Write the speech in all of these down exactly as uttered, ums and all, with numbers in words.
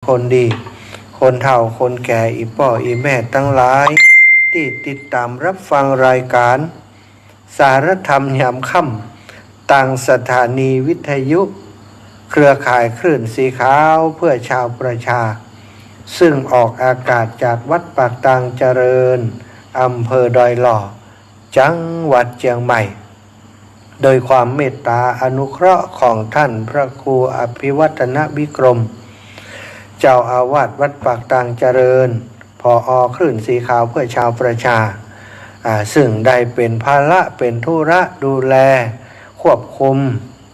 คนดี คนเฒ่าคนแก่ อี่ป้ออี่แม่ตังหลาย ตี้ติดต๋ามฮับฟังรายก๋าน สารธรรมยามค่ำ ตางสถานีวิทยุ เครือข่ายคลื่นสีขาวเพื่อชาวประชา ซึ่งออกอากาศจากวัดปากตางเจริญ อำเภอดอยหล่อ จังหวัดเจียงใหม่ โดยความเมตต๋าอนุเคราะห์ของท่านพระครูอภิวัฒนวิกรม เจ้าอาวาสวัดปากตางเจริญ ผอ.คลื่นสีขาวเพื่อชาวประชา อ่า ซึ่งได้เป๋นภาระเป๋นธุระดูแลควบคุม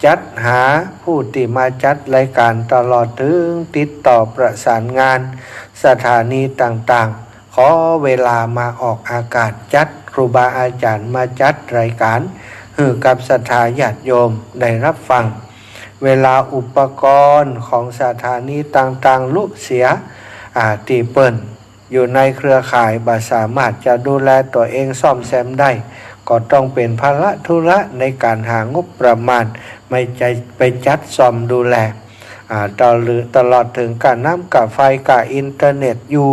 จัดหาผู้ตี้มาจัดรายก๋าน ตลอดเถิงติดต่อประสานงานสถานีต่างๆ ขอเวลามาออกอากาศ จัดครูบาอาจ๋ารย์มาจัดรายก๋านหื้อกับศรัทธาญาติโยมได้ฮับฟัง เวลาอุปกรณ์ของสถานีต่างๆ ลุเสีย อ่า ตี้เปิ้นอยู่ในเครือข่ายบ่สามารถจะดูแลตั๋วเองซ่อมแซมได้ ก็ต้องเป๋นภาระธุระในก๋านหางบประมาณ ไม่ใจ้ไปจัดซ่อมดูแล อ่า ตลอด ตลอดเถิงก้าน้ำก้าไฟก้าอินเทอร์เน็ตอยู่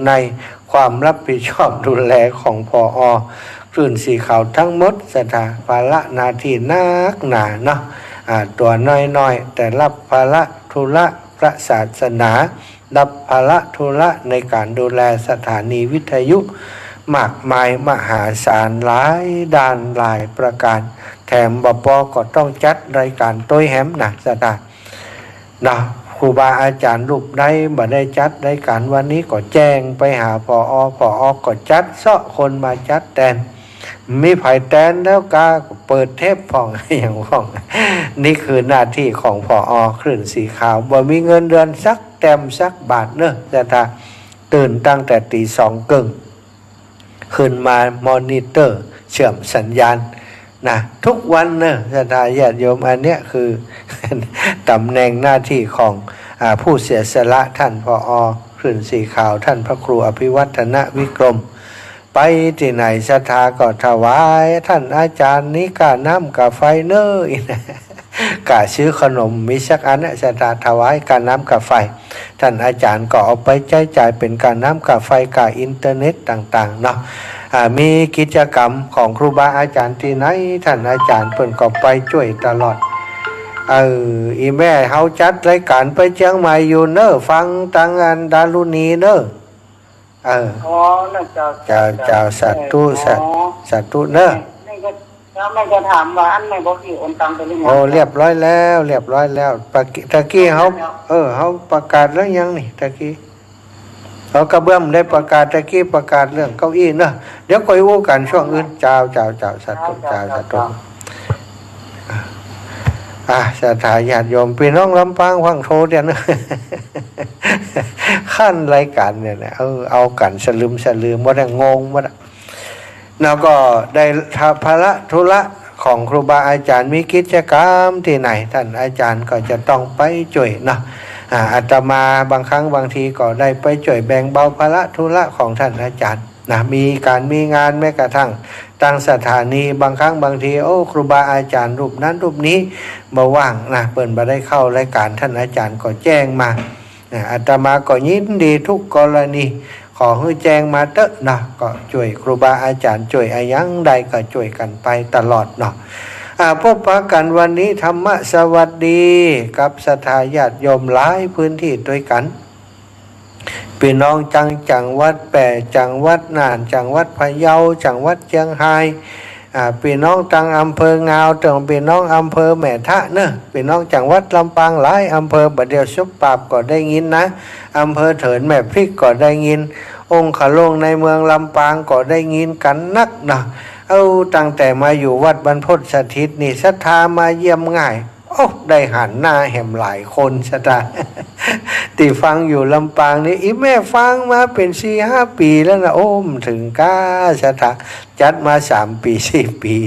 ในความฮับผิดชอบดูแลของ ผอ.คลื่นสีขาวตังหมด ศรัทธา ภาระหน้าตี้นักหนาเนาะ อ่า ตั๋วน้อยๆ แต่ฮับภาระธุระพระศาสนา ฮับภาระธุระในก๋านดูแลสถานีวิทยุมากมายมหาศาล หลายด้านหลายประก๋าน แถมบ่ปอก็ต้องจัดรายก๋านตวยแหมนะ ศรัทธา นะ ครูบาอาจ๋ารย์รูปใดบ่ได้จัดรายก๋านวันนี้ก็แจ้งไปหา ผอ.ผอ.ก็จัดเซาะคนมาจัดแตน มีใผแตนแล้วก็เปิดเทปพ่อง อะหยังพ่อง นี่คือหน้าตี้ของ ผอ.คลื่นสีขาว บ่มีเงินเดือนสักแต้มสักบาทเน่อ ศรัทธา ตื่นตั้งแต่ตี๋สองเกิ่ง ขึ้นมามอนิเตอร์เชื่อมสัญญาณนะ ทุกวันเน่อ ศรัทธาญาติโยม อันเนี้ยคือ ต๋ำแหน่งหน้าตี้ของ อ่า ผู้เสียสละ ท่าน ผอ.คลื่นสีขาว ท่านพระครูอภิวัฒนวิกรม ไปตี้ไหนศรัทธาก็ถวาย ท่านอาจ๋ารย์นี้ก้าน้ำก้าไฟเน่อ ก้าซื้อขนมมีสักอันนะ ศรัทธาถวายก้าน้ำก้าไฟ ท่านอาจ๋ารย์ก็เอาไปใจ๊จ่ายเป๋นก้าน้ำก้าไฟก้าอินเทอร์เน็ตต่างๆ เนาะ อ่า มีกิจกรรมของครูบาอาจ๋ารย์ตี้ไหน ท่านอาจ๋ารย์เปิ้นก็ไปจ้วยตลอด เออ อี่แม่เฮาจัดรายก๋านไปเจียงใหม่อยู่เน่อ ฟังตังอันดารุณีเน่อ เออ อ๋อ นะเจ้า เจ้า เจ้า เจ้า สาธุ อ๋อ สา สาธุเน่อ แม่ แม่ก็ แล้วแม่จะถามว่าอันแม่บอกสิโอนตังไปหรือยัง โอ้ เรียบร้อยแล้ว เรียบร้อยแล้ว ปะกี้ ตะกี้เฮา เรียบร้อยแล้ว เออ เฮาประกาศแล้วยังนี่ ตะกี้ เอากระเบื้องได้ประกาศ ตะกี้ประกาศเรื่องเก้าอี้เนาะ เดี๋ยวก่อยอู้กั๋นช่วงอื่น เจ้า เจ้า เจ้า สาธุ เจ้า เจ้า เจ้า สาธุ เจ้า อ่ะ ศรัทธาญาติโยม ปี้น้องลำปางฟังโทรเดี๋ยวนะ ขั้นรายก๋านเนี่ยนะ เออ เอากั๋นสลึมสลือหมดอะ งงหมดอะ แล้วก็ได้ภาระธุระของครูบาอาจ๋ารย์ มีกิจกรรมตี้ไหน ท่านอาจ๋ารย์ก็จะต้องไปจ้วยเนาะ อ่า อาตมาบางครั้งบางทีก็ได้ไปจ้วยแบ่งเบาภาระธุระของท่านอาจ๋ารย์นะ มีก๋านมีงาน แม้กระทั่งตางสถานี บางครั้งบางที โอ้ ครูบาอาจ๋ารย์รูปนั้นรูปนี้บ่ว่างนะ เปิ้นบ่ได้เข้ารายก๋าน ท่านอาจ๋ารย์ก็แจ้งมา อ่า อาตมาก็ยินดีทุกกรณี ขอหื้อแจ้งมาเต๊อะนะ ก็จ้วยครูบาอาจ๋ารย์ จ้วยอะหยังได้ก็จ้วยกั๋นไปตลอดเนาะ อ่า พบปะกั๋นวันนี้ ธรรมะสวัสดีกับศรัทธาญาติโยมหลายพื้นตี้ตวยกั๋น ปี้น้องตางจังหวัดแป้ จังหวัดน่าน จังหวัดพะเยา จังหวัดเจียงฮาย อ่า ปี้น้องตางอำเภองาว เถิงปี้น้องอำเภอแม่ทะเน่อ ปี้น้องจังหวัดลำปางหลายอำเภอ บ่าเดี่ยวสุบปราบก็ได้ยินนะ อำเภอเถินแม่พริกก็ได้ยิน องค์ขะโลงในเมืองลำปางก็ได้ยินกั๋นนักนะ เอา ตั้งแต่มาอยู่วัดบรรพตสถิตนี่ ศรัทธามาเยี่ยมง่าย โอ้ ได้หันหน้าแหมหลายคน ศรัทธา ตี้ฟังอยู่ลำปางนี่ อี่แม่ฟังมาเป๋นสี่ห้าปี๋แล้วนะ โอ้ บ่เถิงก้า ศรัทธา จัดมาสามปี๋สี่ปี๋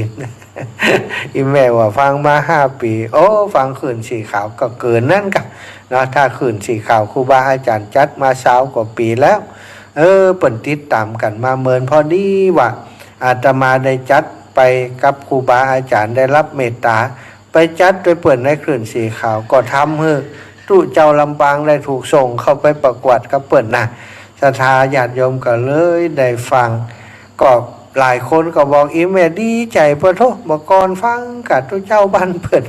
อี่แม่ว่าฟังมาห้าปี๋ โอ้ ฟังคลื่นสีขาวก็เกินนั้นก้าเนาะ ถ้าคลื่นสีขาวครูบาอาจ๋ารย์จัดมาซาวกว่าปี๋แล้ว เออ เปิ้นติดต๋ามกั๋นมาเมิน พอดีว่าอาตมาได้จัดไปกับครูบาอาจ๋ารย์ ได้ฮับเมตต๋า ไปจัดตวยเปิ้นในคลื่นสีขาว ก็ทำหื้อ ตุ๊เจ้าลำปางได้ถูกส่งเข้าไปประกวดกับเปิ้นนะ ศรัทธาญาติโยมก็เลยได้ฟัง ก็หลายคนก็บอก "อีแม่ดีใจ๋ ปะโธ่ เมื่อก่อนฟังกะตุ๊เจ้าบ้านเปิ้น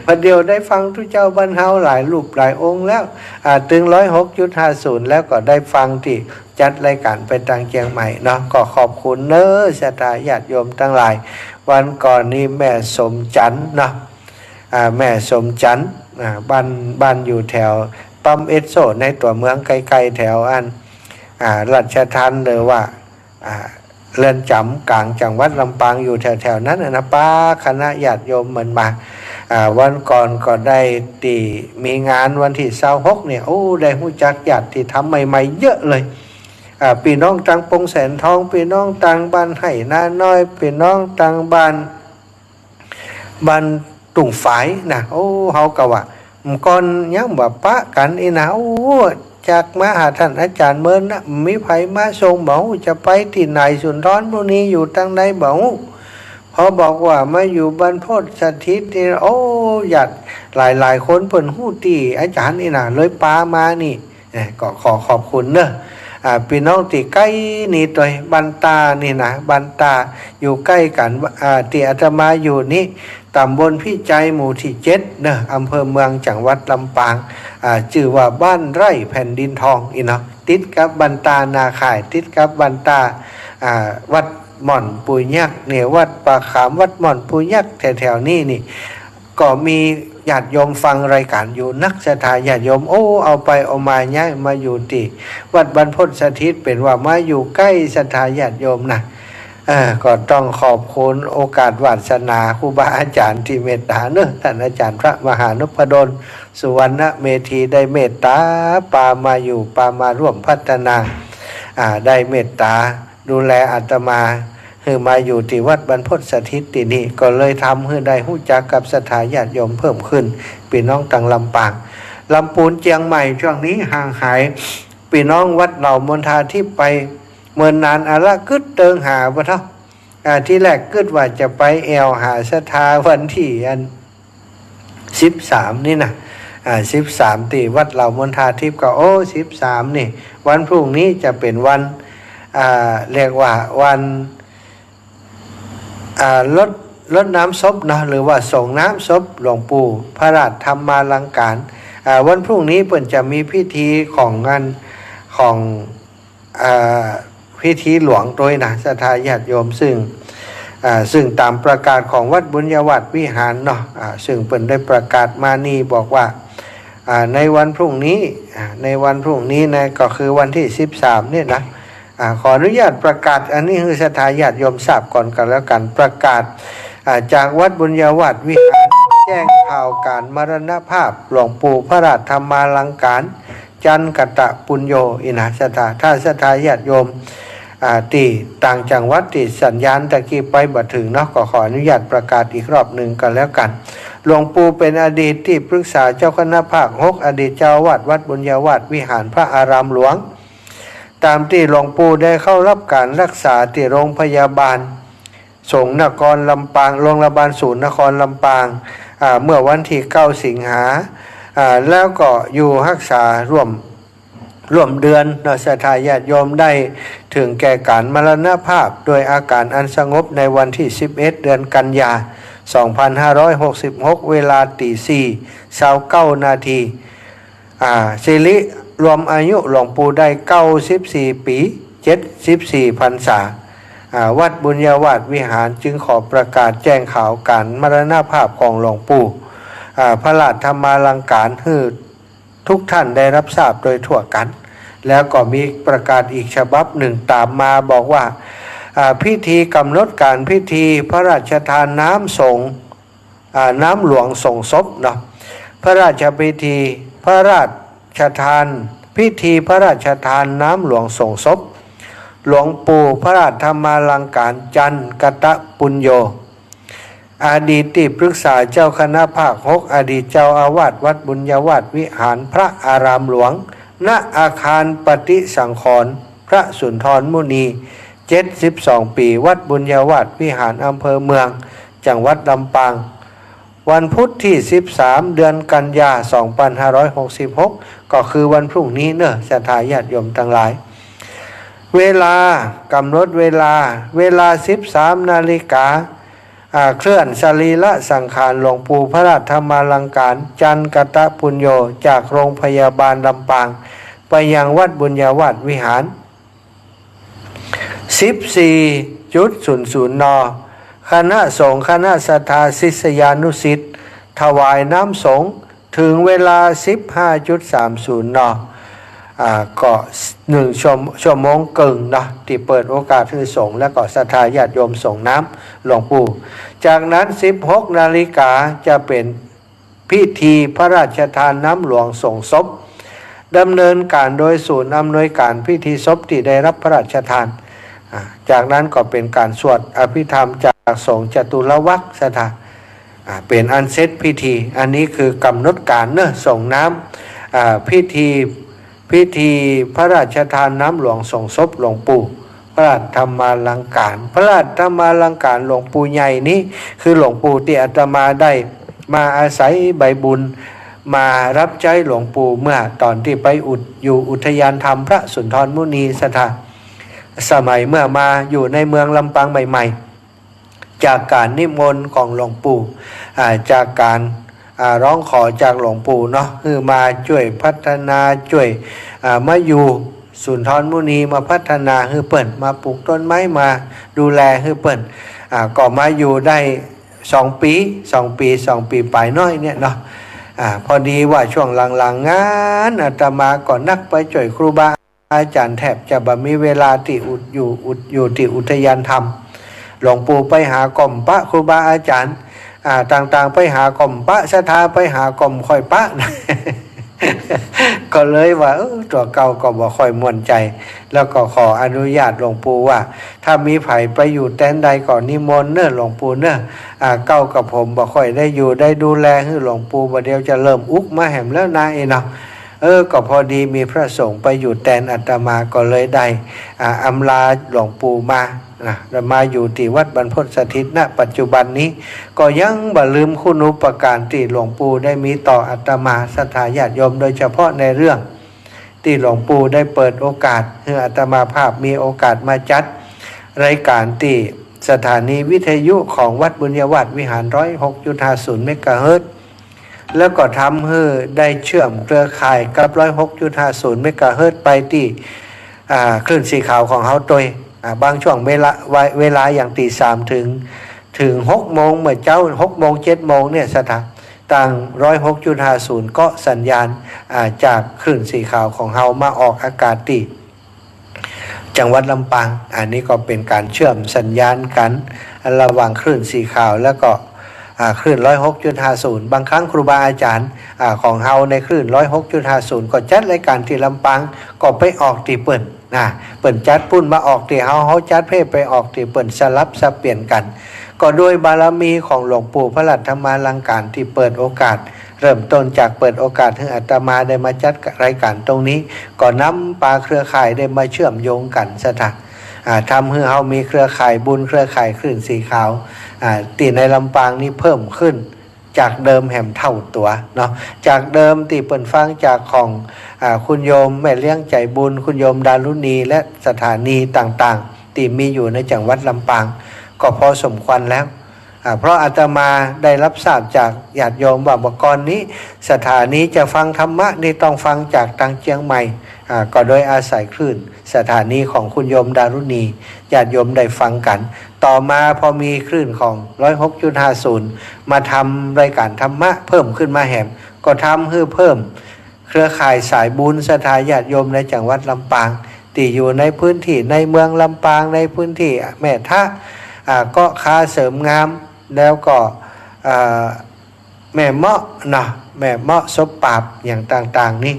บัดเดี่ยวได้ฟังตุ๊เจ้าบ้านเฮาหลายรูปหลายองค์แล้ว อ่า ตึง ร้อยหกจุดห้าศูนย์ แล้วก็ได้ฟังตี้จัดรายก๋านไปตางเจียงใหม่เนาะ" ก็ขอบคุณเน้อ ศรัทธาญาติโยมตังหลาย วันก่อนนี้แม่สมจันทร์เนาะ อ่า แม่สมจันทร์ อ่า บ้าน บ้านอยู่แถวปั๊มเอสโซ ในตั๋วเมือง ใก้ๆ แถวอัน อ่า ราชทัณฑ์ หรือว่า อ่า เรือนจ๋ำก๋างจังหวัดลำปาง อยู่แถวๆ นั้นน่ะนะ ปาคณะญาติโยมเปิ้นมา อ่า วันก่อนก็ได้ตี้มีงานวันตี้ซาวหกเนี่ย โอ้ ได้ฮู้จักญาติธรรมใหม่ๆ เยอะเลย อ่า ปี้น้องตางปงแสนทอง ปี้น้องตางบ้านไฮ่นาน้อย ปี้น้องตางบ้าน บ้านตุ่งฝายนะ โอ้ เฮาก็ว่า เมื่อก่อนยังบ่ปะกั๋นอี้นะ โอ้ จักมาหาต้านอาจ๋ารย์เมินนะ มีใผมาส่งบ่ฮู้ จะไปตี้ไหน สุนทรมุนีอยู่ตางใดบ่ฮู้ พอบอกว่ามาอยู่บรรพตสถิตนี่ โอ้ ญาติหลายๆ คนเปิ้นฮู้ตี้อาจ๋ารย์อี้นะ เลยปามานี่ เอ่อ ก็ขอขอบคุณเน้อ อ่า ปี้น้องตี้ใก้นี้ตวย บ้านตานี่นะ บ้านตาอยู่ใก้กั๋น อ่า ตี้อาตมาอยู่นี้ ตำบลพิจัย หมู่ตี้เจ็ดเน้อ อำเภอเมือง จังหวัดลำปาง อ่า จื้อว่าบ้านไร่แผ่นดินทองอี้เนาะ ติดกับบ้านตานาข่าย ติดกับบ้านตา อ่า วัดม่อนปู่ยักษ์เนี่ย วัดป่าขาม วัดม่อนปู่ยักษ์ แถวๆ นี้นี่ ก็มีญาติโยมฟังรายก๋านอยู่นัก ศรัทธาญาติโยม โอ้ เอาไปเอามาย้ายมาอยู่ตี้วัดบรรพตสถิต เป๋นว่ามาอยู่ใก้ศรัทธาญาติโยมนะ เออ ก็ต้องขอบคุณโอกาสวาสนาครูบาอาจ๋ารย์ตี้เมตต๋าเน้อ ต้านอาจ๋ารย์พระมหานพดล สุวรรณเมธี ได้เมตต๋าปามาอยู่ ปามาร่วมพัฒนา อ่า ได้เมตต๋า ดูแลอาตมา หื้อมาอยู่ตี้วัดบรรพตสถิตตี้นี่ ก็เลยทำหื้อได้ฮู้จักกับศรัทธาญาติโยมเพิ่มขึ้น ปี้น้องตางลำปาง ลำปูน เจียงใหม่ ช่วงนี้ห่างหาย ปี้น้องวัดเหล่ามณฑาทิพย์ไป เมินนานอะละ กึ๊ดเติงหาบ่เท่า อ่า ตี้แรกกึ๊ดว่าจะไปแอ่วหาศรัทธาวันตี้อัน สิบสาม นี่นะ อ่า สิบสาม ตี้วัดเหล่ามณฑาทิพย์ ก็ โอ้ สิบสาม นี่ วันพรุ่งนี้จะเป๋นวัน อ่า เรียกว่าวัน อ่า รด รดน้ำศพเนาะ หรือว่าสรงน้ำศพหลวงปู่พระราชธรรมาลังการ อ่า วันพรุ่งนี้เปิ้นจะมีพิธีของงาน ของ อ่า พิธีหลวงตวยนะ ศรัทธาญาติโยม ซึ่ง อ่า ซึ่งต๋ามประกาศของวัดบุญญาวาสวิหารเนาะ อ่า ซึ่งเปิ้นได้ประกาศมานี่บอกว่า อ่า ในวันพรุ่งนี้ อ่า ในวันพรุ่งนี้นะ ก็คือวันตี้ สิบสาม เนี่ยนะ อ่า ขออนุญาตประกาศอันนี้หื้อศรัทธาญาติโยมทราบก่อนก็แล้วกั๋น ประกาศ อ่า จากวัดบุญญาวาสวิหาร แจ้งข่าวก๋านมรณภาพหลวงปู่พระราชธรรมาลังการ จันทร์ กตปุญโญ อี้นะ ศรัทธา ถ้าศรัทธาญาติโยม อ่า ตี้ต่างจังหวัดตี้สัญญาณตะกี้ไปบ่เถิงเนาะ ก็ขออนุญาตประกาศอีกรอบนึ่งก็แล้วกั๋น หลวงปู่เป๋นอดีตตี้ปรึกษาเจ้าคณะภาคหก อดีตเจ้าอาวาสวัดบุญญาวาสวิหารพระอารามหลวง ต๋ามตี้หลวงปู่ได้เข้าฮับก๋านฮักษาตี้โรงพยาบาล สงฆ์นครลำปาง โรงพยาบาลศูนย์นครลำปาง อ่า เมื่อวันตี้ เก้า สิงหา อ่า แล้วก็อยู่ฮักษาร่วม ร่วมเดือนเนาะ ศรัทธาญาติโยม ได้ถึงแก่ก๋านมรณภาพโดยอาก๋านอันสงบในวันตี้ สิบเอ็ด เดือนกันยา สองพันห้าร้อยหกสิบหก เวลาตีสี่ ซาวเก้านาที อ่า สิริรวมอายุหลวงปู่ได้ เก้าสิบสี่ ปี๋ เจ็ดสิบสี่ พรรษา อ่า วัดบุญญาวาสวิหารจึงขอประกาศแจ้งข่าวก๋านมรณภาพของหลวงปู่ อ่า พระราชธรรมาลังการ หื้อทุกท่านได้ฮับทราบโดยทั่วกั๋น แล้วก็มีประกาศอีกฉบับนึ่งต๋ามมาบอกว่า อ่า พิธีก๋ำหนดก๋านพิธีพระราชทานน้ำสงฆ์ อ่า น้ำหลวงสงศพเนาะ พระราชพิธี พระราชทาน พิธีพระราชทานน้ำหลวงสงศพ หลวงปู่พระราชธรรมาลังการ จันทร์ กตปุญโญ อดีตตี้ปรึกษาเจ้าคณะภาคหก อดีตเจ้าอาวาสวัดบุญญาวาสวิหารพระอารามหลวง ณ อาคารปฏิสังขรณ์พระสุนทรมุนี เจ็ดสิบสอง ปี๋ วัดบุญญาวาสวิหาร อำเภอเมือง จังหวัดลำปาง วันพุธตี้สิบสาม เดือนกันยา สองปันห้าร้อยหกสิบหก ก็คือวันพรุ่งนี้เนาะ ศรัทธาญาติโยมตังหลาย เวลา ก๋ำหนดเวลา เวลา สิบสามนาฬิกา อ่า เคลื่อนสรีระสังขารหลวงปู่พระราชธรรมาลังการ จันทร์กตปุญโญ จากโรงพยาบาลลำปาง ไปยังวัดบุญญาวาสวิหาร สิบสี่จุดศูนย์ศูนย์ น. คณะสงฆ์ คณะศรัทธา ศิษยานุศิษย์ ถวายน้ำสงฆ์ ถึงเวลา สิบห้าจุดสามศูนย์ น. อ่า ก็หนึ่งชั่ว ชั่วโมงเกิ่งเนาะ ตี้เปิดโอกาสหื้อสงฆ์ แล้วก็ศรัทธาญาติโยมสรงน้ำหลวงปู่ จากนั้น สิบหกนาฬิกา จะเป๋นพิธีพระราชทานน้ำหลวงสรงศพ ดำเนินการโดยศูนย์อำนวยการพิธีศพตี้ได้รับพระราชทาน อ่า จากนั้นก็เป๋นก๋านสวดอภิธรรมจากสงฆ์จตุรวรรค ศรัทธา อ่า เป๋นอันเสร็จพิธี อันนี้คือก๋ำหนดก๋านเนาะ สรงน้ำ อ่า พิธี พิธีพระราชทานน้ำหลวงสรงศพหลวงปู่พระราชธรรมาลังการ พระราชธรรมาลังการหลวงปู่ใหญ่นี้ คือหลวงปู่ตี้อาตมาได้มาอาศัยใบบุญ มารับใจ๊หลวงปู่เมื่อต๋อนตี้ไปอุท อยู่อุทยานธรรมพระสุนทรมุนี ศรัทธา สมัยเมื่อมาอยู่ในเมืองลำปางใหม่ๆ จากก๋านนิมนต์ของหลวงปู่ อ่า จากก๋าน อ่า ฮ้องขอจากหลวงปู่เนาะ หื้อมาจ้วยพัฒนา จ้วย อ่า มาอยู่สุนทรมุนี มาพัฒนาหื้อเปิ้น มาปลูกต้นไม้ มาดูแลหื้อเปิ้น อ่า ก็มาอยู่ได้สองปี๋ สองปี๋ สองปี๋ป๋ายน้อยเนี่ยเนาะ อ่า พอดีว่าช่วงหลังๆ งานอาตมาก็นักไปจ้วยครูบา อาจ๋ารย์แทบจะบ่มีเวลาตี้อุท อยู่อุท อยู่ตี้อุทยานธรรม หลวงปู่ไปหาก็บ่ปะครูบาอาจ๋ารย์ อ่า ต่างๆ ไปหาก็บ่ปะ ศรัทธาไปหาก็บ่ค่อยปะ ก็เลยว่า เออ ตั๋วเก่าก็บ่ค่อยม่วนใจ๋ แล้วก็ขออนุญาตหลวงปู่ว่า ถ้ามีใผไปอยู่แตนใดก็นิมนต์เน่อหลวงปู่เน่อ อ่า เก่ากับผมบ่ค่อยได้อยู่ได้ดูแลหื้อหลวงปู่ บ่าเดี่ยวจะเริ่มอุกมาแหมแล้วนา เอเนาะ เออ ก็พอดีมีพระสงฆ์ไปอยู่แตนอาตมา ก็เลยได้ อ่า อำลาหลวงปู่มา นะ แล้วมาอยู่ตี้วัดบรรพตสถิต ณ ปัจจุบันนี้ ก็ยังบ่ลืมคุณูปการตี้หลวงปู่ได้มีต่ออาตมา ศรัทธาญาติโยม โดยเฉพาะในเรื่องตี้หลวงปู่ได้เปิดโอกาสหื้ออาตมาภาพมีโอกาสมาจัดรายก๋านตี้สถานีวิทยุของวัดบุญญาวาสวิหาร ร้อยหกจุดห้าศูนย์เมกะเฮิรตซ์ แล้วก็ทำหื้อได้เชื่อมเครือข่ายกับ ร้อยหกจุดห้าศูนย์เมกะเฮิรตซ์ ไปตี้ อ่า คลื่นสีขาวของเฮาตวย อ่า บางช่วงเวลา เว เวลาอย่างตีสามเถิง เถิงหกโมงเมื่อเจ๊า หกโมง เจ็ดโมงเนี่ย ศรัทธา ตาง ร้อยหกจุดห้าศูนย์ ก็สัญญาณ อ่า จากคลื่นสีขาวของเฮามาออกอากาศตี้จังหวัดลำปาง อันนี้ก็เป๋นก๋านเชื่อมสัญญาณกั๋นระหว่างคลื่นสีขาวแล้วก็ อ่า คลื่น ร้อยหกจุดห้าศูนย์ บางครั้งครูบาอาจ๋ารย์ อ่า ของเฮาในคลื่น ร้อยหกจุดห้าศูนย์ ก็จัดรายก๋านตี้ลำปาง ก็ไปออกตี้เปิ้น นะ เปิ้นจัดปุ้นมาออกตี้เฮา เฮาจัดเพไปออกตี้เปิ้น สลับสับเปลี่ยนกั๋น ก็ด้วยบารมีของหลวงปู่พระราชธรรมาลังการตี้เปิดโอกาส เริ่มต้นจากเปิดโอกาสหื้ออาตมาได้มาจัดรายก๋านตรงนี้ ก็นำปาเครือข่ายได้มาเชื่อมโยงกั๋น ศรัทธา อ่า ทำหื้อเฮามีเครือข่ายบุญ เครือข่ายคลื่นสีขาว อ่า ตี้ในลำปางนี้เพิ่มขึ้น จากเดิมแหมเต้าตั๋วเนาะ จากเดิมตี้เปิ้นฟังจากของ อ่า คุณโยมแม่เลี้ยงใจ๋บุญ คุณโยมดารุณี และสถานีต่างๆ ตี้มีอยู่ในจังหวัดลำปาง ก็พอสมควรแล้ว อ่า เพราะอาตมาได้รับทราบจากญาติโยมว่าเมื่อก่อนนี้สถานีจะฟังธรรมะนี่ต้องฟังจากตางเจียงใหม่ อ่า ก็โดยอาศัยคลื่นสถานีของคุณโยมดารุณี ญาติโยมได้ฟังกั๋น ต่อมาพอมีคลื่นของ ร้อยหกจุดห้าศูนย์ มาทำรายก๋านธรรมะเพิ่มขึ้นมาแหม ก็ทำหื้อเพิ่มเครือข่ายสายบุญศรัทธาญาติโยมในจังหวัดลำปาง ตี้อยู่ในพื้นตี้ในเมืองลำปาง ในพื้นตี้แม่ทะ อ่า เกาะคาเสริมงาม แล้วก็ อ่า แม่เมาะเนาะ แม่เมาะ ศพปราบ อย่างต่างๆ นี่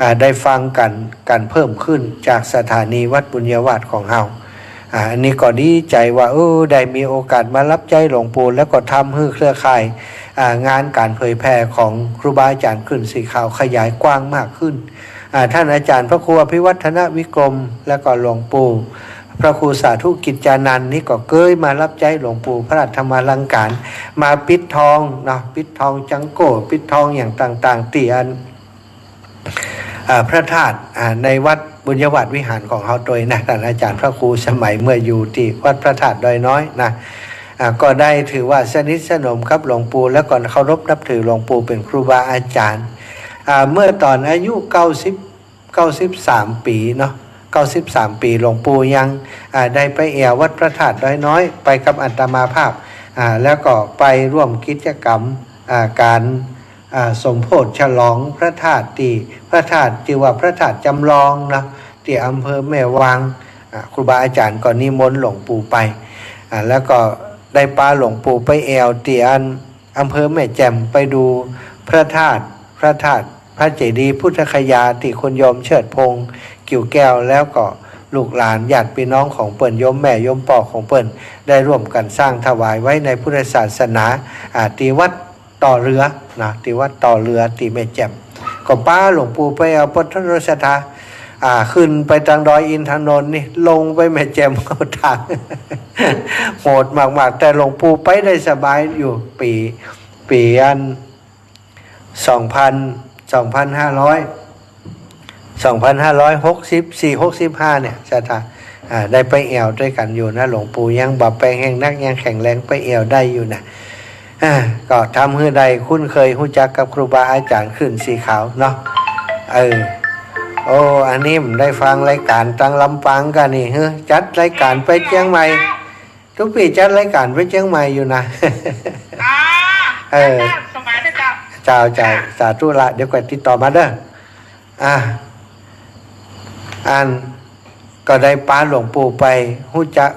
อ่า ได้ฟังกั๋น กั๋นเพิ่มขึ้นจากสถานีวัดบุญญาวาสของเฮา อ่า อันนี้ก็ดีใจ๋ว่า เออ ได้มีโอกาสมารับใจ๊หลวงปู่ แล้วก็ทำหื้อเครือข่าย อ่า งานก๋านเผยแผ่ของครูบาอาจ๋ารย์คลื่นสีขาวขยายกว้างมากขึ้น อ่า ท่านอาจ๋ารย์พระครูอภิวัฒนวิกรม แล้วก็หลวงปู่ พระครูสาธุกิจจานันท์นี่ก็เกยมาฮับใจ๊หลวงปู่พระราชธรรมาลังการ มาปิดทองเนาะ ปิดทองจังโก้ ปิดทองอย่างต่างๆ ตี้อัน อ่า พระธาตุ อ่า ในวัดบุญญวาสวิหารของเฮาตวยนะ ต้านอาจ๋ารย์พระครูสมัยเมื่ออยู่ตี้วัดพระธาตุดอยน้อยนะ อ่า ก็ได้ถือว่าสนิทสนมกับหลวงปู่ แล้วก็เคารพนับถือหลวงปู่เป๋นครูบาอาจ๋ารย์ อ่า เมื่อต๋อนอายุเก้าสิบ เก้าสิบสามปี๋เนาะ เก้าสิบสามปี๋ หลวงปู่ยัง อ่า ได้ไปแอ่ววัดพระธาตุดอยน้อย ไปกับอาตมาภาพ อ่า แล้วก็ไปร่วมกิจกรรม อ่า ก๋าน อ่า สมโภชฉลองพระธาตุตี้ พระธาตุจื้อว่าพระธาตุจำลองเนาะ ตี้อำเภอแม่วาง อ่า ครูบาอาจ๋ารย์ก็นิมนต์หลวงปู่ไป อ่า แล้วก็ได้ปาหลวงปู่ไปแอ่วตี้อัน อำเภอแม่แจ่ม ไปดูพระธาตุ พระธาตุ พระเจดีย์พุทธคยาตี้คุณโยมเชิดพงษ์ กิ่วแก้ว แล้วก็ลูกหลานญาติพี่น้องของเปิ้น โยมแม่โยมป้อของเปิ้น ได้ร่วมกั๋นสร้างถวายไว้ในพุทธศาสนา อ่า ตี้วัดต่อเรือนะ ตี้วัดต่อเรือตี้แม่แจ่ม ก็ปาหลวงปู่ไปแอ่ว ปะโถศรัทธา อ่า ขึ้นไปตางดอยอินทนนท์นี่ ลงไปแม่แจ่มเข้าตาง โหดมากๆ แต่หลวงปู่ไปได้สบายอยู่ ปี๋ ปี๋อัน สองพัน สองพันห้าร้อย สองพันห้าร้อยหกสิบสี่ หกสิบห้า เนี่ย ศรัทธา อ่า ได้ไปแอ่วตวยกั๋นอยู่นะ หลวงปู่ยังบ่แป๋งแฮงนัก ยังแข็งแรง ไปแอ่วได้อยู่นะ อ่า ก็ทำหื้อได้คุ้นเคยฮู้จักกับครูบาอาจ๋ารย์คลื่นสีขาวเนาะ เออ โอ้ อันนี้ผมได้ฟังรายก๋านตางลำปางกั๋นนี่ เฮ้อ จัดรายก๋านไปเจียงใหม่ ตุ๊กปี้จัดรายก๋านไปเจียงใหม่อยู่นะ อ่า เออ สบายนะเจ้า เจ้า เจ้า อ่า สาธุละ เดี๋ยวก่อยติดต่อมาเด้อ อ่า อันก็ได้ปาหลวงปู่ไปฮู้จัก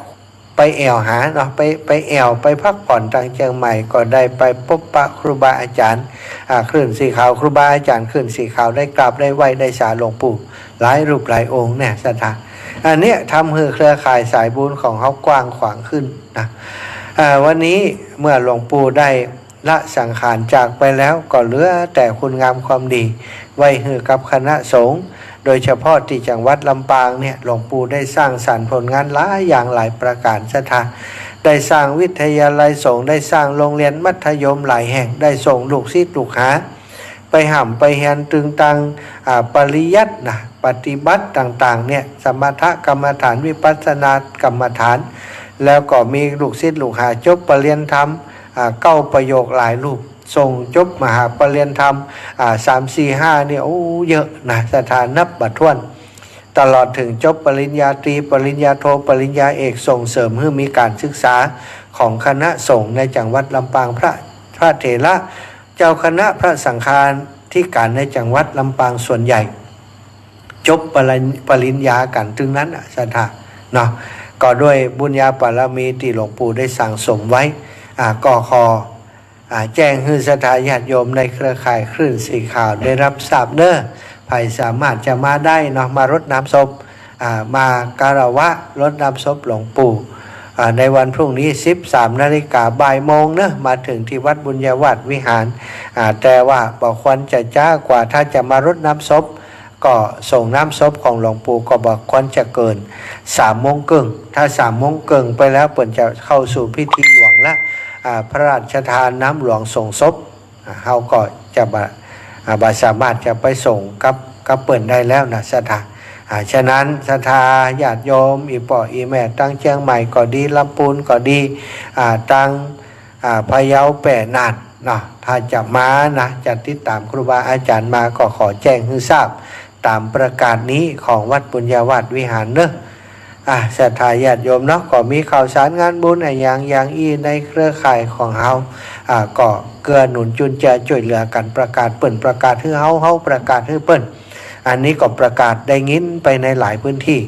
ไปแอ่วหาเนาะ ไป ไปแอ่ว ไปพักผ่อนตางเจียงใหม่ ก็ได้ไปปบปะครูบาอาจ๋ารย์ อ่า คลื่นสีขาว ครูบาอาจ๋ารย์คลื่นสีขาว ได้กราบได้ไหว้ได้สาหลวงปู่หลายรูปหลายองค์เนี่ย ศรัทธา อันเนี้ยทำหื้อเครือข่ายสายบุญของเฮากว้างขวางขึ้นนะ อ่า วันนี้เมื่อหลวงปู่ได้ ละสังขารจากไปแล้ว ก็เหลือแต่คุณงามความดีไว้หื้อกับคณะสงฆ์ โดยเฉพาะตี้จังหวัดลำปางเนี่ย หลวงปู่ได้สร้างสรรค์ผลงานหลายอย่างหลายประก๋าน ศรัทธา ได้สร้างวิทยาลัยสงฆ์ ได้สร้างโรงเรียนมัธยมหลายแห่ง ได้ส่งลูกศิษย์ลูกหาไปฮ่ำไปเฮียน ตึงตัง อ่า ปริยัตินะ ปฏิบัติต่างๆ เนี่ย สมถกรรมฐาน วิปัสสนากรรมฐาน แล้วก็มีลูกศิษย์ลูกหาจบปริญญาธรรม อ่า เก้าประโยคหลายรูป ส่งจบมหาปริญญาธรรม อ่า สาม สี่ ห้า เนี่ย โอ้ เยอะนะ ศรัทธา นับบ่ถ้วน ตลอดเถิงจบปริญญาตรี ปริญญาโท ปริญญาเอก ส่งเสริมหื้อมีก๋านศึกษาของคณะสงฆ์ในจังหวัดลำปาง พระ พระเถระ เจ้าคณะพระสังฆาธิการในจังหวัดลำปางส่วนใหญ่ จบปริญ- ปริญญากั๋นตึงนั้นน่ะ ศรัทธา เนาะ ก็ด้วยบุญญาบารมีตี้หลวงปู่ได้สั่งสมไว้ อ่า ก็ขอ อ่า แจ้งหื้อศรัทธาญาติโยมในเครือข่ายคลื่นสีขาวได้ฮับทราบเน้อ ใผสามารถจะมาได้เนาะ มารดน้ำศพ อ่า มาคารวะรดน้ำศพหลวงปู่ อ่า ในวันพรุ่งนี้ สิบสามนาฬิกา บ่ายโมงเน้อ มาเถิงตี้วัดบุญญาวาสวิหาร อ่า แต่ว่าบ่ควรจะจ๊ากว่า ถ้าจะมารดน้ำศพ ก็ส่งน้ำศพของหลวงปู่ก็บ่ควรจะเกินสามโมงเกิ่ง ถ้าสามโมงเกิ่งไปแล้วเปิ้นจะเข้าสู่พิธีหลวงละ อ่า พระราชทานน้ำหลวงส่งศพ อ่า เฮาก็จะบ่ อ่า บ่สามารถจะไปส่งกับ กับเปิ้นได้แล้วนะ ศรัทธา อ่า ฉะนั้นศรัทธาญาติโยม อี่ป้ออี่แม่ ตางเจียงใหม่ก็ดี ลำปูนก็ดี อ่า ตาง อ่า พะเยา แป้ น่านเนาะ ถ้าจะมานะ จะติดต๋ามครูบาอาจ๋ารย์มา ก็ขอแจ้งหื้อทราบต๋ามประกาศนี้ของวัดบุญญาวาสวิหารเน้อ อ่า ศรัทธาญาติโยมเนาะ ก็มีข่าวสารงานบุญอะหยังอย่างอี้ในเครือข่ายของเฮา อ่า ก็เกื้อหนุนจุนเจือจ้วยเหลือกั๋น ประกาศเปิ้นประกาศหื้อเฮา เฮาประกาศหื้อเปิ้น อันนี้ก็ประกาศได้ยินไปในหลายพื้นตี้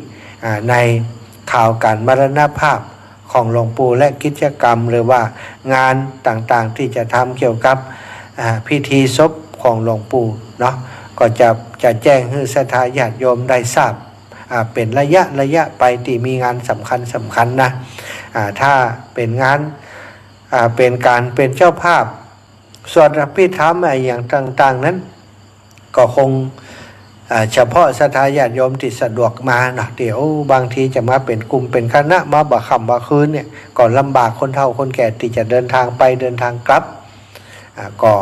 อ่า ในข่าวก๋านมรณภาพ ของหลวงปู่และกิจกรรมหรือว่างานต่างๆ ตี้จะทำเกี่ยวกับ อ่า พิธีศพของหลวงปู่เนาะ ก็จะ จะแจ้งหื้อศรัทธาญาติโยมได้ทราบ อ่า เป๋นระยะระยะไป ตี้มีงานสำคัญสำคัญนะ อ่า ถ้าเป๋นงาน อ่า เป๋นก๋านเป๋นเจ้าภาพสวดอภิธรรมอะหยังต่างๆ นั้น ก็คง อ่า เฉพาะศรัทธาญาติโยมตี้สะดวกมาเนาะ ตี้ โอ้ บางทีจะมาเป๋นกลุ่มเป๋นคณะ มาบ่ค่ำบ่คืนเนี่ย ก็ลำบากคนเฒ่าคนแก่ตี้จะเดินทางไปเดินทางกลับ อ่า ก็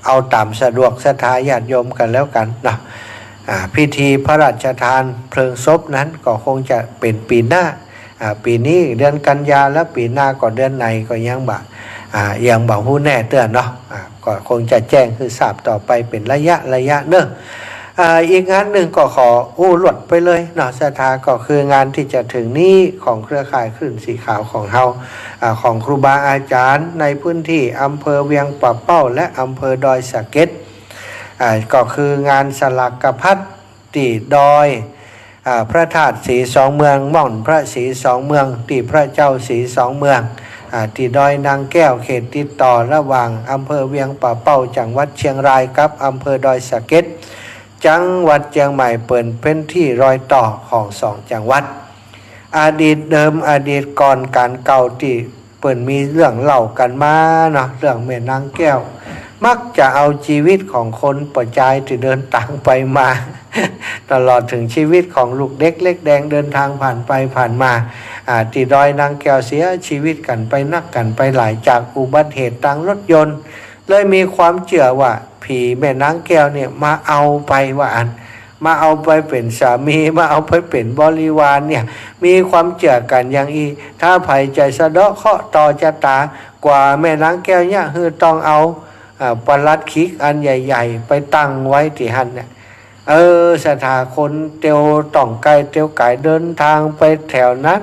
เอาต๋ามสะดวกศรัทธาญาติโยมกั๋นแล้วกั๋นเนาะ อ่า พิธีพระราชทานเพลิงศพนั้นก็คงจะเป๋นปี๋หน้า อ่า ปี๋นี้เดือนกันยา แล้วปี๋หน้าก็เดือนไหนก็ยังบ่ อ่า ยังบ่ฮู้แน่เตื้อเนาะ อ่า ก็คงจะแจ้งหื้อทราบต่อไปเป๋นระยะระยะเนาะ อ่า อีกงานนึ่งก็ขออู้ลวดไปเลยเนาะ ศรัทธา ก็คืองานตี้จะเถิงนี้ของเครือข่ายคลื่นสีขาวของเฮา อ่า ของครูบาอาจ๋ารย์ในพื้นตี้อำเภอเวียงป่าเป้าและอำเภอดอยสะเก็ด อ่า ก็คืองานสลากพัดตี้ดอย อ่า พระธาตุสีสองเมือง ม่อนพระสีสองเมือง ตี้พระเจ้าสีสองเมือง อ่า ตี้ดอยนางแก้ว เขตติดต่อระหว่างอำเภอเวียงป่าเป้า จังหวัดเชียงราย กับอำเภอดอยสะเก็ด จังหวัดเชียงใหม่ เปิ้นเป๋นตี้รอยต่อของสองจังหวัด อดีตเดิมอดีตก่อนก๋านเก่าตี้เปิ้นมีเรื่องเล่ากั๋นมาเนาะ เรื่องแม่นางแก้ว มักจะเอาจีวิตของคนป้อจายตี้เดินตางไปมา ตลอดเถิงจีวิตของลูกเด็กเล็กแดงเดินตางผ่านไปผ่านมา อ่า ตี้ดอยนางแก้วเสียจีวิตกั๋นไปนักกั๋นไปหลายจากอุบัติเหตุตางรถยนต์ เลยมีความเจื้อว่าผีแม่นางแก้วเนี่ยมาเอาไปว่าอั้น มาเอาไปเป๋นสามี มาเอาไปเป๋นบริวารเนี่ย มีความเจื้อกั๋นอย่างอี้ ถ้าใผจะสะเดาะเคราะห์ต่อจะต๋ากว่าแม่นางแก้วเยียะ หื้อต้องเอา อ่า ปลัดขิกอันใหญ่ๆ ไปตั้งไว้ตี้หั้นเนี่ย เออ ศรัทธา คนเตียวต่องไกลเตียวไก๋เดินตางไปแถวนั้น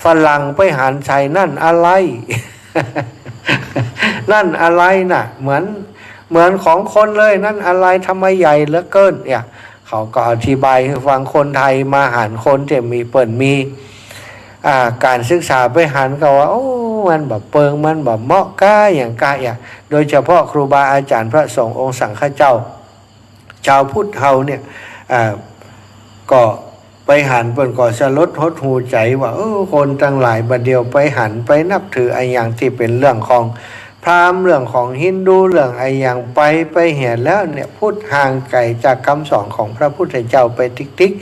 ฝรั่งไปหันใส่ "นั่นอะไร นั่นอะไรน่ะ เหมือน เหมือนของคนเลย นั่นอะไร ทำไมใหญ่เหลือเกิน" เนี่ย เขาก็อธิบายหื้อฟัง คนไทยมาหันคนตี้มี เปิ้นมี อ่า ก๋านศึกษาไปหันก็ว่า โอ้ มันบ่เปิง มันบ่เหมาะก้าอย่างก้าอย่าง โดยเฉพาะครูบาอาจ๋ารย์พระสงฆ์องค์สังฆเจ้า จาวพุทธเฮาเนี่ย อ่า ก็ไปหันเปิ้นก็สลดหดหู่ใจ๋ว่า เออ คนตังหลายบ่าเดี่ยวไปหันไปนับถืออะหยังตี้เป๋นเรื่องของพราหมณ์ เรื่องของฮินดู เรื่องอะหยังไป ไปเหียแล้วเนี่ย พุทธห่างไก๋จากกำสอนของพระพุทธเจ้าไปติ๊ก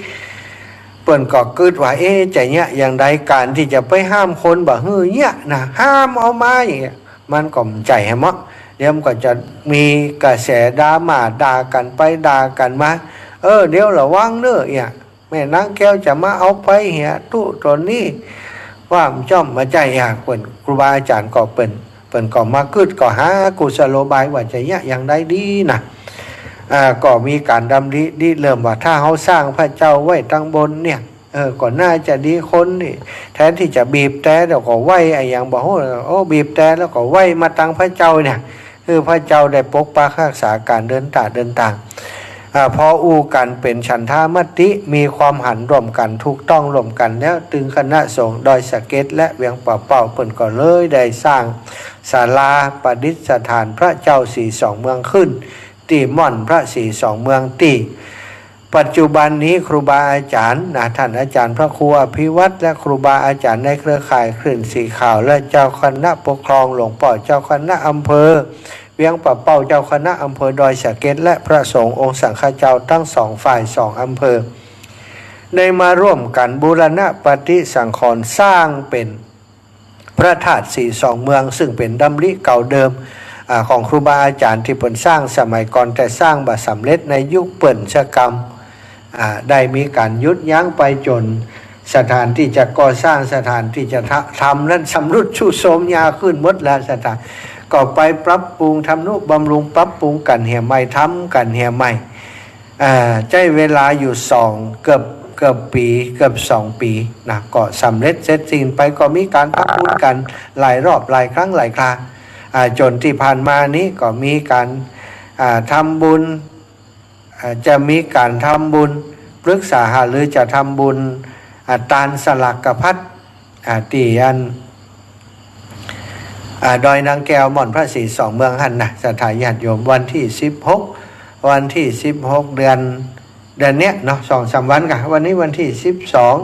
ๆ เปิ้นก็กึ๊ดว่า เอ๊ะ จะเยียะอย่างใด ก๋านตี้จะไปห้ามคนบ่หื้อเยียะน่ะ ห้ามเอามาอย่างเงี้ย มันก็บ่ใจ้แหมเนาะ เดี๋ยวมันก็จะมีกระแสดราม่า ด่ากั๋นไปด่ากั๋นมา เออ เดี๋ยวระวังเน่อ เนี่ย แม่นางแก้วจะมาเอาไปเหีย ตุ๊ต๋นนี้ ว่าบ่จ้อมบ่ใจ้อะ เปิ้น ครูบาอาจ๋ารย์ก็เปิ้น เปิ้นก็มากึ๊ด ก็หากุศโลบายว่าจะเยียะอย่างใดดีน่ะ อ่า ก็มีก๋านดำริริเริ่มว่า ถ้าเฮาสร้างพระเจ้าไว้ตังบนเนี่ย เออ ก็น่าจะดี คนนี่ แทนตี้จะบีบแตรแล้วก็ไหว้อะหยังบ่ฮู้ โอ้ บีบแตรแล้วก็ไหว้มาตังพระเจ้าเนี่ย คือพระเจ้าได้ปกปักฮักษาก๋านเดินต๋าเดินตาง อ่า พออู้กั๋นเป๋นฉันทามติ มีความหันร่วมกั๋น ถูกต้องร่วมกั๋นแล้ว ตึงคณะสงฆ์ดอยสะเก็ดและเวียงป่าเป้า เปิ้นก็เลยได้สร้างศาลาประดิษฐานพระเจ้าสีสองเมืองขึ้น ตี้ม่อนพระสีสองเมือง ตี้ปัจจุบันนี้ครูบาอาจ๋ารย์นะ ท่านอาจ๋ารย์พระครูอภิวัฒน์ และครูบาอาจ๋ารย์ในเครือข่ายคลื่นสีขาว และเจ้าคณะปกครอง หลวงป้อเจ้าคณะอำเภอเวียงป่าเป้า เจ้าคณะอำเภอดอยสะเก็ด และพระสงฆ์องค์สังฆเจ้าตังสองฝ่ายสองอำเภอ ได้มาร่วมกั๋นบูรณะปฏิสังขรณ์สร้างเป๋น พระธาตุสีสองเมือง ซึ่งเป๋นดำริเก่าเดิม อ่า ของครูบาอาจ๋ารย์ตี้เปิ้นสร้างสมัยก่อน แต่สร้างบ่สำเร็จในยุคเปิ้นซะกำ อ่า ได้มีก๋านหยุดยั้งไปจ๋นสถานตี้จะก่อสร้าง สถานตี้จะทำ ทำนั้นชำรุดทรุดโทรมยาขึ้นหมดแล้ว สถาน ก็ไปปรับปรุงทำนุบำรุง ปรับปรุงกั๋นเหียใหม่ ทำกั๋นเหียใหม่ อ่า ใจ๊เวลาอยู่สอง เกือบ เกือบปี๋ เกือบสองปี๋นะ ก็สำเร็จเสร็จสิ้นไป ก็มีก๋านทำบุญกั๋นหลายรอบหลายครั้งหลายครา อ่า จ๋นตี้ผ่านมานี้ก็มีก๋าน อ่า ทำบุญ อ่า จะมีก๋านทำบุญ ปรึกษาหารือจะทำบุญ อ่า ตานสลากพัด อ่า ตี้อัน อ่า ดอยนางแก้วม่อนพระสีสองเมืองหั้นนะ ศรัทธาญาติโยม วันตี้สิบหก วันตี้สิบหก เดือน เดือนเนี้ยเนาะ สองสามวันก่ะ วันนี้วันตี้สิบสอง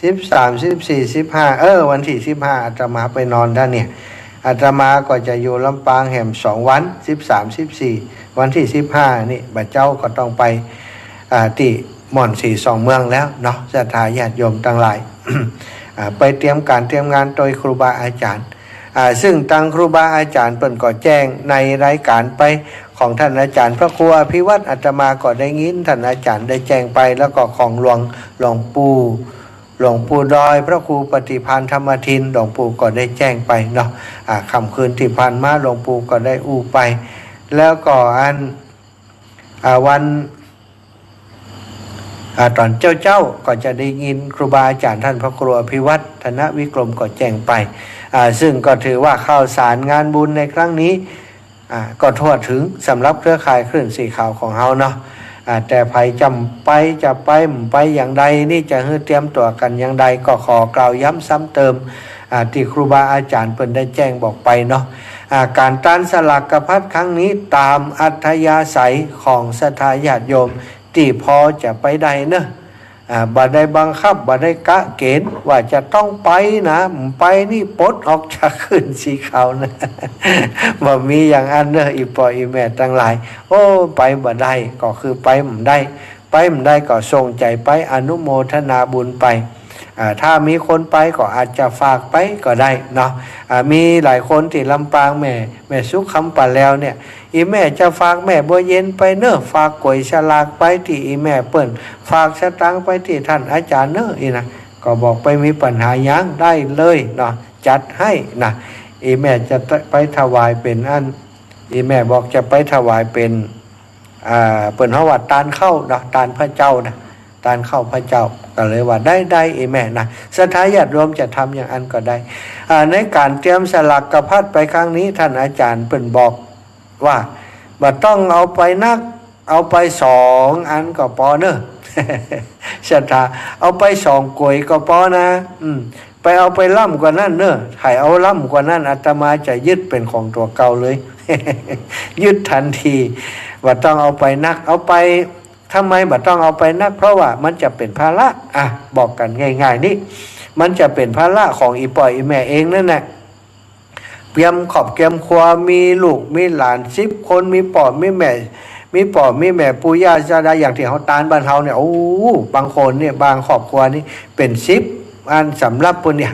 สิบสาม สิบสี่ สิบห้า เออ วันตี้สิบห้า อาตมาไปนอนแล้วเนี่ย อาตมาก็จะอยู่ลำปางแหมสองวัน สิบสาม สิบสี่ วันตี้สิบห้า นี่ บ่าเจ๊าก็ต้องไป อ่า ตี้ ม่อนสีสองเมืองแล้วเนาะ ศรัทธาญาติโยมตังหลาย อ่า ไปเตรียมก๋านเตรียมงานโตยครูบาอาจ๋ารย์ อ่า ซึ่งตังครูบาอาจ๋ารย์เปิ้นก็แจ้งในรายก๋านไปของต้านอาจ๋ารย์พระครูอภิวัฒน์ อาตมาก็ได้ยินต้านอาจ๋ารย์ได้แจ้งไป แล้วก็ของหลวง หลวงปู่ หลวงปู่ดอย พระครูปฏิภาณธรรมทิน หลวงปู่ก็ได้แจ้งไปเนาะ อ่า ค่ำคืนตี้ผ่านมาหลวงปู่ก็ได้อู้ไป แล้วก็อัน อ่า วัน อ่า ต๋อนเจ๊าๆ ก็จะได้ยินครูบาอาจ๋ารย์ต้านพระครูอภิวัฒน์ ธนวิกรม ก็แจ้งไป อ่า ซึ่งก็ถือว่าข่าวสารงานบุญในครั้งนี้ อ่า ก็ทั่วถึงสำหรับเครือข่ายคลื่นสีขาวของเฮาเนาะ อ่า แต่ใผจ๋ำไปจะไปบ่ไปอย่างใดนี่ จะหื้อเตรียมตั๋วกั๋นอย่างใด ก็ขอกล่าวย้ำซ้ำเติม อ่า ตี้ครูบาอาจ๋ารย์เปิ้นได้แจ้งบอกไปเนาะ อ่า ก๋านตานสลากพัดครั้งนี้ต๋ามอัธยาศัยของศรัทธาญาติโยมตี้พอจะไปได้เนาะ อ่า บ่ได้บังคับ บ่ได้กะเกณฑ์ว่าจะต้องไปนะ บ่ไปนี่ปลดออกจากคลื่นสีขาวนะ บ่มีอย่างอั้นเนาะ อี่ป้ออี่แม่ตังหลาย โอ้ ไปบ่ได้ก็คือไปบ่ได้ ไปบ่ได้ก็ส่งใจ๋ไปอนุโมทนาบุญไป อ่า ถ้ามีคนไปก็อาจจะฝากไปก็ได้เนาะ อ่า มีหลายคนตี้ลำปาง แม่ แม่สุขคำป่าแลวเนี่ย อี่แม่จะฝากแม่บัวเย็นไปเนาะ ฝากก๋วยสลากไปตี้อี่แม่เปิ้น ฝากสตางค์ไปตี้ต้านอาจ๋ารย์เนาะ อี่นะ ก็บอกไป มีปัญหาหยังได้เลยเนาะ จัดหื้อนะ อี่แม่จะไปถวายเป๋นอัน อี่แม่บอกจะไปถวายเป๋น อ่า เปิ้นฮ้องว่าตานข้าวเนาะ ตานพระเจ้านะ ตานข้าวพระเจ้า ก็เลยว่าได้ ได้ อี่แม่นะ ศรัทธาญาติโยมจะทำอย่างอั้นก็ได้ อ่า ในก๋านเตรียมสลากพัดไปครั้งนี้ ต้านอาจ๋ารย์เปิ้นบอกว่า บ่ต้องเอาไปนัก เอาไปสองอันก็ปอเนาะ ศรัทธา เอาไปสองก๋วยก็ปอนะ อืม ไปเอาไปล้ำกว่านั้นเนาะ ใผเอาล้ำกว่านั้น อาตมาจะยึดเป๋นของตั๋วเก่าเลย ยึดตันที บ่ต้องเอาไปนัก เอาไป ทำไมบ่ต้องเอาไปนัก เพราะว่ามันจะเป๋นภาระ อ่ะ บอกกั๋นง่ายๆ นี่ มันจะเป๋นภาระของอี่ป้ออี่แม่เองนั่นแหละ เกียมครอบเกียมครัว มีลูกมีหลานสิบคน มีป้อมีแม่ มีป้อมีแม่ ปู่ย่าตายาย อย่างตี้เฮาตานบ้านเฮาเนี่ย โอ้ บางคนเนี่ย บางครอบครัวนี่เป๋นสิบอันสำรับปู้นเนี่ย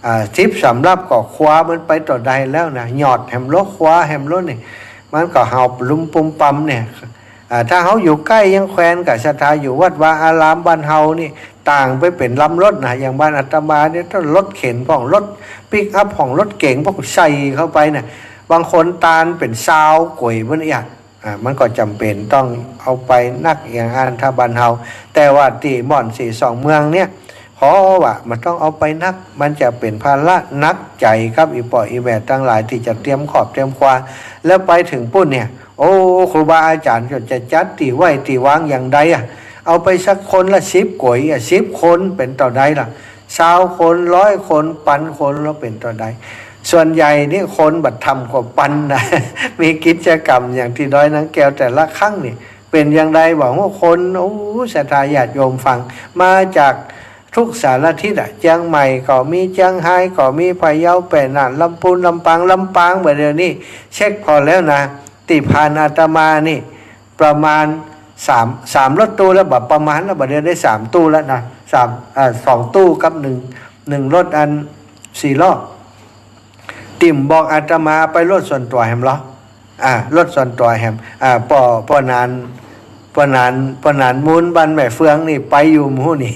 อ่า สิบสำรับก็ครัวมันไปเต้าใดแล้วนะ หยอดแหมโล ครัวแหมโลนี่ มันก็เห่าลุมปุมปัมเนี่ย อ่า ถ้าเฮาอยู่ใก้เยื้องแคว่นกับศรัทธา อยู่วัดวาอารามบ้านเฮานี่ ต่างไปเป๋นลำรถนะ อย่างบ้านอาตมาเนี่ย ต้องรถเข็นพ่อง รถปิกอัพพ่อง รถเก๋งพ่อง ใส่เข้าไปนะ บางคนตานเป๋นซาวก๋วยมันเนี่ย อ่า มันก็จ๋ำเป๋นต้องเอาไปนักอย่างอั้น ถ้าบ้านเฮา แต่ว่าตี้ม่อนสีสองเมืองเนี่ย เพราะว่าบ่ต้องเอาไปนัก มันจะเป๋นภาระหนักใจ๋กับอี่ป้ออี่แม่ตังหลายตี้จะเตรียมครอบเตรียมครัว แล้วไปเถิงปู้นเนี่ย โอ้ ครูบาอาจ๋ารย์ก็จะจัดตี้ไหว้ตี้วางอย่างใดอะ เอาไปสักคนละสิบก๋วยอะ สิบคนเป๋นเต้าใดล่ะ ซาวคน ร้อยคน ปันคน แล้วเป๋นเต้าใด ส่วนใหญ่นี่คนบ่ต่ำกว่าปันนะ มีกิจกรรมอย่างตี้ดอยนางแก้วแต่ละครั้งนี่ เป๋นอย่างใดบ่ฮู้ คน โอ้ ศรัทธาญาติโยมฟัง มาจากทุกสารทิศอะ เจียงใหม่ก็มี เจียงฮายก็มี พะเยา แป้น่าน ลำปูน ลำปาง ลำปาง บ่าเดี่ยวนี้ เช็คผ่อแล้วนะ ตี้ผ่านอาตมานี่ ประมาณสาม สามรถตู้แล้ว บ่ประมาณแล้ว บ่าเดี่ยวได้สามตู้แล้วนะ สาม อ่า สองตู้กับหนึ่ง หนึ่งรถอันสี่ล้อ ตี้บ่บอกอาตมา ไปรถส่วนตั๋วแหมลอ อ่า รถส่วนตั๋วแหม อ่า ป้อ ป้อนาน ป้อนาน ป้อนานมูลบ้านแม่เฟืองนี่ไปอยู่หมู่นี่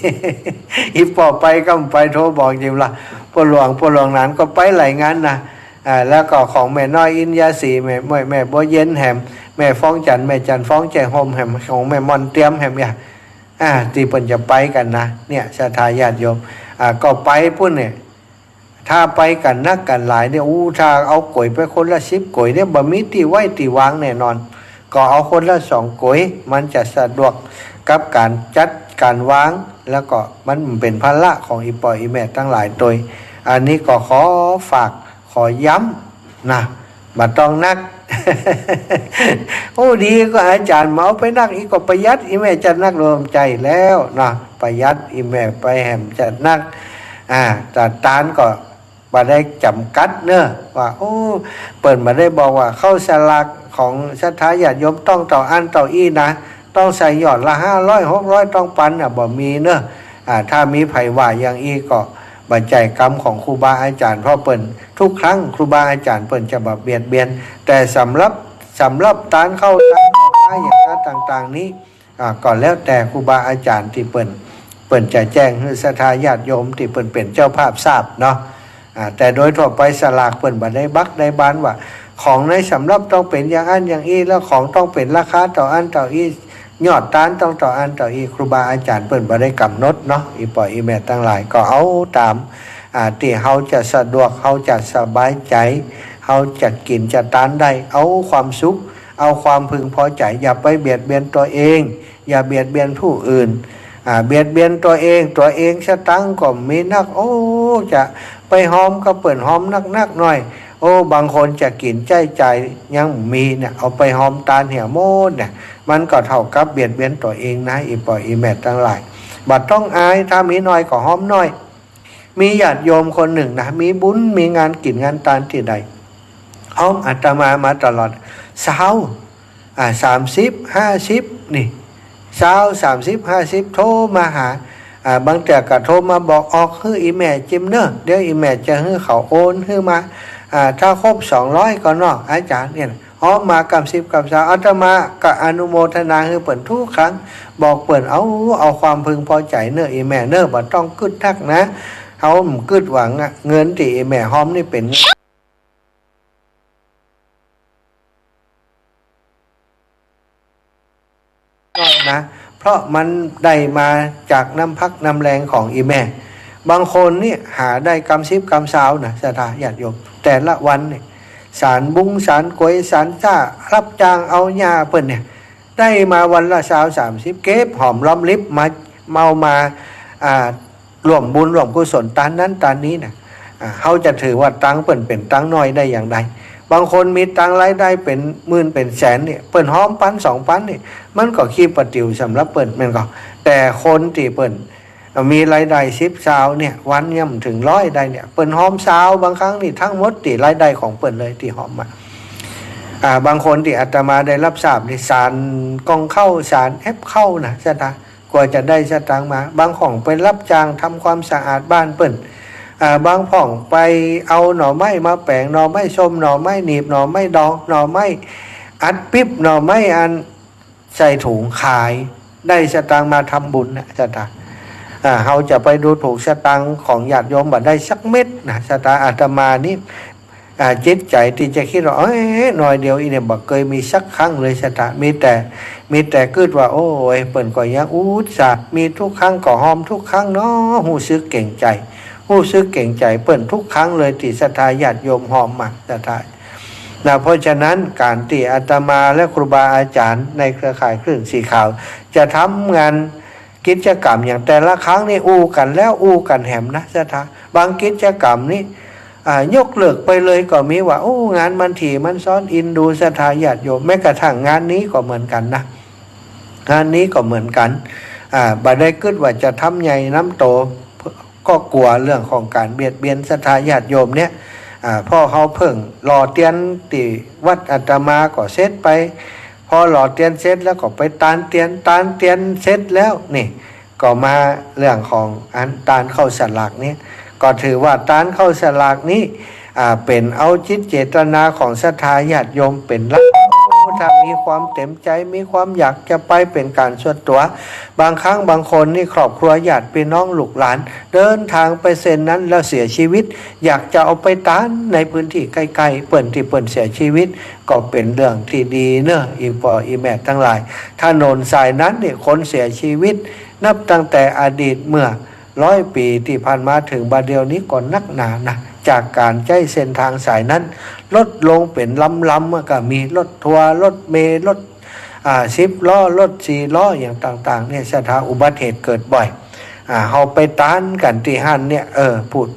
อี่ป้อไปก็ไปโทรบอกจิมละ ป้อหลวง ป้อหลวงนานก็ไปหลายงานนะ อ่า แล้วก็ของแม่น้อยอินยาสี แม่ แม่ แม่บัวเย็นแหม แม่ฟ้องจันทร์ แม่จันทร์ฟ้องแจ่มโฮมแหม ของแม่ม่อนเตียมแหมเนี่ย อ่า ตี้เปิ้นจะไปกั๋นนะ เนี่ย ศรัทธาญาติโยม อ่า ก็ไปปู้นเนี่ย ถ้าไปกั๋นนักกั๋นหลายเนี่ย อู้ ถ้าเอาก๋วยไปคนละสิบก๋วยเนี่ย บ่มีตี้ไหว้ตี้วางแน่นอน ก็เอาคนละสองก๋วย มันจะสะดวกกับก๋านจัดก๋านวาง แล้วก็มันเป๋นภาระของอี่ป้ออี่แม่ตังหลายตวย อันนี้ก็ขอฝาก ขอย้ำนะ บ่ต้องนัก โอ้ ดีก็อาจ๋ารย์บ่เอาไปนัก อี่ก็ประหยัด อี่แม่จัดนัก รวมใจ๋แล้วนะ ประหยัด อี่แม่ไปแหมจัดนัก อ่า แต่ตานก็บ่ได้จ๋ำกัดเนาะ ว่า โอ้ เปิ้นบ่ได้บอกว่าข้าวสลากของศรัทธาญาติโยมต้องเต้าอั้นเต้าอี้นะ ต้องใส่หยอดละห้าร้อย หกร้อย ต้องปันน่ะ บ่มีเนาะ อ่า ถ้ามีใผว่าอย่างอี้ก็บ่ใจ้กรรมของครูบาอาจ๋ารย์ เพราะเปิ้น ทุกครั้งครูบาอาจ๋ารย์เปิ้นจะบ่เบียดเบียน แต่สำหรับ สำหรับตานเข้าตานออก ตานอย่างนั้นต่างๆ นี้ อ่า ก็แล้วแต่ครูบาอาจ๋ารย์ตี้เปิ้น เปิ้นจะแจ้งหื้อศรัทธาญาติโยมตี้เปิ้นเป๋นเจ้าภาพทราบเนาะ อ่า แต่โดยทั่วไปสลากเปิ้นบ่ได้บักได้บานว่า ของในสำรับต้องเป๋นอย่างอั้นอย่างอี้ แล้วของต้องเป๋นราคาเต้าอั้นเต้าอี้ ยอดตานต้องเต้าอั้นเต้าอี้ ครูบาอาจ๋ารย์เปิ้นบ่ได้ก๋ำหนดเนาะ อี่ป้ออี่แม่ตังหลาย ก็เอาต๋าม อ่า ตี้เฮาจะสะดวก เฮาจะสบายใจ๋ เฮาจะกิ๋นจะตานได้ เอาความสุข เอาความพึงพอใจ๋ อย่าไปเบียดเบียนตั๋วเอง อย่าเบียดเบียนผู้อื่น อ่า เบียดเบียนตั๋วเอง ตั๋วเองสตางค์ก็มีนัก โอ้ จะไปฮอมกับเปิ้นฮอมนักๆ หน้อย โอ้ บางคนจะกิ๋นใจ๊จ่ายยังมีเนี่ย เอาไปฮอมตานเหียหมดเนี่ย มันก็เต้ากับเบียดเบียนตั๋วเองนะ อี่ป้ออี่แม่ตังหลาย บ่ต้องอาย ถ้ามีหน้อยก็ฮอมหน้อย มีญาติโยมคนนึ่งนะ มีบุญมีงานกิ๋นงานตานตี้ใด ฮอมอาตมามาตลอด ซาว อ่า สามสิบ ห้าสิบ นี่ ซาว สามสิบ ห้าสิบ โทรมาหา อ่า บางเตื้อก็โทรมาบอก ออกหื้ออี่แม่จิมเน่อ เดี๋ยวอี่แม่จะหื้อเขาโอนหื้อมา อ่า ถ้าครบสองร้อยก็เนาะ อาจ๋ารย์เนี่ย ฮอมมาก๋ำสิบก๋ำซาว อาตมาก็อนุโมทนาหื้อเปิ้นทุกครั้ง บอกเปิ้น เอา เอาความพึงพอใจ๋เน่ออี่แม่เน่อ บ่ต้องกึ๊ดนักนะ เฮาบ่กึ๊ดว่าเงินตี้อี่แม่ฮอมนี่เป๋น น้อยนะ เพราะมันได้มาจากน้ำพักน้ำแรงของอี่แม่ บางคนนี่หาได้ก๋ำสิบก๋ำซาวนะ ศรัทธาญาติโยม แต่ละวันนี่ สานบุ้ง สานกวย สานจ้า ฮับจ้างเอาหญ้าเปิ้นเนี่ย ได้มาวันละซาว สามสิบ เก็บหอมรอมริบมา เอามา อ่า ร่วมบุญร่วมกุศลตานนั้นตานนี้นะ อ่า เฮาจะถือว่าตังค์เปิ้นเป๋นตังค์น้อยได้อย่างใด บางคนมีตังค์รายได้เป๋นหมื่นเป๋นแสนเนี่ย เปิ้นฮอมปันสองปันเนี่ย มันก็ขี้ปะติ๋วสำหรับเปิ้น แม่นก่อ แต่คนตี้เปิ้นมีรายได้สิบซาวเนี่ย วันยังบ่เถิงร้อยได้เนี่ย เปิ้นฮอมซาว บางครั้งนี่ทั้งหมดตี้รายได้ของเปิ้นเลยตี้ฮอมมา อ่า บางคนตี้อาตมาได้ฮับทราบนี่ สานก่องข้าว สานแอปข้าวนะ ศรัทธา กว่าจะได้สตางค์มา บางพ่องไปฮับจ้างทำความสะอาดบ้านเปิ้น อ่า บางพ่องไปเอาหน่อไม้มาแป๋ง หน่อไม้ส้ม หน่อไม้หนีบ หน่อไม้ดอง หน่อไม้อัดปิ๊บ หน่อไม้อันใส่ถุงขาย ได้สตางค์มาทำบุญนะ ศรัทธา อ่า เฮาจะไปดูถูกสตางค์ของญาติโยมบ่ได้สักเม็ดนะ ศรัทธา อาตมานี่ อ่า จิตใจ๋ตี้จะกึ๊ดว่า เอ้ย หน้อยเดียวอี้เนี่ย บ่เกยมีสักครั้งเลย ศรัทธา มีแต่ มีแต่กึ๊ดว่า โอ้ย เปิ้นก็ยังอุตส่าห์ มีทุกครั้งก็ฮอมทุกครั้งเนาะ ฮู้สึกเก๋งใจ๋ ฮู้สึกเก๋งใจ๋เปิ้นทุกครั้งเลยตี้ศรัทธาญาติโยมฮอมมา ศรัทธา นะ เพราะฉะนั้นก๋านตี้อาตมาและครูบาอาจ๋ารย์ในเครือข่ายคลื่นสีขาว จะทำงาน กิจกรรมอย่างแต่ละครั้งนี่อู้กั๋นแล้วอู้กั๋นแหมนะ ศรัทธา บางกิจกรรมนี่ อ่า ยกเลิกไปเลยก็มีว่า โอ้ งานมันถี่มันซ้อน เอ็นดูศรัทธาญาติโยม แม้กระทั่งงานนี้ก็เหมือนกั๋นนะ งานนี้ก็เหมือนกั๋น อ่า บ่ได้กึ๊ดว่าจะทำใหญ่นำโต ก็กั๋วเรื่องของก๋านเบียดเบียนศรัทธาญาติโยมเนี่ย อ่า เพราะเฮาเพิ่งหล่อเตียนตี้วัดอาตมาก็เสร็จไป พอหล่อเตียนเสร็จแล้วก็ไปตานเตียน ตานเตียนเสร็จแล้วนี่ ก็มาเรื่องของอันตานข้าวสลากนี้ ก็ถือว่าตานข้าวสลากนี้ อ่า เป๋นเอาจิตเจตนาของศรัทธาญาติโยมเป๋นหลัก ถ้ามีความเต็มใจ๋ มีความอยากจะไปเป๋นก๋านส่วนตั๋ว บางครั้งบางคนนี่ครอบครัวญาติพี่น้องลูกหลาน เดินทางไปเส้นนั้นแล้วเสียชีวิต อยากจะเอาไปตานในพื้นที่ใกล้ๆ เปิ้นตี้เปิ้นเสียชีวิต ก็เป๋นเรื่องตี้ดีเนาะ อี่ป้ออี่แม่ตังหลาย ถนนสายนั้นนี่คนเสียชีวิตนับตั้งแต่อดีตเมื่อร้อยปี๋ตี้ผ่านมาเถิงบ่าเดี่ยวนี้ก็นักหนานะ จากก๋านใจ๊เส้นตางสายนั้น ลดลงเป๋นลำๆ มันก็มีรถทัวร์ รถเมล์ รถ อ่า สิบล้อ รถสี่ล้อ อย่างต่างๆ เนี่ย ศรัทธา อุบัติเหตุเกิดบ่อย อ่า เฮาไปตานกั๋นตี้หั้นเนี่ย เออ พูด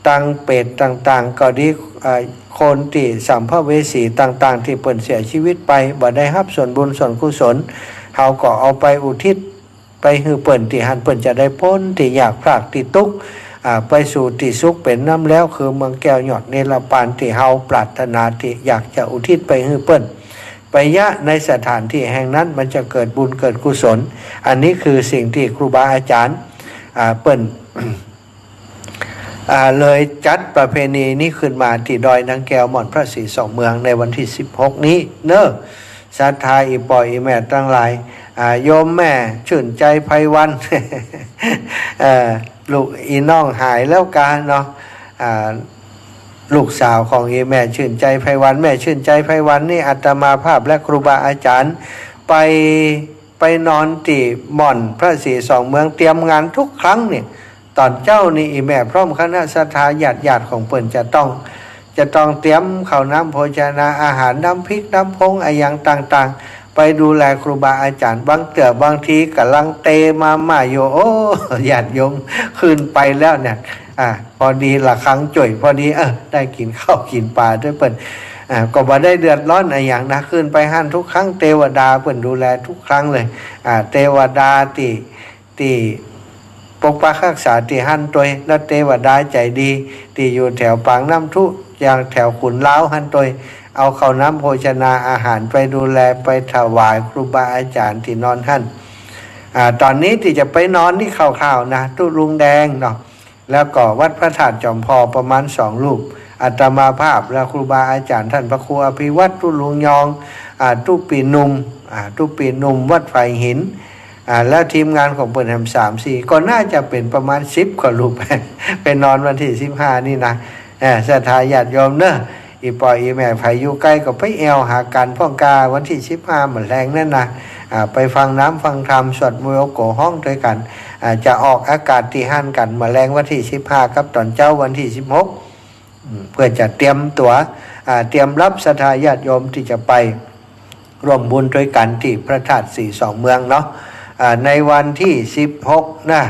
ตังเปรตต่างๆ ก็ดี อ่า คนตี้สัมภเวสีต่างๆ ตี้เปิ้นเสียชีวิตไป บ่ได้ฮับส่วนบุญส่วนกุศล เฮาก็เอาไปอุทิศไปหื้อเปิ้นตี้หั้น เปิ้นจะได้ป๊นตี้ยากพรากตี้ตุ๊กข์ อ่า ไปสู่ตี้สุขเป๋นนำแล้ว คือเมืองแก้วยอดนิรปานตี้เฮาปรารถนาตี้อยากจะอุทิศไปหื้อเปิ้น ไปเยียะในสถานตี้แห่งนั้น มันจะเกิดบุญเกิดกุศล อันนี้คือสิ่งตี้ครูบาอาจ๋ารย์ อ่า เปิ้น อ่า เลยจัดประเพณีนี้ขึ้นมาตี้ดอยนางแก้วม่อนพระศรีสองเมืองในวันตี้สิบหกนี้เนาะ ศรัทธาอี่ป้ออี่แม่ตังหลาย อ่า โยมแม่ชื่นใจไพวัน เอ่อ ลูกอี่น้องหายแล้วกาเนาะ อ่า ลูกสาวของอี่แม่ชื่นใจไพวัน แม่ชื่นใจไพวันนี่อาตมาภาพและครูบาอาจ๋ารย์ไป ไปนอนตี้ม่อนพระศรีสองเมือง เตรียมงานทุกครั้งนี่ ต๋อนเจ๊านี่อี่แม่พร้อมคณะศรัทธาญาติๆ ของเปิ้นจะต้อง จะต้องเตรียมข้าวน้ำโภชนาอาหาร น้ำพริกน้ำพงอะหยังต่างๆ ไปดูแลครูบาอาจ๋ารย์ บางเตื้อบางทีก่ำลังเตมาม่าอยู่ โอ้ ญาติโยมขึ้นไปแล้วเนี่ย อ่า พอดีระฆังจ้วย พอดี เออ ได้กิ๋นข้าวกิ๋นป๋าตวยเปิ้น อ่า ก็บ่ได้เดือดร้อนอะหยังนะ ขึ้นไปหั้นทุกครั้ง เตวดาเปิ้นดูแลทุกครั้งเลย อ่า เตวดาตี้ ตี้ปกปักฮักษาตี้หั้นตวย และเตวดาใจ๋ดีตี้อยู่แถวปางน้ำทุ อย่างแถวขุนล้าวหั้นตวย เอาข้าวน้ำโภชนาอาหารไปดูแล ไปถวายครูบาอาจ๋ารย์ตี้นอนหั้น อ่า ต๋อนนี้ตี้จะไปนอนนี่คร่าวๆ นะ ตุ๊ลุงแดงเนาะ แล้วก็วัดพระธาตุจอมพอประมาณสองรูป อาตมาภาพและครูบาอาจ๋ารย์ต้านพระครูอภิวัตรตุ๊ลุงยอง อ่า ตุ๊ปี้หนุ่ม อ่า ตุ๊ปี้หนุ่มวัดฝายหิน อ่า แล้วทีมงานของเปิ้นแหมสามสี่ ก็น่าจะเป๋นประมาณสิบกว่ารูป ไปนอนวันตี้สิบห้านี่นะ เออ ศรัทธาญาติโยมเนาะ อี่ป้ออี่แม่ใผอยู่ไกลก็ไปแอ่วหากั๋นพ่องกา วันตี้สิบห้าเมื่อแลงนั้นนะ อ่า ไปฟังน้ำฟังธรรม สวดมนต์โอโกฮ้องตวยกั๋น อ่า จะออกอากาศตี้หั้นกั๋นเมื่อแลงวันตี้สิบห้ากับต๋อนเจ๊าวันตี้สิบหก อืม เปื้อจะเตรียมตั๋ว อ่า เตรียมรับศรัทธาญาติโยมตี้จะไปร่วมบุญตวยกั๋นตี้พระธาตุศรีสองเมืองเนาะ อ่า ในวันตี้สิบหกนะ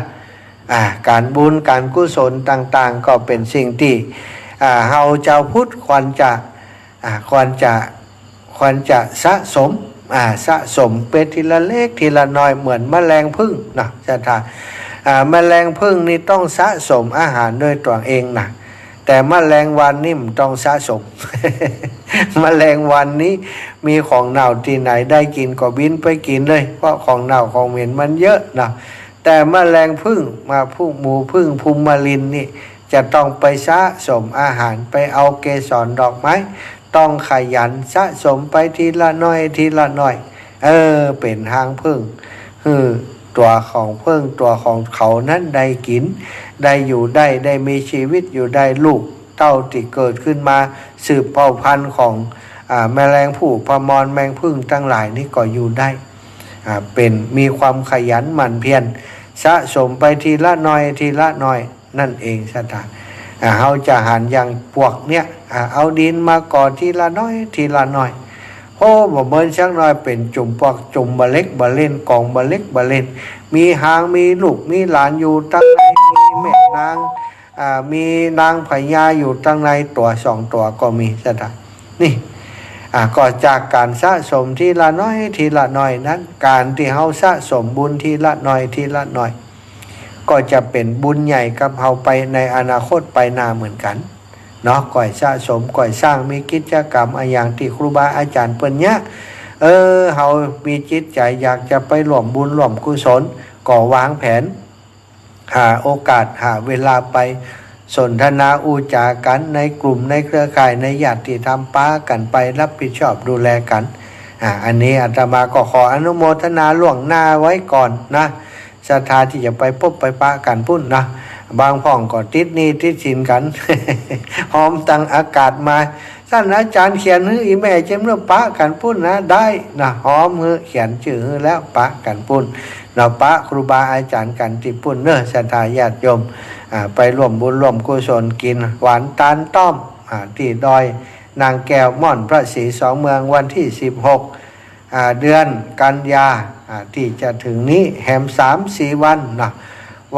อ่า ก๋านบุญก๋านกุศลต่างๆ ก็เป๋นสิ่งตี้ อ่า เฮาจาวพุทธควรจะ อ่า ควรจะ ควรจะสะสม อ่า สะสมไปทีละเล็กทีละน้อย เหมือนแมลงผึ้งเนาะ ศรัทธา อ่า แมลงผึ้งนี่ต้องสะสมอาหารด้วยตั๋วเองนะ แต่แมลงวันนี่บ่ต้องสะสม แมลงวันนี่มีของเน่าตี้ไหนได้กิ๋นก็บินไปกิ๋นเลย เพราะของเน่าของเหม็นมันเยอะเนาะ แต่แมลงผึ้ง มาพวกหมู่ผึ้งภูมิลินนี่ จะต้องไปสะสมอาหาร ไปเอาเกสรดอกไม้ ต้องขยันสะสมไปทีละน้อยทีละน้อย เออ เป๋นฮางผึ้ง หื้อตั๋วของผึ้งตั๋วของเขานั้นได้กิ๋น ได้อยู่ได้ ได้มีชีวิตอยู่ได้ ลูกเต้าตี้เกิดขึ้นมาสืบเผ่าพันธุ์ของ อ่า แมลงผู้พมรแมงผึ้งตังหลายนี่ก็อยู่ได้ อ่า เป๋นมีความขยันหมั่นเพียร สะสมไปทีละน้อยทีละน้อย นั่นเองศรัทธา อ่า เฮาจะหันอย่างปวกเนี่ย อ่า เอาดินมาก่อทีละน้อยทีละน้อย โอ้ บ่เมินสักหน้อยเป๋นจุ่มปวกจุ่มบ่าเล็กบ่าเล่น ก๋องบ่าเล็กบ่าเล่น มีฮางมีลูกมีหลานอยู่ตังใน มีแม่นาง อ่า มีนางพญาอยู่ตังในตั๋วสองตั๋วก็มีศรัทธา นี่ อ่า ก็จากก๋านสะสมทีละน้อยทีละน้อยนั้น ก๋านตี้เฮาสะสมบุญทีละน้อยทีละน้อย ก็จะเป๋นบุญใหญ่กับเฮาไปในอนาคตไปหน้าเหมือนกั๋นเนาะ ก่อยสะสม ก่อยสร้าง มีกิจกรรมอะหยังตี้ครูบาอาจ๋ารย์เปิ้นเยียะ เออ เฮามีจิตใจ๋อยากจะไปร่วมบุญร่วมกุศล ก็วางแผน หาโอกาส หาเวลาไปสนทนาอู้จ๋ากั๋นในกลุ่มในเครือข่ายในญาติธรรม ปากั๋นไปรับผิดชอบดูแลกั๋น อ่า อันนี้อาตมาก็ขออนุโมทนาล่วงหน้าไว้ก่อนนะ ศรัทธาตี้จะไปปบไปปะกั๋นปุ้นนะ บางพ่องก็ติดหนี้ติดสินกั๋น ฮอมตังอากาศมา ต้านอาจ๋ารย์เขียนหื้ออี่แม่เจ้าเมื่อปะกั๋นปุ้นนะ ได้นะ ฮอมหื้อ เขียนจื้อหื้อแล้วปะกั๋นปุ้นเนาะ ปะครูบาอาจ๋ารย์กั๋นตี้ปุ้นเนาะ ศรัทธาญาติโยม อ่า ไปร่วมบุญร่วมกุศล กิ๋นหวานตานต้อม อ่า ตี้ดอยนางแก้วม่อนพระศรีสองเมือง วันตี้สิบหก อ่า เดือนกันยา อ่า ตี้จะเถิงนี้ แหมสามสี่วันเนาะ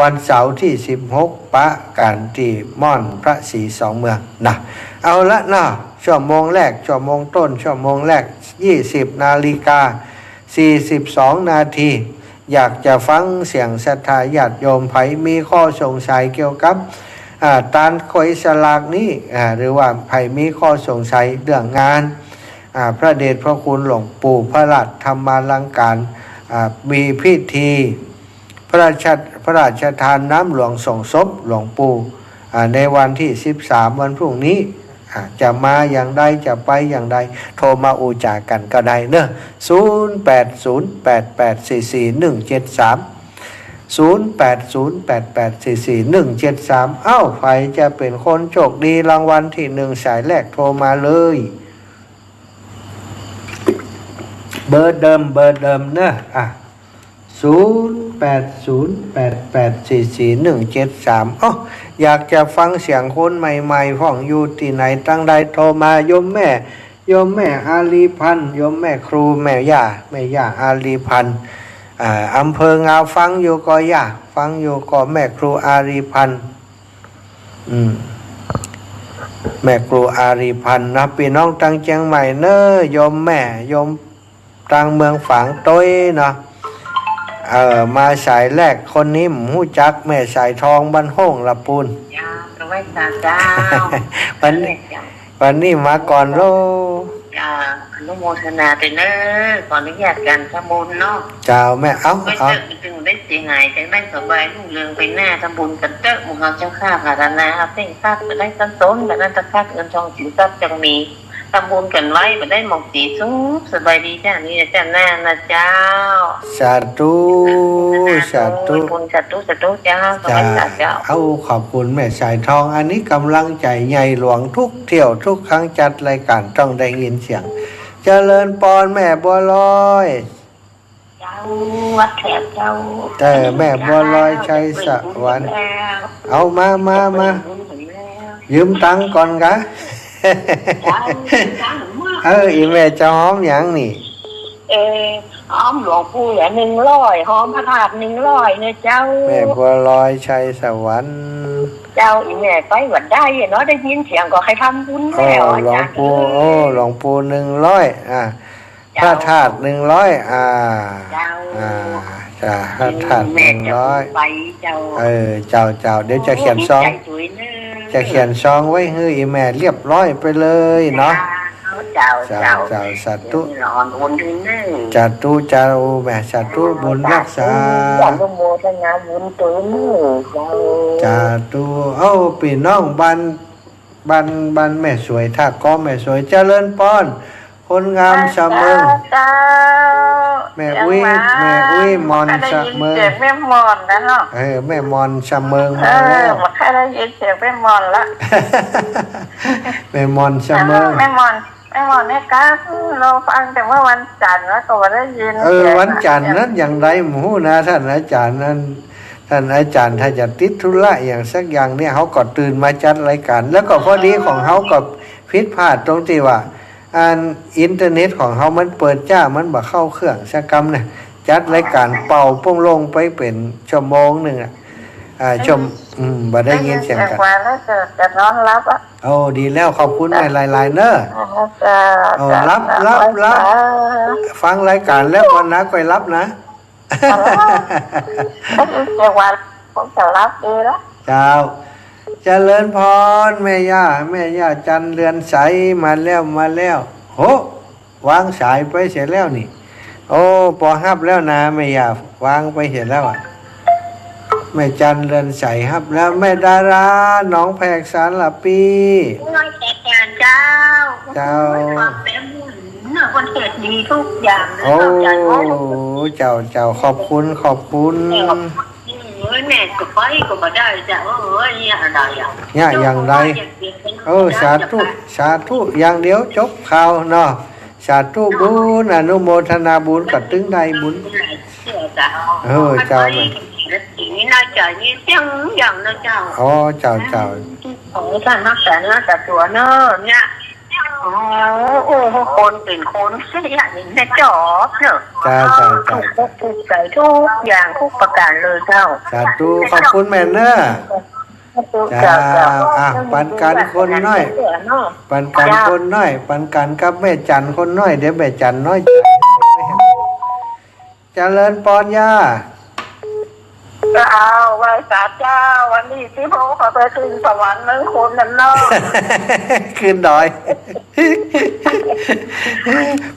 วันเสาร์ตี้สิบหก ปะกั๋นตี้ม่อนพระศรีสองเมืองนะ เอาละเนาะ ชั่วโมงแรก ชั่วโมงต้น ชั่วโมงแรก ยี่สิบนาฬิกาสี่สิบสองนาที อยากจะฟังเสียงศรัทธาญาติโยม ใผมีข้อสงสัยเกี่ยวกับ อ่า ตานขวยสลากนี้ อ่า หรือว่าใผมีข้อสงสัยเรื่องงาน อ่า พระเดชพระคุณหลวงปู่พระราชธรรมาลังการ อ่า มีพิธีพระราช พระราชทานน้ำหลวงส่งศพหลวงปู่ อ่า ในวันที่สิบสาม วันพรุ่งนี้ อ่า จะมาอย่างใด จะไปอย่างใด โทรมาอู้จ๋ากั๋นก็ได้เนอะ ศูนย์แปดศูนย์แปดแปดสี่สี่หนึ่งเจ็ดสาม ศูนย์แปดศูนย์แปดแปดสี่สี่หนึ่งเจ็ดสาม เอ้า ใผจะเป๋นคนโชคดีรางวัลที่หนึ่งสายแรก โทรมาเลย เบอร์เดิม เบอร์เดิมเนอะ อ่ะ ศูนย์แปดศูนย์แปดแปดสี่สี่หนึ่งเจ็ดสาม อ้อ อยากจะฟังเสียงคนใหม่ๆ พ่อง อยู่ตี้ไหนตังใด โทรมา โยมแม่ โยมแม่อารีพันธ์ โยมแม่ครู แม่ย่า แม่ย่าอารีพันธ์ อ่า อำเภองาว ฟังอยู่ก่อ ย่า ฟังอยู่ก่อ แม่ครูอารีพันธ์ อืม แม่ครูอารีพันธ์นะ ปี้น้องตังเจียงใหม่เนอะ โยมแม่ โยมตังเมืองฝางโต๊ยเนาะ เออ มาสายแรก คนนี้ผมฮู้จัก แม่สายทองบ้านโฮ่งละปูน จ้า สวัสดีเจ้า วันนี้ เจ้า วันนี้มาก่อนโล จ้า อนุโมทนาด้วยเนอะ ขออนุญาตการทำบุญเนาะ เจ้าแม่ เอ้า เอ้า เปิ้นเจ้าจึงได้เสียหาย จังได้สบายรุ่งเรืองไปหน้า ทำบุญกั๋นเต๊อะ หมู่เฮาเจ้าข้า ภาวนา เพ่งทรัพย์ บ่ได้สันโตษ บ่ได้ตะกัด เงินทองสินทรัพย์จงมี ทำบุญกั๋นไว้ บ่ได้หมองสีสุข สบายดีจ้า นี่นะจ้า หน้านะเจ้า สาธุ สาธุ บุญ สาธุ สาธุเจ้า สวัสดีเจ้า เอ้า ขอบคุณแม่สายทอง อันนี้กำลังใจ๋ใหญ่หลวง ทุกเที่ยวทุกครั้งจัดรายการต้องได้ยินเสียง เจริญปอนแม่บัวลอย เจ้า วัดแถบเจ้า เออ แม่บัวลอยชัยสวรรค์ เอามา มา มา ยืมตังค์ก่อนกะ เจ้า ยืมตังค์มา เออ อีแม่จะหอมหยังนี่ เออ หอมหลวงปู่ละหนึ่งร้อย หอมพระธาตุหนึ่งร้อยเนอะเจ้า แม่บัวลอยชัยสวรรค์ เจ้า อีแม่ไปบ่ได้เนาะ ได้ยินเสียงก็ใค่ทำบุญแล้ว โอ้ หลวงปู่ อาจ๋ารย์ โอ้ หลวงปู่หนึ่งร้อย อ่ะ เจ้า พระธาตุหนึ่งร้อย อ่า เจ้า อ่า จ้ะ พระธาตุหนึ่งร้อย แม่จะไปเจ้า เออ เจ้า เจ้า เดี๋ยวจะเขียนซอง โอ้ ดีใจ๋สวยเนอะ จะเขียนซองไว้หื้ออีแม่เรียบร้อยไปเลยเนาะ เจ้า เจ้า เจ้า เจ้า สาธุ เดี๋ยวหลอนโอนคืนเนอะ สาธุ เจ้าแม่ สาธุ บุญรักษา อนุโมทนาบุญตวยเนอะ เจ้า สาธุ เอ้า ปี้น้องบ้าน บ้าน บ้านแม่สวย ท่าก้อแม่สวย เจริญปอน คนงามสะเมิง เจ้า แม่อุ๊ย แม่อุ๊ยมอนสะเมิง บ่ได้ยินเสียงแม่มอนนะเนาะ เออ แม่มอนสะเมิงมาแล้ว เออ บ่ค่อยได้ยินเสียงแม่มอนละ แม่มอนสะเมิง แม่มอน แม่มอนเนี่ยครับ เราฟังแต่เมื่อวันจันทร์แล้วก็บ่ได้ยิน เออ เสียง วันจันทร์นั้นอย่างใดหมู่นะ ท่านอาจารย์นั้น ท่านอาจารย์ถ้าจะติดธุระอย่างสักอย่างเนี่ย เขาก็ตื่นมาจัดรายการ แล้วก็พอดีของเขาก็ผิดพลาดตรงตี้ว่า อันอินเทอร์เน็ตของเขามันเปิดจ้า มันบ่เข้าเครื่องสักกำนะ จัดรายการเป่าโป้งโล่งไปเป๋นชั่วโมงนึ่งอะ อ่า ชั่ว อืม บ่ได้ยินเสียงกั๋น ได้ยินเสียงกว่าแล้วจะ จะนอนหลับอะ โอ้ ดีแล้ว ขอบคุณแม่หลายๆ เนอะ เจ้า โอ้ หลับ หลับ หลับ ฟังรายการแล้วก่อนนะ ก่อยหลับนะ เจ้า เจ้า เจริญปอน แม่ย่า แม่ย่าจันเรือนใส มาแล้ว มาแล้ว โห วางสายไปเสียแล้วนี่ โอ้ ปอฮับแล้วนะ แม่ย่า วางไปเสียแล้วอะ แม่จันเรือนใสฮับแล้ว แม่ดารา หนองแพกสารปี เจ้า เจ้า เนอะ คนเทศน์ดีทุกอย่างเลย โอ้ เจ้า เจ้า เจ้า ขอบคุณ ขอบคุณ เอ้ย แม่ก็ไปก็บ่ได้จ้ะ เอ้ย เนี่ยอะไรอ่ะ เนี่ยอย่างใด เออ สาธุ สาธุ อย่างเดียวจบข่าวเนาะ สาธุบุญ อนุโมทนาบุญกับตึงได้บุญ เจ้า เออ เจ้า นี่น่าจะมีเสียงอย่างนะเจ้า อ๋อ เจ้า เจ้า ขอท่านรักษาเนื้อรักษาตัวเนอะเนี่ย โอ้โห คนเป๋นคนเสียนี่แม่จอบเนอะ จ้า จ้า จ้า ถูกอกถูกใจ๋ทุกอย่างทุกประการเลยเจ้า สาธุ ขอบคุณแม่เนอะ เจ้า เจ้า อ่ะ ปันกันคนน้อย เจ้า ปันกันคนน้อย ปันกันกับแม่จันคนน้อย เดี๋ยวแม่จันน้อยใจ๋ เจริญปอนย่า เ เจ้า ไหว้สาเจ้า วันตี้สิบหกก็ไปขึ้นสวรรค์เมืองคนนั่นเนาะ ขึ้นดอย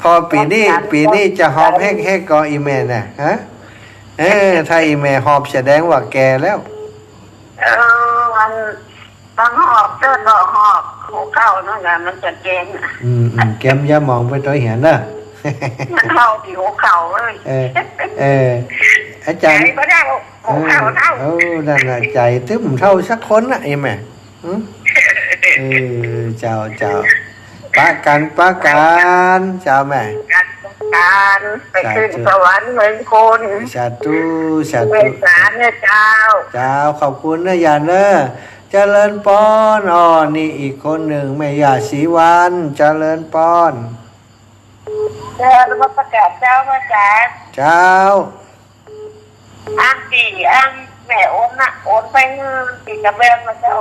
พอปี๋นี้ ปี๋นี้จะหอบแฮกๆ ก่อ อี่แม่น่ะ ฮะ เออ ถ้าอี่แม่หอบแสดงว่าแก่แล้ว เออ มัน ต้องหอบเติบโต หอบหัวเข่านั่นแหละ มันจะเจ็บ อืม อืม แกมอย่ามองไปตวยเหียเน่อ มันเข่าตี้หัวเข่าเอ้ย เออ เออ อาจ๋ารย์ ใจ๋ก็ได้ หัวเข่าเท่า เออ เออ นั่นน่ะ ใจ๋ตึ้มเท่าสักคนน่ะ เห็นไหม อืม เออ เจ้า เจ้า ปะกั๋น ปะกั๋น เจ้าแม่ กั๋น ไปขึ้นสวรรค์เมืองคน สาธุ สาธุ เมตต๋าเนี่ยเจ้า เจ้า ขอบคุณนะยายเน่อ เจริญปอน อ้อ นี่อีกคนนึ่ง แม่ย่าศรีวรรณ เจริญปอน เจ้านมัสก๋ารเจ้า อาจ๋ารย์ เจ้า อันตี้อันแม่โอนน่ะ โอนไปหื้อตี้กระเบื้องมาเจ้า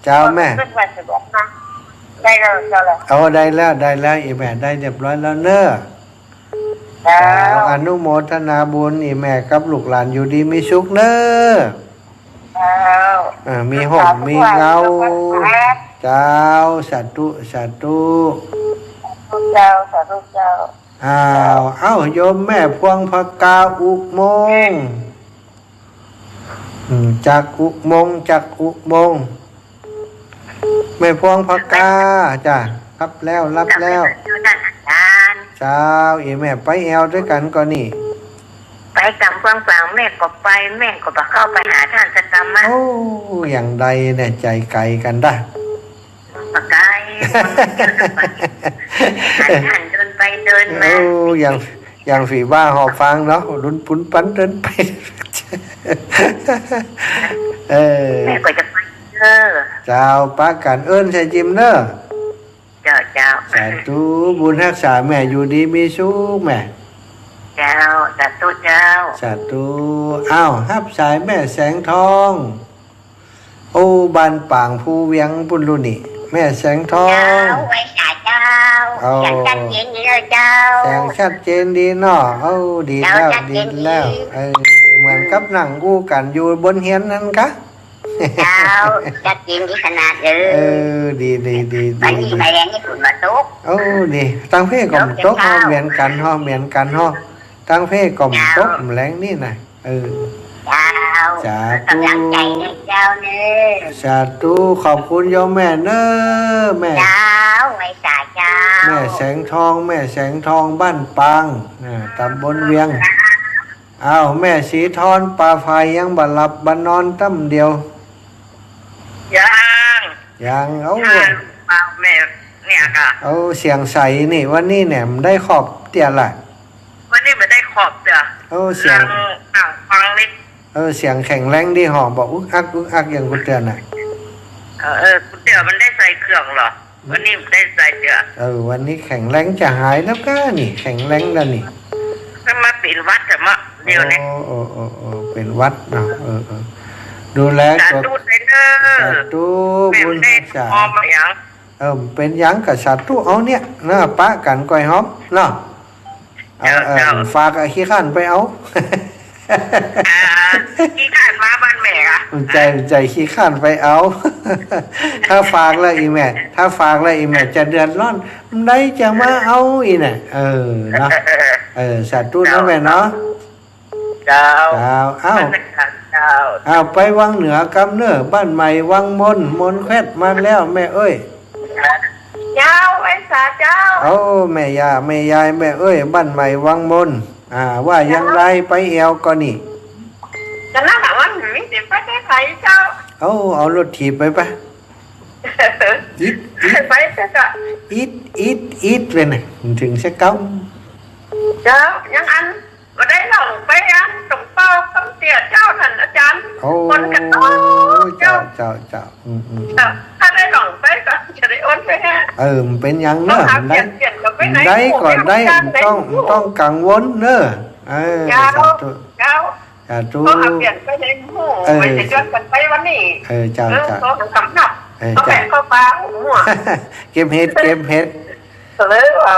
เจ้าแม่ ขึ้นมาสะดวกนะ ได้แล้วเจ้าแล้ว โอ้ ได้แล้ว ได้แล้ว อี่แม่ ได้เรียบร้อยแล้วเน่อ เจ้า เจ้า อนุโมทนาบุญ อี่แม่กับลูกหลานอยู่ดีมีสุขเน่อ เจ้า เออ มีฮ่มมีเงา เจ้า สาธุ สาธุ เจ้า สาธุเจ้า อ้าว เอ้า โยมแม่พวงผกาอุโมงค์ อืม จากอุโมงค์ จากอุโมงค์ แม่พวงผกา จ้ะ รับแล้ว รับแล้ว เจ้า อี่แม่ไปแอ่วตวยกั๋นก่อนี่ ไปก๋ำกวางฝาง แม่ก็ไป แม่ก็บ่เข้าไปหาต้านสักกำอะ โอ้ อย่างใดเนี่ย ใจ๋ไก๋กั๋นดะ ปะไก๋ คนเดียวจะไป หันหันเดินไปเดินมา โอ้ อย่าง อย่างฝีบ่าห่อฟางเนาะ ลุนปุนปันเดินไป เออ แม่ก็จะไปเด้อ เจ้า ปะกั๋น เอิ้นใส่จิมเน่อ เจ้า เจ้า สาธุ บุญฮักษาแม่อยู่ดีมีสุขแม่ เจ้า สาธุเจ้า สาธุ อ้าว ฮับสายแม่แสงทอง โอ้ บ้านปางภูเวียงปู้นลูกนี่ แม่แสงทอง เจ้า ไหว้สาเจ้า เอา เสียงชัดเจนดีเลยเจ้า เสียงชัดเจนดีเนาะ เอา ดีแล้ว เจ้า ชัดเจนดี ดีแล้ว เออ เหมือนกับนั่งอู้กั๋นอยู่บนเฮียนนั้นกะ เจ้า ชัดเจนดีขนาดเลย เออ ดี ดี ดี ดี วันนี้มาแลงนี่ฝนบ่ตก โอ้ ดี ตางเพ่ก็บ่ตก ตกแต่เช้า เฮาเหมือนกั๋น เฮาเหมือนกั๋น เฮา ตางเพ่ก็บ่ตก เจ้า แลงนี่นะ เออ เจ้า สาธุ ก๋ำลังใจ๋นะเจ้าเน่อ สาธุ ขอบคุณโยมแม่เน่อ แม่ เจ้า ไหว้สาเจ้า แม่แสงทอง แม่แสงทอง บ้านปาง อ่า ตำบลเวียง อ้าว แม่ศรีทอน ปลาไฟยังบ่หลับบ่นอนตั้มเดียว ยัง ยัง เอ้า ยัง เปล่าแม่เนี่ยค่ะ เอา เสียงใสนี่ วันนี้เนี่ย บ่ได้ขอบเตื้อละ วันนี้บ่ได้ขอบเตื้อ เออ เสียง นั่ง นั่งฟังนี่ เออ เสียงแข็งแรงดีห่อ บ่อึกอักอึกอักอย่างกูเตื้อน่ะ เออ เออ กูเตื้อมันได้ใส่เครื่องเหรอ วันนี้บ่ได้ใส่เตื้อ เออ วันนี้แข็งแรงจะหายแล้วก้านี่ แข็งแรงแล้วนี่ ก็มาเป๋นหวัดอะเนาะ เดี๋ยวนี้ โอ้ โอ้ โอ้ โอ้ เป๋นหวัดเนาะ เออ เออ ดูแล สาธุ ตัว เด้อ สาธุ แม่ บุญ ได้ รักษา พอมาหยัง เออ เป๋นหยังก็สาธุเอาเนี่ยนะ ปะกั๋นก่อยหอมเนาะ เอา เจ้า เออ เจ้า ฝากขี้คร้านไปเอา อ่า ขี้คร้านมาบ้านแม่อะ บ่ใจ้ บ่ใจ้ ขี้คร้านไปเอา ถ้าฝากแล้วอี่แม่ ถ้าฝากแล้วอี่แม่จะเดือดร้อน บ่ได้จะมาเอาอี่น่ะ เออ เนาะ เออ สาธุนะแม่เนาะ เจ้า เจ้า เอ้า นมัสก๋ารเจ้า เอ้า ไปวังเหนือกำเน่อ บ้านใหม่วังมน มนแคดมาแล้วแม่เอ้ย เจ้า ไหว้สาเจ้า เอ้า แม่ย่า แม่ยาย แม่เอ้ย บ้านใหม่วังมน อ่า ว่าอย่างไร ไปแอ่วก่อนี่ จะนั่งหาวันหนึ่งสิไปได้ไผเจ้า เอ้า เอารถถีบไปปะ อิด อิด ไปเถอะเจ้า อิด อิด อิดไปน่ะ มันถึงสักเก้า เจ้า ยังอัน บ่ได้หลงไปอันตรงเป้าต้องเสียเจ้านั่นอาจ๋ารย์ โอ้ คนกระโตก เจ้า เจ้า เจ้า เจ้า อืม อืม เจ้า ถ้าได้หลงไปก็จะได้โอนไปให้ เออ บ่เป๋นหยังเน่อ บ่ได้ เปลี่ยน เปลี่ยนก็ไปไหน บ่ได้ก็ได้ บ่ต้อง บ่ต้องกังวลเน่อ เออ เจ้า สาธุ เจ้า สาธุ ก็หาเปลี่ยนไปไหนหมู่ เออ ไว้จะย้อนกันไปวันนี้ เออ เจ้า เออ เจ้า ก็สำนัก เออ ก็แบ่ง เจ้า เข้าปลาหมู่ เก็บเห็ด เก็บเห็ด ก็เลยว่า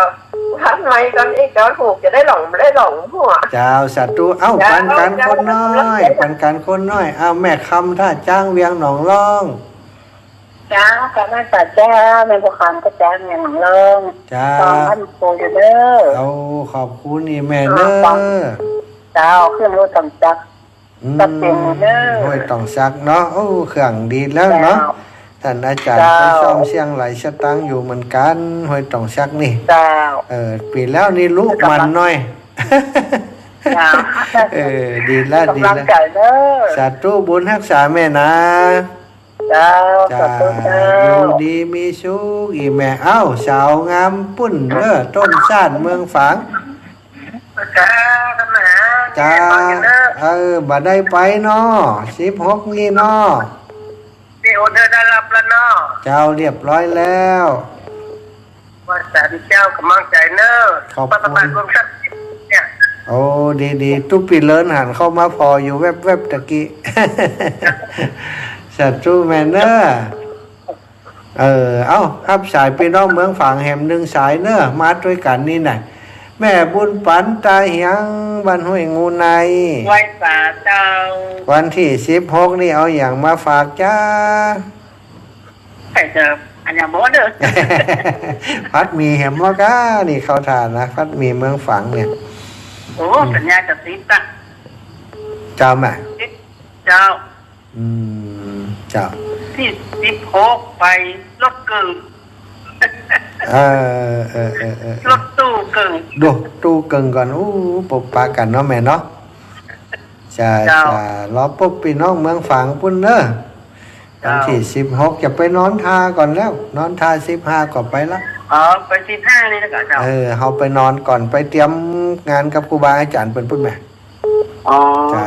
คันใหม่ก่อน เอ๊ะ เจ้า ถูกจะได้หลง ได้หลงหัว เจ้า สาธุ เอ้า เจ้า ปันกั๋นคนน้อย เจ้า ปันกั๋นคนน้อย เอ้า แม่คำท่าจ๊าง เวียงหนองล้อง เจ้า กราบไหว้สาเจ้า แม่บัวคำก็เจ้า เวียงหนองล้อง เจ้า ฟังธรรมอยู่เด้อ เอ้า ขอบคุณนี่แม่เด้อ เจ้า ขึ้นรถต้องจักร อืม ก็เป๋นเด้อ ห้วยต้องสักเนาะ โอ้ เครื่องดีแล้วเนาะ เจ้า ต้านอาจ๋ารย์ เจ้า ไปซ่อมเสี้ยงหลายสตางค์อยู่เหมือนกั๋น ห้วยต้องสักนี่ เจ้า เออ ปี๋แล้วนี่ลุมันหน่อย เจ้า เออ ดีแล้ว ดีแล้ว ก๋ำลังใจ๋เด้อ สาธุ บุญฮักษาแม่นะ เจ้า เจ้า สาธุเจ้า อยู่ดีมีสุขอีแม่ เอ้า สาวงามปุ้นเด้อ ต้นซ่านเมืองฝาง เจ้า เจ้า เออ บ่ได้ไปเนาะ สิบหกนี่เนาะ เดี๋ยวเดินได้รับแล้วเนาะ เจ้า เรียบร้อยแล้ว ว่าสาธุเจ้า ก๋ำลังใจ๋เน้อ ขอบคุณ ปัตตานีรวมสักดิ์เนี่ย โอ้ ดีๆ ตุ๊กปี้เลินหันเข้ามาผ่ออยู่แวบๆ ตะกี้ สาธุแม่เน้อ เออ เอ้า ฮับสายปี้น้องเมืองฝางแหมนึ่งสายเน้อ มาตวยกั๋นนี่น่ะ แม่บุญปั๋น ต๋าเหียง บ้านห้วยงูใน ไหว้สาเจ้า วันตี้สิบหกนี่เอาหยังมาฝากจ๊ะ ใครจะ อันยังบ่เด้อ ผัดหมี่แหมบ่ก้า นี่เข้าท่านะ ผัดหมี่เมืองฝางเนี่ย โอ้ อืม สัญญาจะติดตัง เจ้าแม่ ติด เจ้า อืม เจ้า ตี้สิบหกไปรถเกิ่ง เออ เออ เออ เออ รถตู้เกิ่ง ดู ตู้เกิ่งก่อน อู้ ปบปะกั๋นเนาะแม่เนาะ จ้า เจ้า จ้า รอปบปี้น้องเมืองฝางปุ้นเน้อ เจ้า วันตี้สิบหกจะไปนอนท่าก่อนแล้ว นอนท่าสิบห้าก็ไปละ อ๋อ ไปสิบห้าเลยนะเจ้า เออ เฮาไปนอนก่อน ไปเตรียมงานกับครูบาอาจ๋ารย์เปิ้นปุ้นแหม อ๋อ จ้า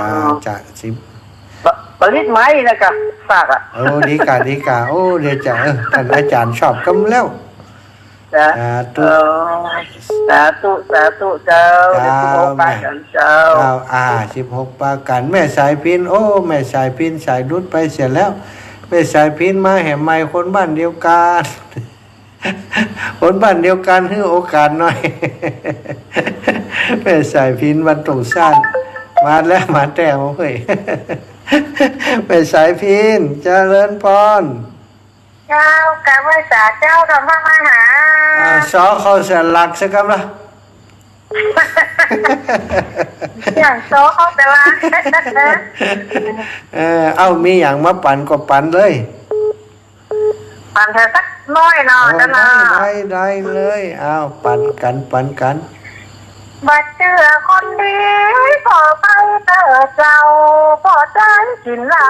จ้า สิบ ปะ ผลิตไหมนะกะ ฝากอะ โอ้ ดีก่า ดีก่า โอ้ เดี๋ยวจะ เออ ต้านอาจ๋ารย์ชอบกำแล้ว จ้ะ สาธุ เออ สาธุ สาธุเจ้า เจ้า เดี๋ยวสิบหกปะกั๋นเจ้า เจ้า อ่า สิบหกปะกั๋น แม่สายพิณ โอ้ แม่สายพิณ สายหลุดไปเสียแล้ว แม่สายพิณมาแหมใหม่ คนบ้านเดียวกั๋น คนบ้านเดียวกั๋น หื้อโอกาสหน่อย แม่สายพิณ บ้านตรงซ่าน มาแล้ว มาแต๊เว้ย แม่สายพิณ เจริญพร เจ้า กราบไหว้สาเจ้า ธรรมมหา อ่า สอเข้าสลักสักกำละ อย่างสอเข้าสลัก เออ เอ้า มีหยังมาปั๋นก็ปั๋นเลย ปั๋นเถอะสักหน้อยเนาะ เออ เจ้าเนาะ ได้ ได้ ได้เลย เอ้า ปั๋นกั๋น ปั๋นกั๋น บ่เจื้อคนดี ผ่อไปเต๊อะเจ้า ผ่อใจ๊กิ๋นเหล้า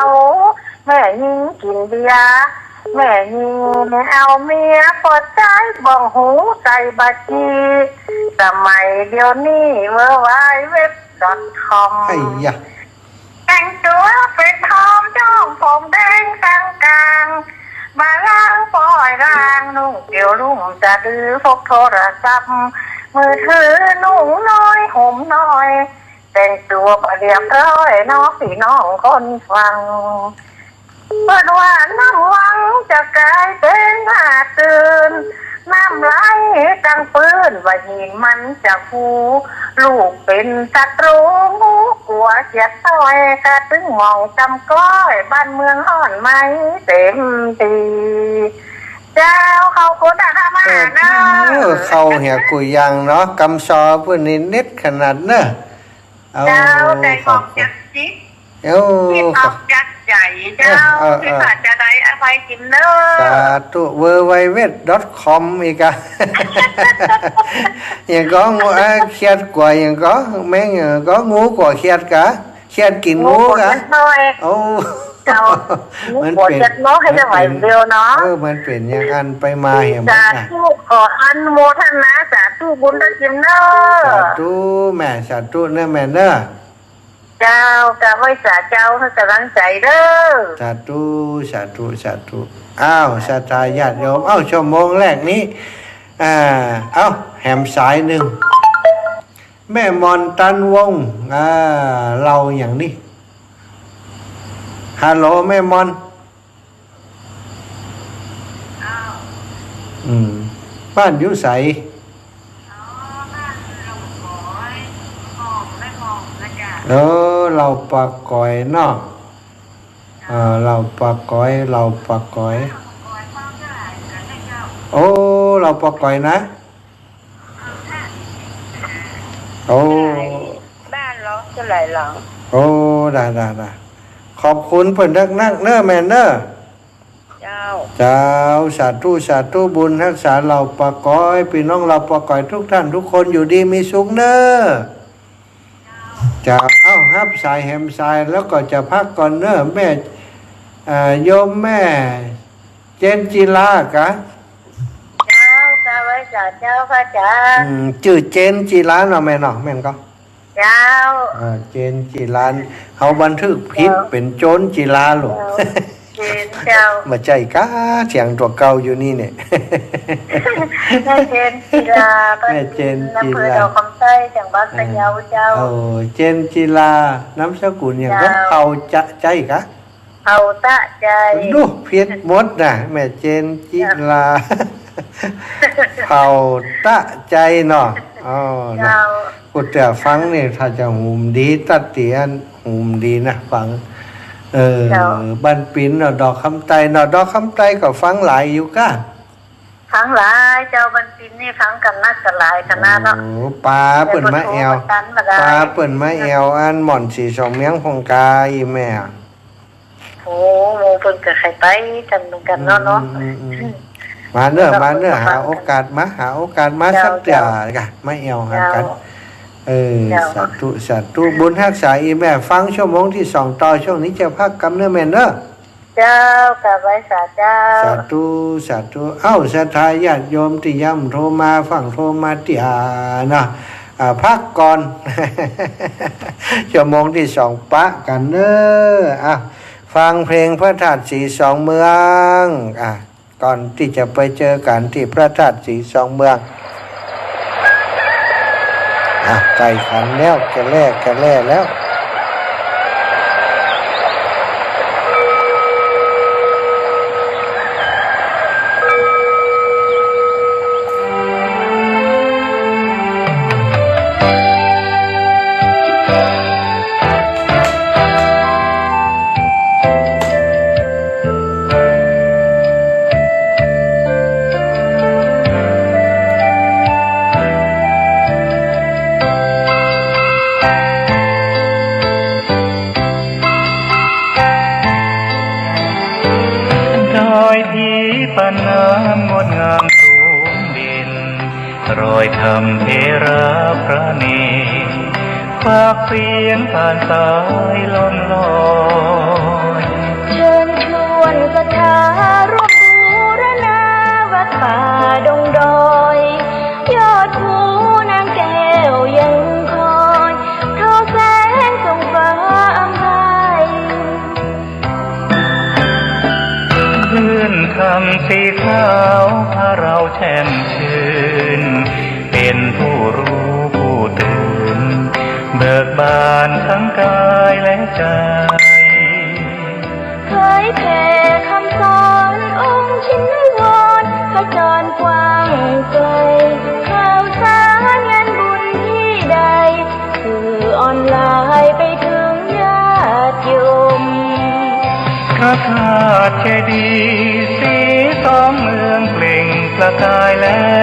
แม่ญิงกิ๋นเบียร์ แม่ญิงเอาเมีย ผ่อใจ๊บ้องหูใส่บ่าจี้ สมัยเดี๋ยวนี้ เวอร์ไวเว็บดอทคอม ไอ้ยะ แต่งตั๋วเป๋นทอม ย้อมผมแดงตังก๋าง บ่าลางป้อยลาง นุ่งเตียวลุ่มสะดือ พกโทรศัพท์มือถือ นุ่งน้อยห่มน้อย แต่งตั๋วบ่เรียบร้อย น้องพี่น้องคนฟัง เปิ้นว่าน้ำวังจะก๋ายเป๋นหน้าตื่น น้ำไหลตังปื๊น ว่าหินมันจะฟู ลูกเป๋นศัตรู งูกั๋วเขียดต้อย กะตึงหม่องจำก้อย บ้านเมืองฮ้อนไหม้เต็มตี้ เจ้า เข้าโกดังธรรมะเนาะ เออ เข้าเหียกู้อย่างเนาะ กำซอเปิ้นนี่เด็ดขนาดเน้อ เจ้า เอา ได้ออกจากจิต โอ้ จิตออกจากใจ๋เจ้า เออ เออ เออ ผิดพลาดจะได้อภัยกิ๋นเน้อ สาธุ เวอร์ไวเว็บดอทคอม อีกอะ อย่างก็ เอ่อ เขียดกั๋ว อย่างก็ แม่ง อย่างก็ งูกั๋วเขียดกะ เขียดกิ๋นงูกะ งูกั๋วเขียดน้อย โอ้ เจ้า มันเป๋น งูกั๋วเขียดน้อย มันเป๋น จะไหวเดียวเนาะ เออ มันเป๋นอย่างอั้นไปมาเหีย สาธุ ขออนุโมทนา สาธุบุญด้วยจิ๋มเน้อ สาธุแม่ สาธุเน้อแม่เน้อ เจ้า กราบไหว้สาเจ้า หื้อกำลังใจ๋เน้อ สาธุ สาธุ สาธุ อ้าว ศรัทธาญาติโยม เอ้า ชั่วโมงแรกนี้ อ่า เอ้า แหมสายนึ่ง แม่มอน ตันวงศ์ อ่า เล่าอย่างนี้ ฮัลโหล แม่มอน อืม บ้านอยู่ใส อ๋อ เออ เหล่าปาก๋อยเนาะ เออ เหล่าปาก๋อย เหล่าปาก๋อย โอ้ เหล่าปาก๋อยนะ โอ้ บ้านเราจะหลายหลัง โอ้ ได้ ได้ ได้ ขอบคุณเปิ้นนักๆ เน้อแม่เน้อ เจ้า เจ้า สาธุ สาธุ บุญฮักษาเหล่าปาก๋อย ปี้น้องเหล่าปาก๋อยทุกท่านทุกคนอยู่ดีมีสุขเน้อ เจ้า เอ้า ฮับสายแหมสายแล้วก็จะพักก่อนเน้อ แม่ เอ่อ โยมแม่ เจนจิลากะ เจ้า กราบไหว้สาเจ้าพระอาจารย์ อืม จื้อเจนจิลาเนาะแม่เนาะ แม่นก่อ เจ้า อ่า เจนจิลา เฮาบันทึกผิด เจ้า เป๋นโจนจิลาลูก เจ้า เจนเจ้า บ่ใจ้ก๊ะ เสียงตั๋วเก่าอยู่นี่เนี่ย แม่เจนจิลา แม่เจนจิลา บ้านอำเภอดอกคำใต้ จังหวัดพะเยาเจ้า เออ เจนจิลา นามสกุลหยังก็ เจ้า เผ่าจะใจ้ก๊ะ เผ่าตะใจ้ ดู ผิดหมดน่ะ แม่เจนจิลา เผ่าตะใจ้เนาะ อ๋อ นะ เจ้า ผู้เตื้อฟังนี่ ถ้าจะหูบ่ดี ตัดเตียนหูบ่ดีนะ ฟัง เออ เจ้า บ้านปินเนาะ ดอกคำใต้เนาะ ดอกคำใต้ก็ฟังหลายอยู่ก้า ฟังหลายเจ้า บ้านปินนี่ฟังกั๋นนักกั๋นหลายขนาดเนาะ โอ้ ปาเปิ้นมาแอ่ว แต่บ่โทรประสานบ่ได้ ปาเปิ้นมาแอ่ว อันหม่อนสีสองเมียงพ่องกา อีแม่ โอ้ หมู่เปิ้นก็ใค่ไปกั๋นเหมือนกั๋นเนาะ อืม เนาะ อืม อืม อืม มาเน้อ เนาะ มาเน้อ เปิ้นก็ หาโอกาสมา หาโอกาสมา เจ้า สักเตื้อ เจ้า ก้า มาแอ่วหากั๋น เจ้า เออ เจ้า สาธุ สาธุ บุญฮักษาอีแม่ ฟังชั่วโมงตี้สองต่อ ช่วงนี้จะพักกำเน้อแม่เน้อ เจ้า กราบไหว้สาเจ้า สาธุ สาธุ เอ้า ศรัทธาญาติโยมตี้ยังโทรมา ฟั่งโทรมาเตื้อเนาะ อ่า พักก่อน ชั่วโมงตี้สองปะกั๋นเน้อ อ่ะ ฟังเพลงพระธาตุสีสองเมือง อ่ะ ก่อนตี้จะไปเจอกั๋นตี้พระธาตุสีสองเมือง อ่ะ ใก้ขันแล้ว จะแล่ จะแล่แล้ว ดอยผีปะน้ำงดงามสูงเด่น รอยธรรมเถระพระเณร ปากเสียงผ่านสายล่องลอย เชิญชวนศรัทธาร่วมบูรณาวัดป่าดงดอย ยอดภูนางแก้วยังคอย ทอแสงส่องฟ้าอำไพ คลื่นธรรมสีขาวพาเราแช่มชื่น เป็นผู้รู้ผู้ตื่น เบิกบานทั้งกายและใจ เผยแผ่คำสอนองค์ชินวร ขจรกว้างไกล ข่าวสารงานบุญที่ใด สื่อออนไลน์ไปถึงญาติโยม พระธาตุเจดีย์สีสองเมืองเปล่งประกายแล้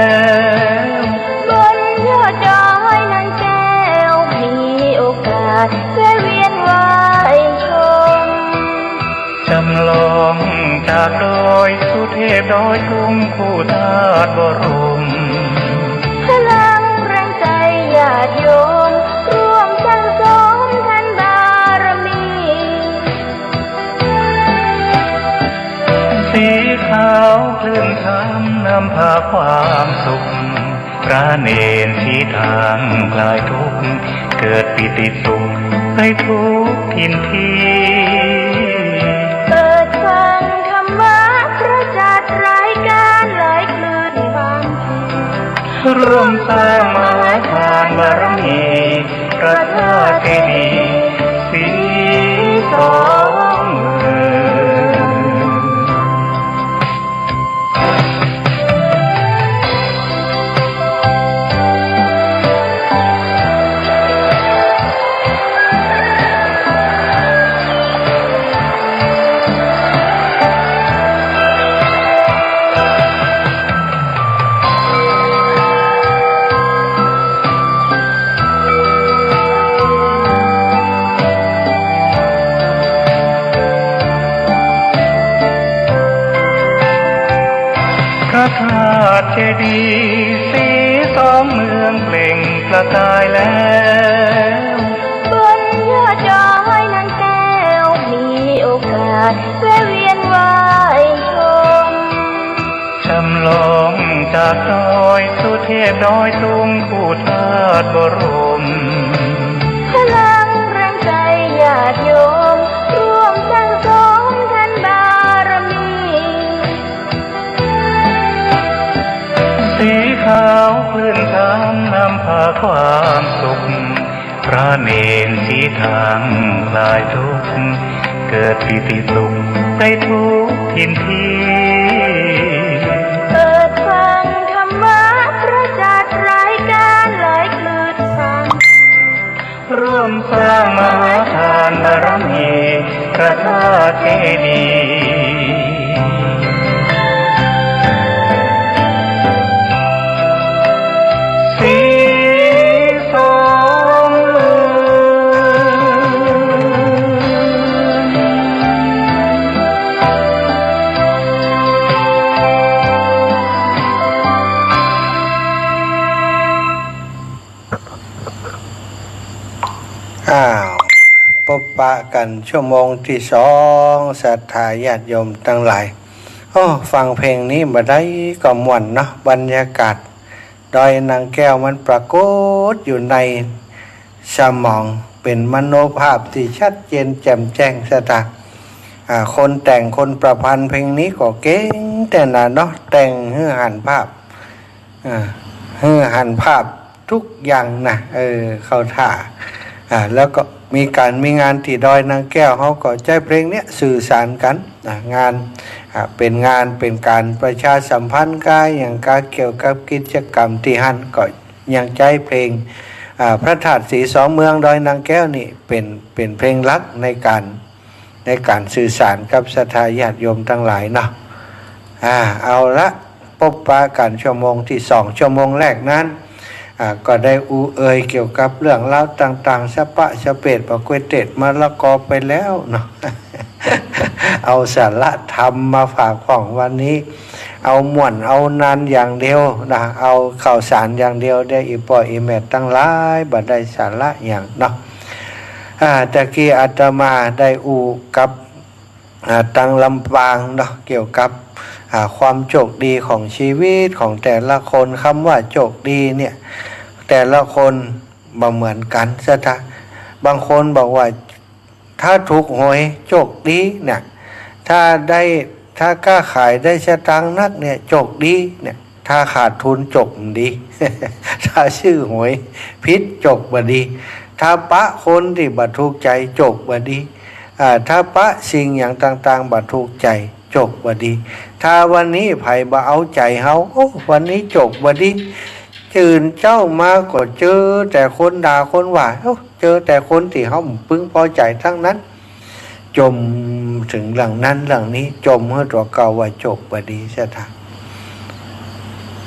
ว บนยอดดอยนางแก้วมีโอกาสแวะเวียนไหว้ชม จำลองจากดอยสุเทพดอยตุงคู่ธาตุบรม พลังแรงใจญาติโยม ร่วมสั่งสมทานบารมี สีขาวคลื่นธรรมนำพาความสุข พระเณรชี้ทางคลายทุกข์ เกิดปีติสุขไปทุกถิ่นที่ เปิดฟังธรรมะประจัดรายการหลายคลื่นบางที ร่วมสร้างมหาทานบารมี พระธาตุเจดีย์สีสองเมือง เจดีย์สีสองเมืองเปล่งประกายแล้ว บนยอดดอยนางแก้วมีโอกาสแวะเวียนไหว้ชม จำลองจากดอยสุเทพดอยตุงคู่ธาตุบรม พลังแรงใจญาติโยมร่วมสร้างสมทานบารมี สีขาวคลื่นธรรมนำพาความสุข พระเณรสีทางคลายทุกข์ เกิดปีติสุขได้ทุกถิ่นที่ เปิดฟังธรรมะพระศาสดา รายการไหลคลื่นธรรม ร่วมสร้างมหาทานบารมีพระธาตุเจดีย์สีสองเมือง อ้าว ปบปะกั๋นชั่วโมงตี้สอง ศรัทธาญาติโยมตังหลาย โอ้ ฟังเพลงนี้บ่าใดก็ม่วนเนาะ บรรยากาศดอยนางแก้วมันปรากฏอยู่ในสมอง เป๋นมโนภาพตี้ชัดเจนแจ่มแจ้ง ศรัทธา อ่า คนแต่งคนประพันธ์เพลงนี้ก็เก่งแต๊นะเนาะ แต่งหื้อหันภาพ อ่า หื้อหันภาพทุกอย่างนะ เออ เข้าท่า อ่า แล้วก็มีก๋านมีงานตี้ดอยนางแก้ว เฮาก็ใจ๊เพลงเนี้ยสื่อสารกั๋น อ่า งาน อ่า เป๋นงาน เป๋นก๋านประชาสัมพันธ์กาอย่างกาเกี่ยวกับกิจกรรมตี้หั้น ก็ยังใจ๊เพลง อ่า พระธาตุสีสองเมืองดอยนางแก้วนี่เป๋น เป๋นเพลงหลักในก๋าน ในก๋านสื่อสารกับศรัทธาญาติโยมตังหลายเนาะ อ่า เอาละ ปบปะกั๋นชั่วโมงตี้สอง ชั่วโมงแรกนั้น อ่า ก็ได้อู้เอ่ยเกี่ยวกับเรื่องราวต่างๆ สะปะสะเปด ปะก๊วยเตด มะละกอไปแล้วเนาะ เอาสาระธรรมมาฝากพ่องวันนี้ เอาม่วนเอานันอย่างเดียวนะ เอาข่าวสารอย่างเดียว เดี๋ยวอี่ป้ออี่แม่ตังหลายบ่ได้สาระหยังเนาะ อ่า ตะกี้อาตมาได้อู้กับ อ่า ตังลำปางเนาะ เกี่ยวกับ อ่า ความโจคดีของชีวิตของแต่ละคน กำว่าโจคดีเนี่ย แต่ละคนบ่เหมือนกั๋น ศรัทธา บางคนบอกว่า ถ้าถูกหวยโจคดีเนี่ย ถ้าได้ ถ้าก้าขายได้สตางค์นักเนี่ย โจคดีเนี่ย ถ้าขาดทุนโจคบ่ดี ถ้าซื้อหวยผิดโจคบ่ดี ถ้าปะคนตี้บ่ถูกใจ๋โจคบ่ดี อ่า ถ้าปะสิ่งอย่างต่างๆ บ่ถูกใจ๋ โจคบ่ดี ถ้าวันนี้ใผบ่เอาใจ๋เฮา โอ้ วันนี้โจคบ่ดี ตื่นเจ๊ามาก็เจอแต่คนด่าคนว่า โอ้ เจอแต่คนตี้เฮาบ่พึงปอใจ๋ตังนั้น จ่มเถิงเรื่องนั้นเรื่องนี้ จ่มหื้อตั๋วเก่าว่าโจคบ่ดี ศรัทธา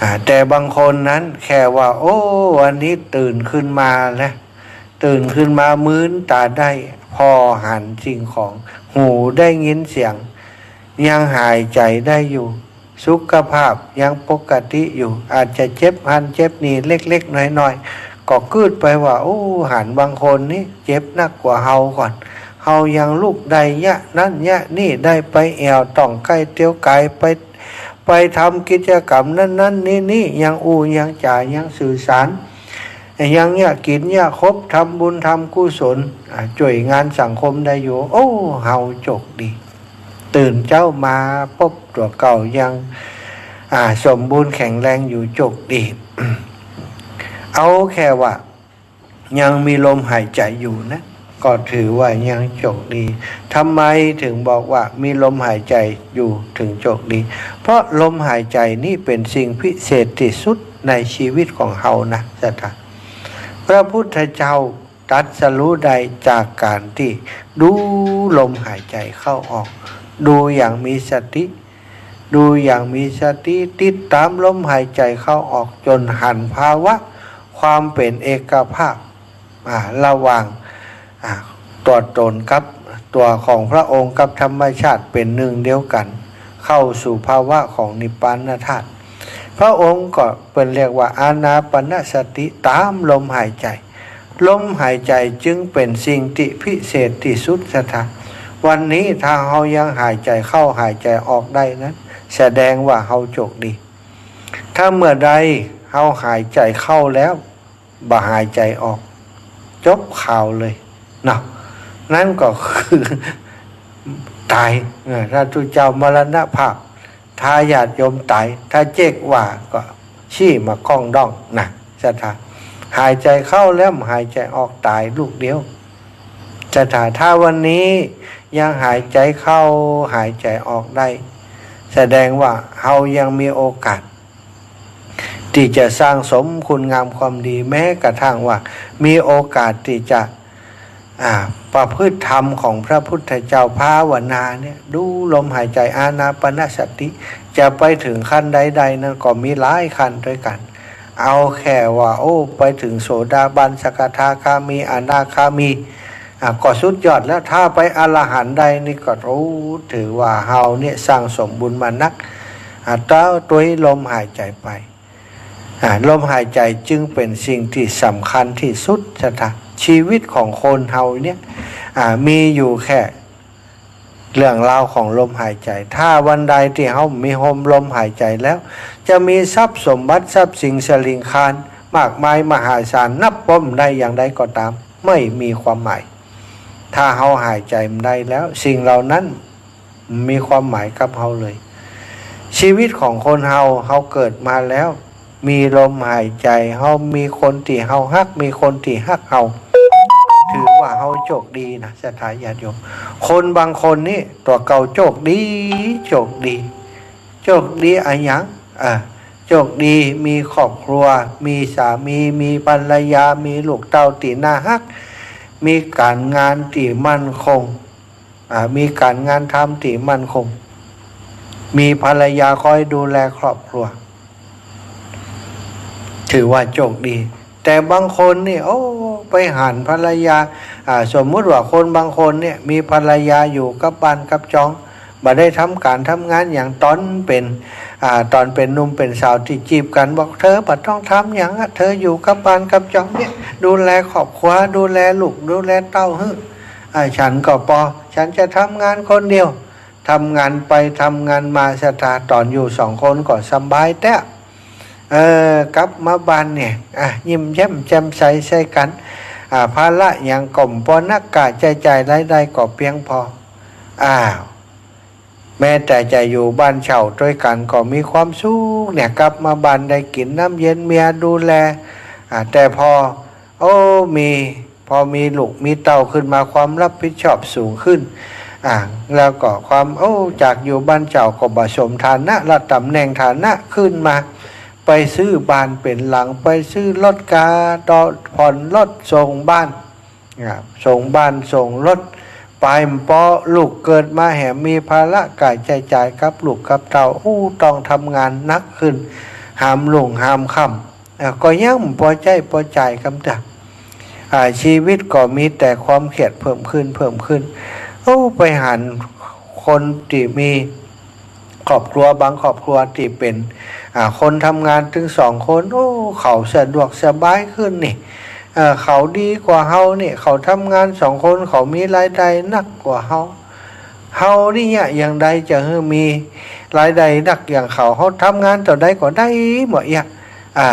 อ่า แต่บางคนนั้นแค่ว่า โอ้ วันนี้ตื่นขึ้นมาแล้ว ตื่นขึ้นมามืนต๋าได้ ผ่อหันสิ่งของ หูได้ยินเสียง ยังหายใจ๋ได้อยู่ สุขภาพยังปกติอยู่ อาจจะเจ็บหั้นเจ็บนี่เล็กๆ น้อยๆ ก็กึ๊ดไปว่า โอ้ หันบางคนนี่เจ็บนักกว่าเฮาก่อน เฮายังลุกได้เยียะนั้นเยียะนี่ ได้ไปแอ่วต้องใก้เตียวก๋าย ไป ไปทำกิจกรรมนั้นๆ นี่ๆ ยังอู้ยังจ๋า ยังสื่อสาร ยังเยียะกิ๋นเยียะขบ ทำบุญทำกุศล อ่า จ้วยงานสังคมได้อยู่ โอ้ เฮาโจคดี ตื่นเจ๊ามาปบตั๋วเก่ายัง อ่า สมบูรณ์แข็งแรงอยู่ โจคดี เอาแค่ว่า ยังมีลมหายใจ๋อยู่นะ ก็ถือว่ายังโจคดี ทำไมเถิงบอกว่ามีลมหายใจ๋อยู่เถิงโจคดี เพราะลมหายใจ๋นี่เป๋นสิ่งพิเศษตี้สุดในชีวิตของเฮานะ ศรัทธา พระพุทธเจ้าตรัสรู้ได้จากก๋านตี้ดูลมหายใจ๋เข้าออก ดูอย่างมีสติ ดูอย่างมีสติ ติดต๋ามลมหายใจ๋เข้าออก จ๋นหันภาวะความเป๋นเอกภาพ อ่า ระหว่าง อ่า ตั๋วต๋นกับตั๋วของพระองค์กับธรรมชาติเป๋นหนึ่งเดียวกั๋น เข้าสู่ภาวะของนิพพานธาตุ พระองค์ก็เปิ้นเรียกว่าอานาปานสติต๋ามลมหายใจ๋ ลมหายใจ๋จึงเป๋นสิ่งตี้พิเศษตี้สุดศรัทธา วันนี้ถ้าเฮายังหายใจ๋เข้าหายใจ๋ออกได้นั้น แสดงว่าเฮาโจคดี ถ้าเมื่อใดเฮาหายใจ๋เข้าแล้ว บ่หายใจ๋ออก จบข่าวเลยเนาะ นั้นก็คือ ต๋าย เออ ถ้าตุ๊เจ้ามรณภาพ ถ้าญาติโยมต๋าย ถ้าเจ๊กว่าก็ซี้มาก้องด้องนะศรัทธา หายใจ๋เข้าแล้วหายใจ๋ออก ต๋ายลูกเดียวศรัทธา ถ้าวันนี้ยังหายใจ๋เข้าหายใจ๋ออกได้ แสดงว่าเฮายังมีโอกาส ตี้จะสั่งสมคุณงามความดี แม้กระทั่งว่ามีโอกาสตี้จะ อ่า ประพฤติธรรมของพระพุทธเจ้า ภาวนาเนี่ย ดูลมหายใจ๋ อานาปานสติ จะไปเถิงขั้นใดๆ นั้นก็มีหลายขั้นตวยกั๋น เอาแค่ว่า โอ้ ไปเถิงโสดาบัน สกทาคามี อนาคามี อ่า ก็สุดยอดแล้ว ถ้าไปอรหันต์ได้นี่ก็ โอ้ ถือว่าเฮาเนี่ยสั่งสมบุญมานัก อ่า ต๋ามตวยลมหายใจ๋ไป อ่า ลมหายใจ๋จึงเป๋นสิ่งตี้สำคัญตี้สุดศรัทธา ชีวิตของคนเฮาเนี่ย อ่า มีอยู่แค่เรื่องราวของลมหายใจ๋ ถ้าวันใดตี้เฮาบ่มีโฮมลมหายใจ๋แล้ว จะมีทรัพย์สมบัติทรัพย์สินสะหลิงคารมากมายมหาศาล นับบ่ได้อย่างใดก็ต๋าม ไม่มีความหมาย ถ้าเฮาหายใจ๋บ่ได้แล้ว สิ่งเหล่านั้น บ่มีความหมายกับเฮาเลย ชีวิตของคนเฮา เฮาเกิดมาแล้ว มีลมหายใจ๋ เฮามีคนตี้เฮาฮัก มีคนตี้ฮักเฮา ถือว่าเฮาโจคดีนะศรัทธาญาติโยม คนบางคนนี่ตั๋วเก่าโจคดี โจคดี โจคดีอะหยัง อ่า โจคดีมีครอบครัว มีสามี มีภรรยา มีลูกเต้าตี้น่าฮัก มีก๋านงานตี้มั่นคง อ่า มีก๋านงานทำตี้มั่นคง มีภรรยาคอยดูแลครอบครัว ถือว่าโจคดี แต่บางคนนี่ โอ้ ไปหันภรรยา อ่า สมมุติว่าคนบางคนเนี่ย มีภรรยาอยู่กับบ้านกับจอง บ่ได้ทำก๋านทำงานหยัง ต๋อนเป๋น อ่า ต๋อนเป๋นหนุ่มเป๋นสาวตี้จีบกั๋น บอก เธอบ่ต้องทำหยังอะ เธออยู่กับบ้านกับจองเนี่ย ดูแลครอบครัว ดูแลลูก ดูแลเต้าหื้อ อ่า ฉันก็ปอ ฉันจะทำงานคนเดียว ทำงานไปทำงานมาศรัทธา ต๋อนอยู่สองคนก็สบายแต๊ เออ กลับมาบ้านเนี่ย อ่ะ ยิ้มแย้มแจ่มใสใส่กั๋น อ่า ภาระหยังก็บ่ปอนัก ก๋าใจ๊จ่ายรายได้ก็เปียงปอ อ้าว แม้แต่จะอยู่บ้านเช่าตวยกั๋นก็มีความสุขเนี่ย กลับมาบ้านได้กิ๋นน้ำเย็น เมียดูแล อ่า แต่พอ โอ้ มี พอมีลูกมีเต้าขึ้นมา ความรับผิดชอบสูงขึ้น อ่า แล้วก็ความ โอ้ จากอยู่บ้านเช่าก็บ่สมฐานะละ ต๋ำแหน่งฐานะขึ้นมา ไปซื้อบ้านเป๋นหลัง ไปซื้อรถก๋า ต่อผ่อนรถ ส่งบ้าน อ่า ส่งบ้านส่งรถไป บ่ปอลูกเกิดมาแหมมีภาระก๋าใจ๊จ่ายกับลูกกับเต้า อู้ ต้องทำงานหนักขึ้น หามรุ่งหามค่ำ อ่า ก็ยังบ่ปอใจ๊ปอจ่ายกำเตื้อ อ่า ชีวิตก็มีแต่ความเครียดเพิ่มขึ้น เพิ่มขึ้น โอ้ ไปหันคนตี้มีครอบครัว บางครอบครัวตี้เป๋น อ่า คนทำงานตึงสองคน โอ้ เขาสะดวกสบายขึ้นนี่ เออ เขาดีกว่าเฮานี่ เขาทำงานสองคน เขามีรายได้นักกว่าเฮา เฮานี่เยียะอย่างใดจะหื้อมีรายได้นักอย่างเขา เฮาทำงานเต้าใดก็ได้หมดเยียะ อ่า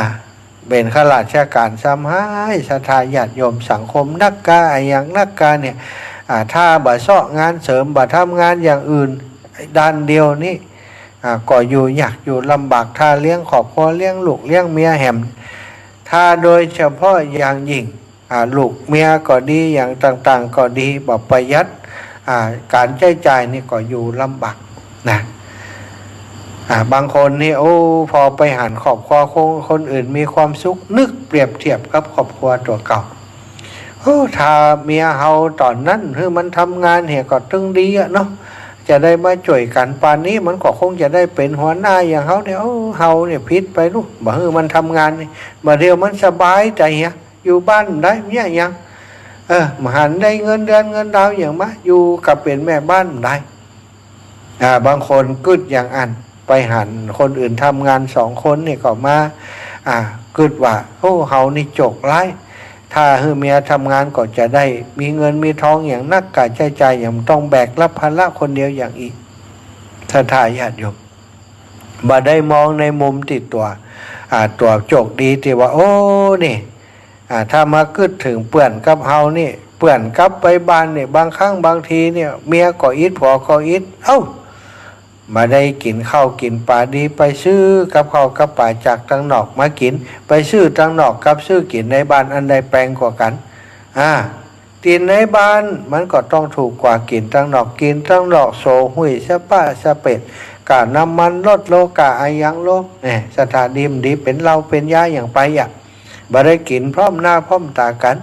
เป๋นข้าราชก๋านซ้ำฮ้าย ศรัทธาญาติโยม สังคมนักกา อะหยังนักกาเนี่ย อ่า ถ้าบ่เซาะงานเสริม บ่ทำงานอย่างอื่นด้านเดียวนี่ อ่า ก็อยู่ยากอยู่ลำบาก ถ้าเลี้ยงครอบครัว เลี้ยงลูกเลี้ยงเมียแหม ถ้าโดยเฉพาะอย่างยิ่ง อ่า ลูกเมียก็ดี อย่างต่างๆ ก็ดี บ่ประหยัด อ่า ก๋านใจ๊จ่ายนี่ก็อยู่ลำบากนะ อ่า บางคนนี่ โอ้ พอไปหันครอบครัวคน คนอื่นมีความสุข นึกเปรียบเทียบกับครอบครัวตั๋วเก่า โอ้ ถ้าเมียเฮาต๋อนนั้นหื้อมันทำงานเหียก็ตึงดีอะเนาะ จะได้มาจ้วยกั๋น ป่านนี้มันก็คงจะได้เป๋นหัวหน้าอย่างเฮาเนี่ย โอ้ เฮาเนี่ยผิดไปลูก บ่หื้อมันทำงานนี่ บ่าเดี่ยวมันสบายใจ๋เหีย อยู่บ้านบ่ได้ เยียะหยัง เออ บ่หันได้เงินเดือนเงินดาวหยังมา อยู่กะเป๋นแม่บ้านบ่ได้ อ่า บางคนกึ๊ดอย่างอั้น ป ไปหันคนอื่นทำงานสองคนนี่ก็มา อ่า กึ๊ดว่า โอ้ เฮานี่โจคร้าย ถ้าหื้อเมียทำงานก็จะได้มีเงินมีทองอย่างนัก ก๋าใจ๊จ่ายอย่างบ่ต้องแบกรับภาระคนเดียวอย่างอี้ ศรัทธาญาติโยม บ่ได้มองในมุมตี้ตั๋ว อ่า ตั๋วโจคดีตี้ว่า โอ้ นี่ อ่า ถ้ามากึ๊ดเถิงเปื้อนกับเฮานี่ เปื้อนกลับไปบ้านนี่ บางครั้งบางทีเนี่ย เมียก็อิด ผัวก็อิด เอ้า บ่ได้กิ๋นข้าวกิ๋นป๋าดี ไปซื้อกับข้าวกับป๋าจากตังนอกมากิ๋น ไปซื้อตังนอกกับซื้อกิ๋นในบ้าน อันใดแปงกว่ากั๋น อ่า กิ๋นในบ้านมันก็ต้องถูกกว่ากิ๋นตังนอก กิ๋นตังนอกโสหุยสะป๊ะสะเป๋ด ก้าน้ำมันลดลง ก้าอะหยังลง แหม ศรัทธา ดีบ่ดี เป๋นเหล้าเป๋นยาอย่างไปอะ บ่ได้กิ๋นพร้อมหน้าพร้อมต๋ากั๋น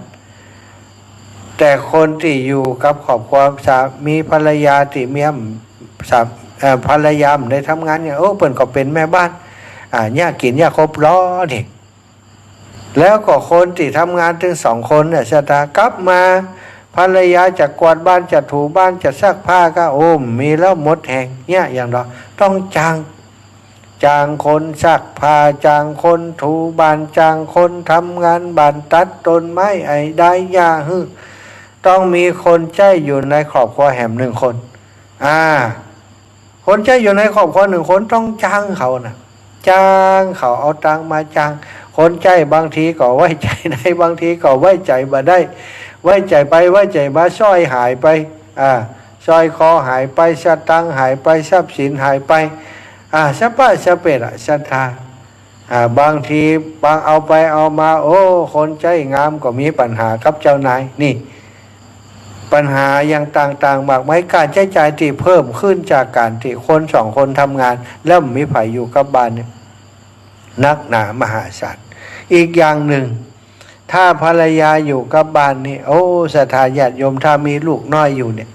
แต่คนตี้อยู่กับครอบครัว สามีภรรยาตี้เมีย สา เอ่อ ภรรยาบ่ได้ทำงานเนี่ย โอ้ เปิ้นก็เป๋นแม่บ้าน อ่า เยียะกิ๋นเยียะคบลอนี่ แล้วก็คนตี้ทำงานตึงสองคนเนี่ย ศรัทธา กลับมา ภรรยาจะกวาดบ้าน จะถูบ้าน จะซักผ้าก็ โอ้ บ่มีแล้ว หมดแฮง เยียะอย่างเดียว ต้องจ้าง จ้างคนซักผ้า จ้างคนถูบ้าน จ้างคนทำงานบ้าน ตัดต้นไม้ ไอ้ดายหญ้าหื้อ ต้องมีคนใจ๊อยู่ในครอบครัวแหมหนึ่งคน อ่า คนใจ๊อยู่ในครอบครัวหนึ่งคน ต้องจ้างเขานะ จ้างเขา เอาตังค์มาจ้าง คนใจ๊บางทีก็ไว้ใจ๋ได้ บางทีก็ไว้ใจ๋บ่ได้ ไว้ใจ๋ไปไว้ใจ๋มา สร้อยหายไป อ่า สร้อยคอหายไป สตางค์หายไป ทรัพย์สินหายไป อ่า สะป๊ะสะเป๋ดอะ ศรัทธา อ่า บางทีบางเอาไปเอามา โอ้ คนใจ๊งามก็มีปัญหากับเจ้านาย นี่ ปัญหาอย่างต่างๆ มากมาย ก้าใจ๊จ่ายตี้เพิ่มขึ้นจากก๋านตี้คนสองคนทำงาน แล้วบ่มีใผอยู่กับบ้านเนี่ย นักหนามหาศาล อีกอย่างนึ่ง ถ้าภรรยาอยู่กับบ้านนี่ โอ้ ศรัทธาญาติโยม ถ้ามีลูกน้อยอยู่เนี่ย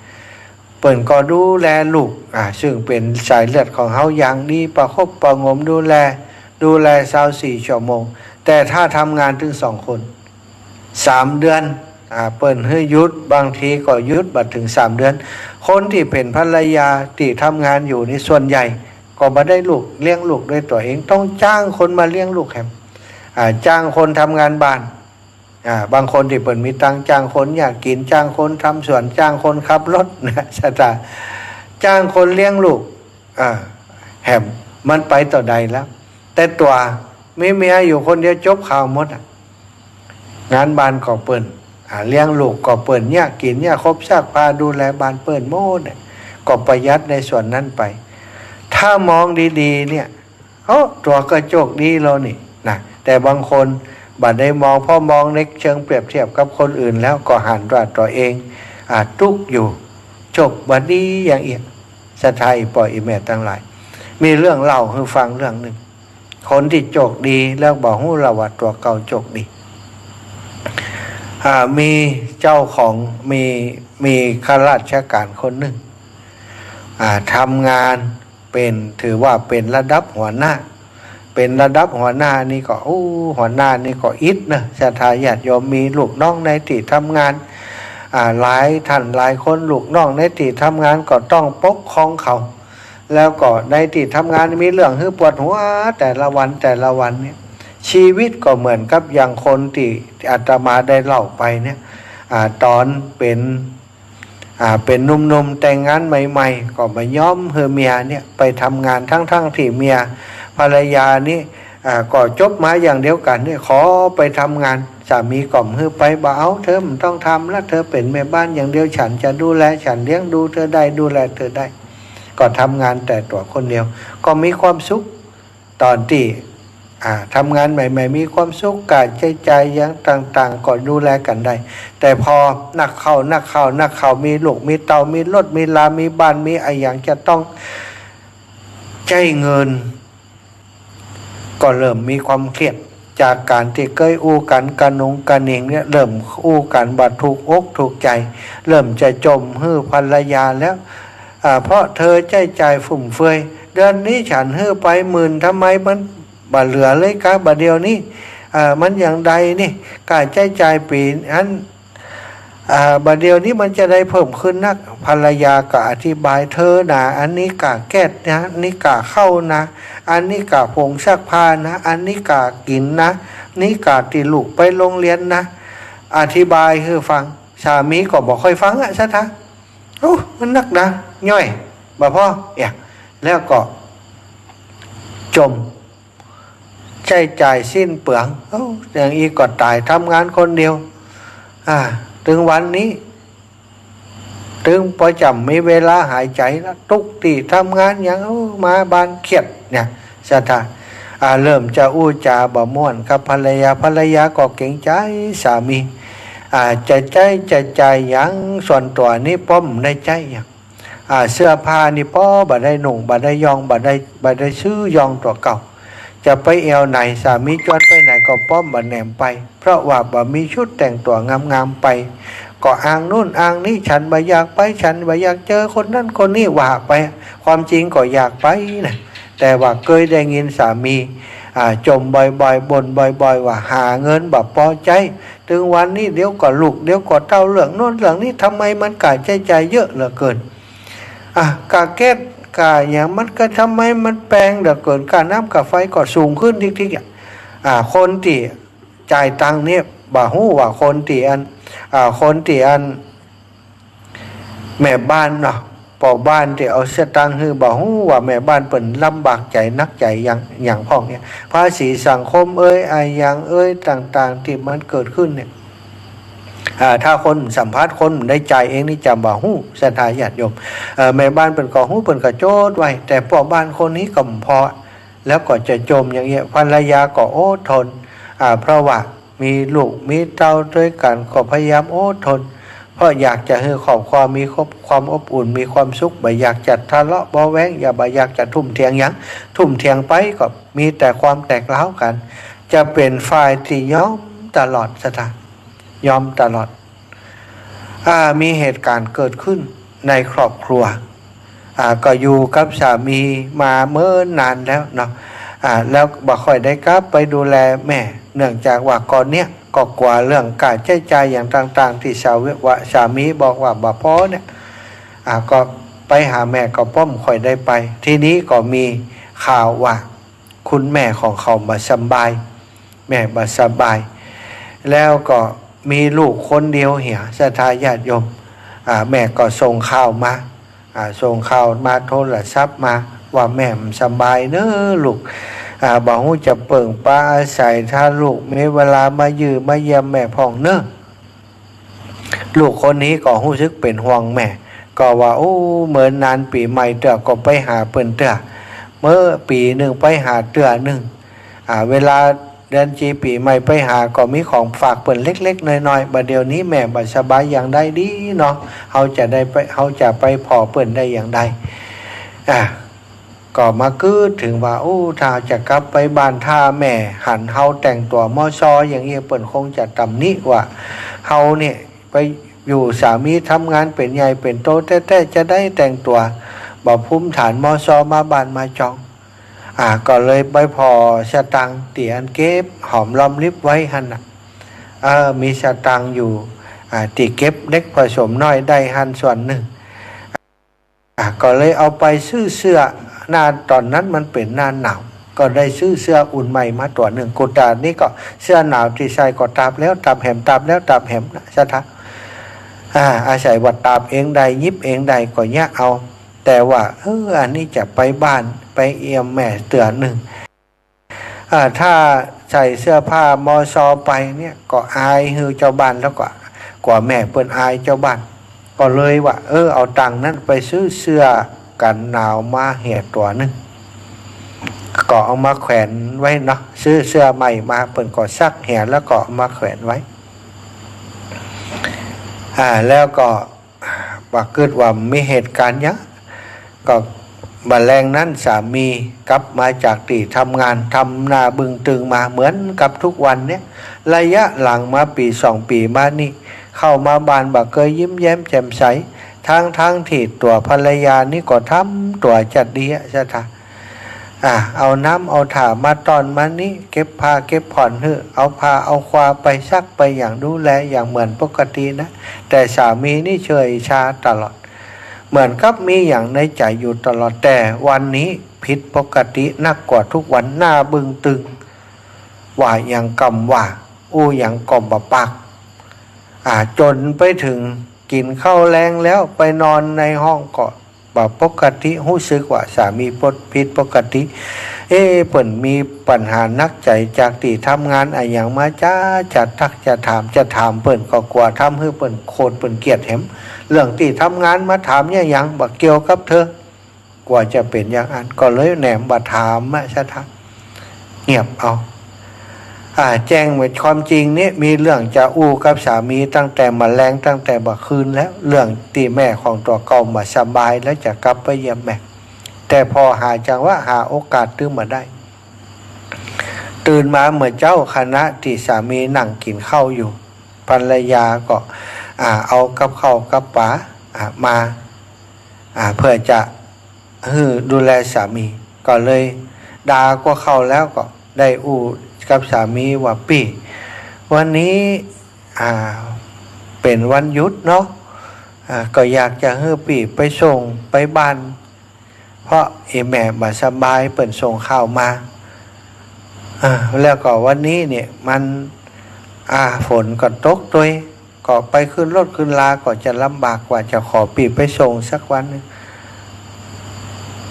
เปิ้นก็ดูแลลูก อ่า ซึ่งเป๋นสายเลือดของเฮาอย่างดี ประคบประหงม ดูแล ดูแลซาวสี่ชั่วโมง แต่ถ้าทำงานตึงสองคน สามเดือน อ่า เปิ้นหื้อหยุด บางทีก็หยุดบ่เถิงสามเดือน คนตี้เป๋นภรรยาตี้ทำงานอยู่นี่ส่วนใหญ่ก็บ่ได้ลูก เลี้ยงลูกด้วยตั๋วเอง ต้องจ้างคนมาเลี้ยงลูกแหม อ่า จ้างคนทำงานบ้าน อ่า บางคนตี้เปิ้นมีตังค์ จ้างคนเยียะกิ๋น จ้างคนทำสวน จ้างคนขับรถนะ ศรัทธา จ้างคนเลี้ยงลูก อ่า แหมมันไปเต้าใดแล้ว แต่ตั๋วมีเมียอยู่คนเดียว จบข่าวหมดอะ งานบ้านก็เปิ้น อ่า เลี้ยงลูกก็เปิ้น เยียะกิ๋นเยียะคบ ซักผ้า ดูแลบ้านเปิ้นหมดเนี่ย ก็ประหยัดในส่วนนั้นไป ถ้ามองดีๆ เนี่ย โอ้ ตั๋วก็โจคดีแล้วนี่นะ แต่บางคนบ่ได้มอง พอมองในเชิงเปรียบเทียบกับคนอื่นแล้ว ก็หันว่าตั๋วเอง อ่า ตุ๊กข์อยู่ โจคบ่ดีอย่างอี้ ศรัทธา อี่ป้ออี่แม่ตังหลาย มีเรื่องเล่าหื้อฟังเรื่องนึ่ง คนตี้โจคดีแล้วบ่ฮู้ละว่าตั๋วเก่าโจคดี อ่า มีเจ้าของ มี มีข้าราชก๋านคนนึ่ง อ่า ทำงานเป๋น ถือว่าเป๋นระดับหัวหน้า เป๋นระดับหัวหน้านี่ก็ โอ้ หัวหน้านี่ก็อิดนะ ศรัทธาญาติโยม มีลูกน้องในตี้ทำงาน อ่า หลายต้านหลายคน ลูกน้องในตี้ทำงานก็ต้องปกครองเขา แล้วก็ในตี้ทำงานมีเรื่องหื้อปวดหัวแต่ละวันแต่ละวันเนี่ย ชีวิตก็เหมือนกับอย่างคนตี้อาตมาได้เล่าไปเนี่ย อ่า ต๋อนเป๋น อ่า เป๋นหนุ่มๆ แต่งงานใหม่ๆ ก็บ่ยอมหื้อเมียเนี่ยไปทำงาน ทั้งๆ ตี้เมียภรรยานี่ อ่า ก็จบมาอย่างเดียวกั๋นเนี่ย ขอไปทำงาน สามีก็บ่หื้อไป บ่เอา เธอบ่ต้องทำละ เธอเป๋นแม่บ้านอย่างเดียว ฉันจะดูแล ฉันเลี้ยงดูเธอได้ ดูแลเธอได้ ก็ทำงานแต่ตั๋วคนเดียว ก็มีความสุข ต๋อนตี้ อ่า ทำงานใหม่ๆ มีความสุข ก้าใจ๊จ่ายอย่างต่างๆ ก็ดูแลกั๋นได้ แต่พอนักเข้า นักเข้า นักเข้า มีลูก มีเต้า มีรถ มีลา มีบ้าน มีอะหยังจะต้องใจ๊เงิน ก็เริ่มมีความเครียด จากก๋านตี้เกยอู้กั๋นกระหนุงกระหนิงเนี่ย เริ่มอู้กั๋นบ่ถูกอกถูกใจ๋ เริ่มจะจ่มหื้อภรรยาแล้ว อ่า เพราะเธอใจ๊จ่ายฟุ่มเฟือย เดือนนี้ฉันหื้อไปหมื่น ทำไมมันบ่เหลือเลยกาบ่าเดี่ยวนี้ อ่า มันอย่างใดนี่ ก้าใจ๊จ่ายปี๋อั้น อ่า บ่าเดี่ยวนี้มันจะได้เพิ่มขึ้นนัก ภรรยาก็อธิบาย เธอน่ะ อันนี้ก้าแก๊สนะ อันนี้ก้าข้าวนะ อันนี้ก้าผงซักผ้านะ อันนี้ก้ากิ๋นนะ นี่ก้าตี้ลูกไปโฮงเฮียนนะ อธิบายหื้อฟัง สามีก็บ่ค่อยฟังอะ ศรัทธา โอ้ มันนักหนา ย่อย บ่พอ เอีย แล้วก็จ่ม ใจ๊จ่ายสิ้นเปลือง โอ้ อย่างอี้ก็ต๋าย ทำงานคนเดียว อ่า ตึงวันนี้ ตึงปอจ่ำมีเวลาหายใจ๋ละ ตุ๊กตี้ทำงานหยัง โอ้ มาบ้านเครียดเนี่ย ศรัทธา อ่า เริ่มจะอู้จ๋าบ่ม่วนกับภรรยา ภรรยาก็เก๋งใจ๋สามี อ่า จะใจ๊จะจ่ายหยัง ส่วนตั๋วนี้ป้อมได้ใจ๊หยัง อ่า เสื้อผ้านี่ป้อบ่ได้นุ่ง บ่ได้ย่อง บ่ได้ บ่ได้ซื้อย่องตั๋วเก่า จะไปแอ่วไหน สามีจวนไปไหนก็ป้อมบ่แหนมไป เพราะว่าบ่มีชุดแต่งตั๋วงามๆไป ก็อ้างนู่นอ้างนี่ ฉันบ่อยากไป ฉันบ่อยากเจอคนนั้นคนนี้ ว่าไป ความจริงก็อยากไปนะ แต่ว่าเกยได้ยินสามี อ่า จ่มบ่อยๆ บ่นบ่อยๆ ว่าหาเงินบ่ปอใจ๊ ตึงวันนี้เดี๋ยวก็ลูก เดี๋ยวก็เต้า เรื่องโน้นเรื่องนี้ ทำไมมันก้าใจ๊จ่ายเยอะเหลือเกิน อ่ะ ก้าแก๊สก้าหยัง มันก็ทำไมมันแปงเหลือเกิน ก้าน้ำก้าไฟก็สูงขึ้นทิกๆ อ่ะ อ่า คนตี้จ่ายตังค์เนี่ย บ่ฮู้ว่าคนตี้อัน อ่า คนตี้อัน แม่บ้านเนาะ ป้อบ้านตี้เอาสตางค์หื้อ บ่ฮู้ว่าแม่บ้านเปิ้นลำบากใจ๋นักใจ๋หยัง หยังพ่องเนี่ย ภาษีสังคมเอย อะหยังเอย ต่างๆ ตี้มันเกิดขึ้นเนี่ย อ่า ถ้าคนสัมผัส คนได้จ่ายเองนี่จะบ่ฮู้ ศรัทธาญาติโยม เอ่อ แม่บ้านเปิ้นก็ฮู้ เปิ้นก็โจทย์ไว้ แต่ป้อบ้านคนนี้ก็บ่พอ แล้วก็จะจ่มอย่างเงี้ย ภรรยาก็อดทน อ่า เพราะว่ามีลูกมีเต้าตวยกั๋น ก็พยายามอดทน เพราะอยากจะหื้อครอบครัวมีครอบ ความอบอุ่น มีความสุข บ่อยากจะทะเลาะเบาะแว้ง อย่า บ่อยากจะทุ่มเถียงหยัง ทุ่มเถียงไปก็มีแต่ความแตกร้าวกั๋น จะเป๋นฝ่ายตี้ยอมตลอด ศรัทธา ยอมตลอด อ่า มีเหตุก๋ารณ์เกิดขึ้นในครอบครัว อ่า ก็อยู่กับสามีมาเมินนานแล้วเนาะ อ่า แล้วบ่ค่อยได้กลับไปดูแลแม่ เนื่องจากว่าก่อนเนี้ยก็กั๋วเรื่องก้าใจ๊จ่ายอย่างต่างๆ ตี้สาวิ ว่าสามีบอกว่าบ่ปอเนี่ย อ่า ก็ไปหาแม่ก็ป้อมค่อยได้ไป ทีนี้ก็มีข่าวว่า คุณแม่ของเขาบ่สบาย แม่บ่สบาย แล้วก็มีลูกคนเดียวเหีย ศรัทธาญาติโยม อ่า แม่ก็ส่งข่าวมา อ่า ส่งข่าวมา โทรศัพท์มา ว่าแม่บ่สบายเน้อลูก อ่า บ่ฮู้จะเปิ่งปาอาศัย ถ้าลูกมีเวลามาเยือนมาเยี่ยมแม่พ่องเน้อ ลูกคนนี้ก็ฮู้สึกเป๋นห่วงแม่ ก็ว่า โอ้ เมินนานปี๋ใหม่เตื้อก็ไปหาเปิ้นเตื้อ เมื่อปี๋นึ่งไปหาเตื้อนึ่ง อ่า เวลาเดือนจีปี๋ใหม่ไปหาก็มีของฝากเปิ้นเล็กๆ น้อยๆ บ่าเดี่ยวนี้แม่บ่สบายอย่างใดดีเนาะ เฮาจะได้ไป เฮาจะไปผ่อเปิ้นได้อย่างใด อ่า ก็มาคิดเถิงว่า โอ้ ถ้าจะกลับไปบ้าน ถ้าแม่หันเฮาแต่งตั๋วมอซออย่างเงี้ย เปิ้นคงจะตำหนิว่า เฮาเนี่ยไปอยู่ สามีทำงานเป๋นใหญ่เป๋นโตแต๊ๆ จะได้แต่งตั๋วบ่ภูมิฐานมอซอมาบ้านมาจอง อ่า ก็เลยไปผ่อสตางค์ตี้อันเก็บหอมรอมริบไว้หั้นน่ะ เออ มีสตางค์อยู่ อ่า ตี้เก็บเล็กผสมน้อยได้หั้นส่วนนึ่ง อ่ะ ก็เลยเอาไปซื้อเสื้อ หน้าต๋อนนั้นมันเป๋นหน้าหนาว ก็ได้ซื้อเสื้ออุ่นใหม่มาตั๋วนึ่ง กุตานี่ก็เสื้อหนาวตี้ใส่ก็ตากแล้วตากแหม ตากแล้วตากแหมนะ ศรัทธา อ่า อาศัยว่าตากเองได้ หยิบเองได้ก็เยียะเอา แต่ว่า เออ อันนี้จะไปบ้าน ไปเยี่ยมแม่เตื้อนึ่ง อ่า ถ้าใส่เสื้อผ้ามอซอไปเนี่ย ก็อายหื้อเจ้าบ้าน แล้วก็กั๋วแม่เปิ้นอายเจ้าบ้าน ก็เลยว่า เออ เอาตังค์นั้นไปซื้อเสื้อกั๋นหนาวมาเหียตั๋วนึ่ง ก็เอามาแขวนไว้เนาะ ซื้อเสื้อใหม่มา เปิ้นก็ซักเหียแล้วก็เอามาแขวนไว้ อ่า แล้วก็ บ่าคิดว่ามีเหตุก๋ารณ์หยัง ก็บ่าแลงนั้นสามีกลับมาจากตี้ทำงาน ทำหน้าบึ้งตึงมาเหมือนกับทุกวันเนี่ย ระยะหลังมาปี๋สองปี๋มานี่ เข้ามาบ้านบ่าเกยยิ้มแย้มแจ่มใส ทั้งๆ ตี้ตั๋วภรรยานี่ก็ทำตั๋วจัดดีอะ ศรัทธา อ่า เอาน้ำเอาถ่ามาต้อนมานี้ เก็บผ้าเก็บผ่อนหื้อ เอาผ้าเอาควาไปซักไปหยังดูแลอย่างเหมือนปกตินะ แต่สามีนี่เฉยชาตลอด เหมือนกับมีหยังในใจ๋อยู่ตลอด แต่วันนี้ผิดปกตินักกว่าทุกวัน หน้าบึ้งตึง ว่าหยังก็บ่ว่า อู้หยังก็บ่ปาก อ่า จ๋นไปเถิงกิ๋นข้าวแลงแล้วไปนอนในห้องก็บ่ปกติ ฮู้สึกว่าสามีปด ผิดปกติ เอ๊ะ เปิ้นมีปัญหาหนักใจ๋จากตี้ทำงานอะหยังมาจ๊า จะตักจะถาม จะถามเปิ้นก็กั๋วทำหื้อเปิ้นโขดเปิ้นเกลียดแหม เรื่องตี้ทำงานมาถามเนี่ยหยัง บ่เกี่ยวกับเธอ กั๋วจะเป๋นอย่างอั้น ก็เลยแหนมบ่ถามอะ ศรัทธา เงียบเอา อ่า แจ้งไว้ความจริงนี่ มีเรื่องจะอู้กับสามีตั้งแต่เมื่อแลง ตั้งแต่เมื่อคืนแล้ว เรื่องตี้แม่ของตั๋วเก่าบ่สบาย แล้วจะกลับไปเยี่ยมแม่ แต่ผ่อหาจังหวะหาโอกาสตื้อบ่ได้ ตื่นมาเมื่อเจ๊า ขณะตี้สามีนั่งกิ๋นข้าวอยู่ ภรรยาก็ อ่า เอากับข้าวกับป๋า อ่า มา อ่า เพื่อจะหื้อดูแลสามี ก็เลยด่ากั๋วเข้าแล้วก็ได้อู้กับสามีว่า ปี้ วันนี้ อ่า เป๋นวันหยุดเนาะ อ่า ก็อยากจะหื้อปี้ไปส่งไปบ้าน เพราะไอ้แม่บ่สบาย เปิ้นส่งข่าวมา อ่า แล้วก็วันนี้เนี่ยมัน อ่า ฝนก็ตกตวย ก็ไปขึ้นรถขึ้นลาก็จะลำบาก ว่าจะขอปี้ไปส่งสักวันนึ่ง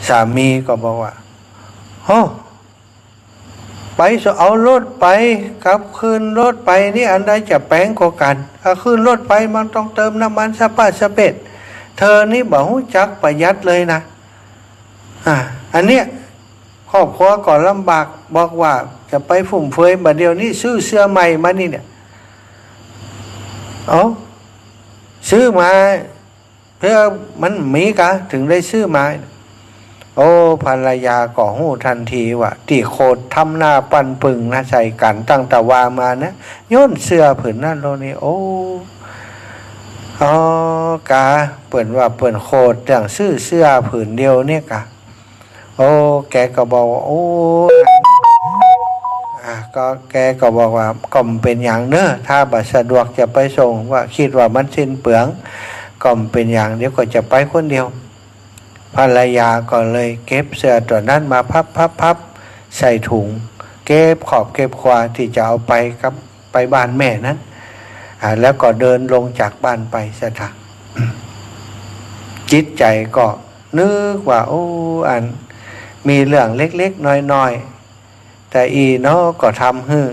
สามีก็บอกว่า โอ้ ไปส่ง เอารถไปกับขึ้นรถไปนี่อันใดจะแปงกว่ากั๋น ถ้าขึ้นรถไปมันต้องเติมน้ำมันสะป๊าดสะเป๊ด เธอนี่บ่ฮู้จักประหยัดเลยนะ อ่า อันเนี้ย ครอบครัวก็ลำบาก บอกว่าจะไปฟุ่มเฟือย บ่าเดี่ยวนี้ซื้อเสื้อใหม่มานี่เนี่ย เอ้า ซื้อมา เพื่อมันมีกา เถิงได้ซื้อมา โอ้ ภรรยาก็ฮู้ตันทีว่า ตี้โขดทำหน้าปันปึ่งนะใส่กั๋นตั้งแต่วามานะ ย้อนเสื้อผืนนั้นโลนี่ โอ้ อ๋อ กา เปิ้นว่าเปิ้นโขดเตื้องซื้อเสื้อผืนเดียวเนี่ยกา โอ้ แกก็บอกว่า โอ้ อ่า ก็แกก็บอกว่า ก็บ่เป๋นหยังเน่อ ถ้าบ่สะดวกจะไปส่ง ว่าคิดว่ามันสิ้นเปลือง ก็บ่เป๋นหยัง เดี๋ยวก็จะไปคนเดียว ภรรยาก็เลยเก็บเสื้อตั๋วนั้นมาพับพับพับใส่ถุง เก็บขอบเก็บครัวตี้จะเอาไปกับ ไปบ้านแม่นั้น อ่า แล้วก็เดินลงจากบ้านไป ศรัทธา จิตใจ๋ก็นึกว่า โอ้ อัน มีเรื่องเล็กๆ น้อยๆ แต่อี้เนาะ ก็ทำหื้อ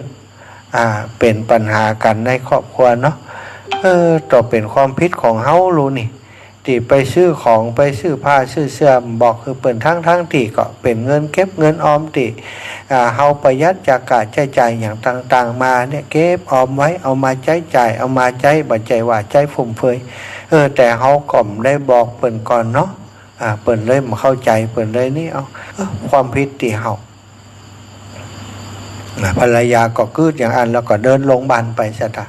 อ่า เป๋นปัญหากั๋นในครอบครัวเนาะ เออ ต้องเป๋นความผิดของเฮาลูนี่ ตี้ไปซื้อของ ไปซื้อผ้าซื้อเสื้อ บ่บอกหื้อเปิ้น ทั้งๆ ตี้ก็เป๋นเงินเก็บเงินออมตี้ อ่า เฮาประหยัดจากก๋าใจ๊จ่ายอย่างต่างๆ มาเนี่ย เก็บออมไว้ เอามาใจ๊จ่าย เอามาใจ๊ บ่ใจ้ว่าใจ๊ฟุ่มเฟือย เออ แต่เฮาก็บ่ได้บอกเปิ้นก่อนเนาะ อ่า เปิ้นเลยบ่เข้าใจ๋ เปิ้นเลยนี่ เอา เออ ความผิดตี้เฮา อ่ะ ภรรยาก็กึ๊ดอย่างอั้น แล้วก็เดินลงบ้านไป ศรัทธา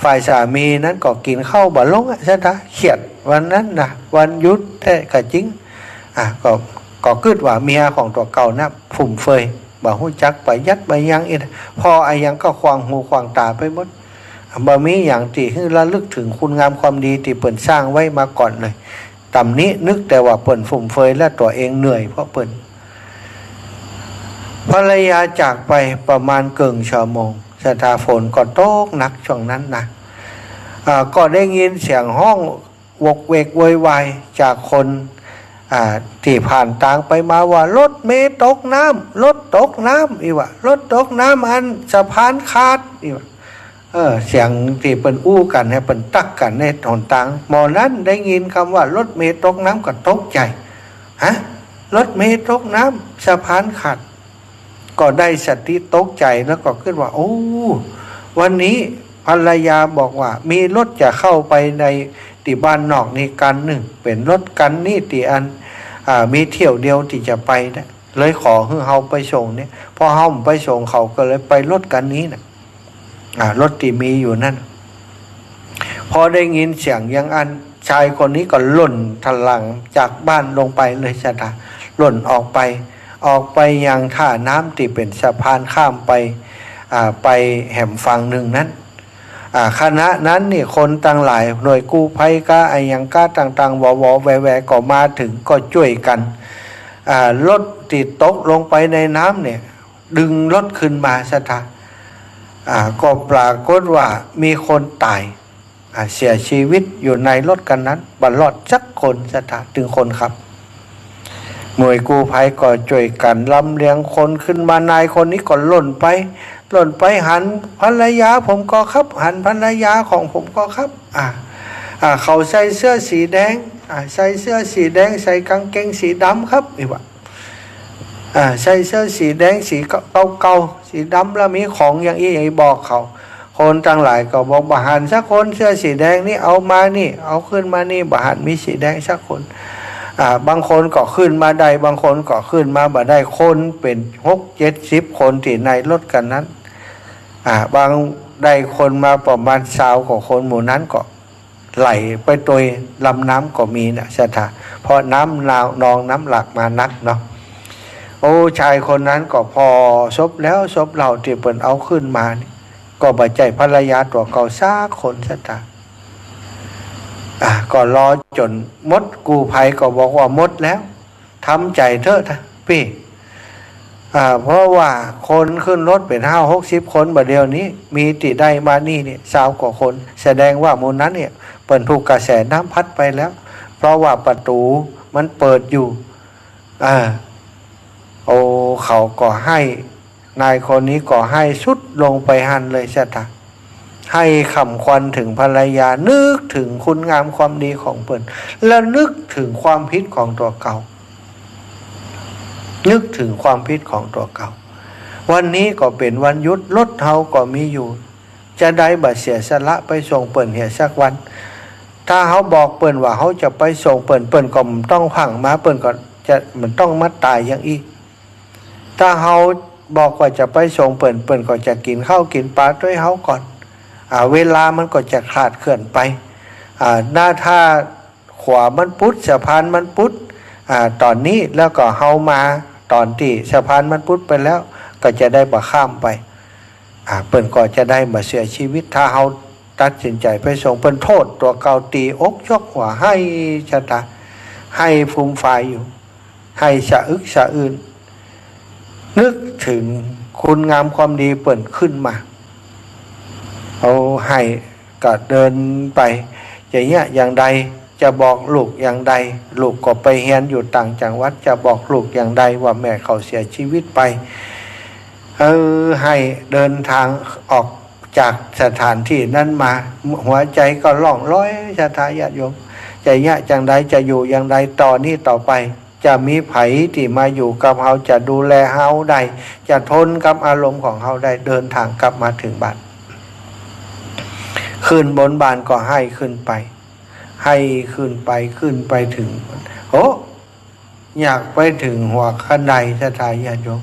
ฝ่ายสามีนั้นก็กิ๋นข้าวบ่ลงอะ ศรัทธา เครียดวันนั้นนะ วันหยุดแต๊ก็จริง อ่ะ ก็ ก็กึ๊ดว่าเมียของตั๋วเก่านะ ฟุ่มเฟือย บ่ฮู้จักประหยัดบ่หยังอี้นะ ผ่ออะหยังก็ขวางหูขวางต๋าไปหมด บ่มีหยังตี้หื้อระลึกเถิงคุณงามความดีตี้เปิ้นสร้างไว้มาก่อนเลย ตำหนินึกแต่ว่าเปิ้นฟุ่มเฟือยและตั๋วเองเหนื่อยเพราะเปิ้น ภรรยาจากไปประมาณเกิ่งชั่วโมง ศรัทธา ฝนก็ตกหนักช่วงนั้นนะ อ่า ก็ได้ยินเสียงฮ้องโวกเวกโวยวายจากคน อ่า ตี้ผ่านตางไปมาว่า รถเมล์ตกน้ำ รถตกน้ำ อี้ว่า รถตกน้ำอันสะพานขาด อี้ว่า เออ เสียงตี้เปิ้นอู้กั๋นเนี่ย เปิ้นตั๊กกั๋นในหนตาง หม่อนั้นได้ยินกำว่ารถเมล์ตกน้ำก็ตกใจ๋ ฮะ รถเมล์ตกน้ำ สะพานขาด ก็ได้สติตกใจ๋ แล้วก็กึ๊ดว่า โอ้ วันนี้ภรรยาบอกว่ามีรถจะเข้าไปในตี้บ้านนอกนี่คันนึ่ง เป๋นรถคันนี้ตี้อัน อ่า มีเที่ยวเดียวตี้จะไปนะ เลยขอหื้อเฮาไปส่งเนี่ย พอเฮาบ่ไปส่งเขาก็เลยไปรถคันนี้นะ อ่า รถตี้มีอยู่นั้น พอได้ยินเสียงอย่างอั้น ชายคนนี้ก็หล่นถลางจากบ้านลงไปเลย ศรัทธา หล่นออกไป ออกไปยังท่าน้ำตี้เป๋นสะพานข้ามไป อ่า ไปแหมฝั่งนึ่งนั้น อ่า ขณะนั้นนี่คนตังหลาย หน่วยกู้ภัยก้าอะหยังก้าต่างๆ วอวอแวแวก็มาเถิงก็จ้วยกั๋น อ่า รถตี้ตกลงไปในน้ำเนี่ย ดึงรถขึ้นมาศรัทธา อ่า ก็ปรากฏว่ามีคนต๋าย อ่า เสียจีวิตอยู่ในรถคันนั้น บ่รอดสักคนศรัทธา ตึงคนขับ หน่วยกู้ภัยก็จ้วยกั๋นลำเลียงคนขึ้นมา นายคนนี้ก็ล่นไป ล่นไป หันภรรยาผมก่อครับ หันภรรยาของผมก่อครับ อ่า อ่า เขาใส่เสื้อสีแดง อ่า ใส่เสื้อสีแดง ใส่ก๋างเกงสีดำครับ นี่ว่า อ่า ใส่เสื้อสีแดง สีเก่าๆ สีดำ แล้วมีของอย่างอี้อย่างอี้ บอกเขา คนตังหลายก็บอก บ่หันสักคน เสื้อสีแดงนี่ เอามานี่ เอาขึ้นมานี่ บ่หันมีสีแดงสักคน อ่า บางคนก็ขึ้นมาได้ บางคนก็ขึ้นมาบ่ได้ คนเป๋นหกเจ็ดสิบคนตี้ในรถคันนั้น อ่า บางได้คนมาประมาณซาวกว่าคน หมู่นั้นก็ ไหลไปโตยลำน้ำก็มีนะศรัทธา เพราะน้ำนอง นองน้ำหลากมานักเนาะ โอ้ ชายคนนั้นก็ผ่อศพแล้วศพเล่าตี้เปิ้นเอาขึ้นมานี่ ก็บ่ใจ้ภรรยาตั๋วเก่าสักคนศรัทธา อ่ะ ก็รอจ๋นหมด กู้ภัยก็บอกว่าหมดแล้ว ทำใจ๋เต๊อะปี้ อ่า เพราะว่าคนขึ้นรถเป๋นห้าหกสิบคนบ่าเดี่ยวนี้ มีตี้ได้มานี่เนี่ย ซาวกว่าคน แสดงว่าหมู่นั้นเนี่ย เปิ้นถูกกระแสน้ำพัดไปแล้ว เพราะว่าประตู๋มันเปิดอยู่ อ่า โอ้ เขาก็ไห้ นายคนนี้ก็ไห้สุดลงไปหั้นเลยศรัทธา ไห้ค่ำครวญเถิงภรรยา นึกเถิงคุณงามความดีของเปิ้น แล้วนึกเถิงความผิดของตั๋วเก่า นึกเถิงความผิดของตั๋วเก่า วันนี้ก็เป๋นวันหยุด รถเฮาก็มีอยู่ จะใดบ่เสียสละไปส่งเปิ้นเหียสักวัน ถ้าเฮาบอกเปิ้นว่าเฮาจะไปส่งเปิ้น เปิ้นก็บ่ต้องผ่างมา เปิ้นก็จะบ่ต้องมาต๋ายอย่างอี้ ถ้าเฮาบอกว่าจะไปส่งเปิ้น เปิ้นก็จะกิ๋นข้าวกิ๋นป๋าตวยเฮาก่อน อ่า เวลามันก็จะคลาดเคลื่อนไป อ่า หน้าท่าขวามันปุด สะพานมันปุด อ่า ต๋อนนี้ แล้วก็เฮามาต๋อนตี้สะพานมันปุดไปแล้ว ก็จะได้บ่ข้ามไป อ่า เปิ้นก็จะได้บ่เสียจีวิต ถ้าเฮาตัดสินใจ๋ไปส่งเปิ้น โต้ษตั๋วเก่า ตี๋อกยกหัว ไห้ศรัทธา ไห้ฟูมฟายอยู่ ไห้สะอึกสะอื้น นึกเถิงคุณงามความดีเปิ้นขึ้นมา เอาไห้ก็เดินไป จะเยียะอย่างใด จะบอกลูกอย่างใด ลูกก็ไปเฮียนอยู่ต่างจังหวัด จะบอกลูกอย่างใดว่าแม่เขาเสียจีวิตไป เออ ไห้เดินตางออกจากสถานตี้นั้นมา หัวใจ๋ก็ล่องลอย ศรัทธาญาติโยม จะเยียะจั่งใด จะอยู่อย่างใด ต่อนี้ต่อไป จะมีใผตี้มาอยู่กับเฮา จะดูแลเฮาได้ จะทนกับอารมณ์ของเฮาได้ เดินตางกลับมาเถิงบ้าน ขึ้นบนบ้านก็ไห้ขึ้นไป ไห้ขึ้นไป ขึ้นไปเถิง โอ้ อยากไปเถิงหัวคันได ศรัทธาญาติโยม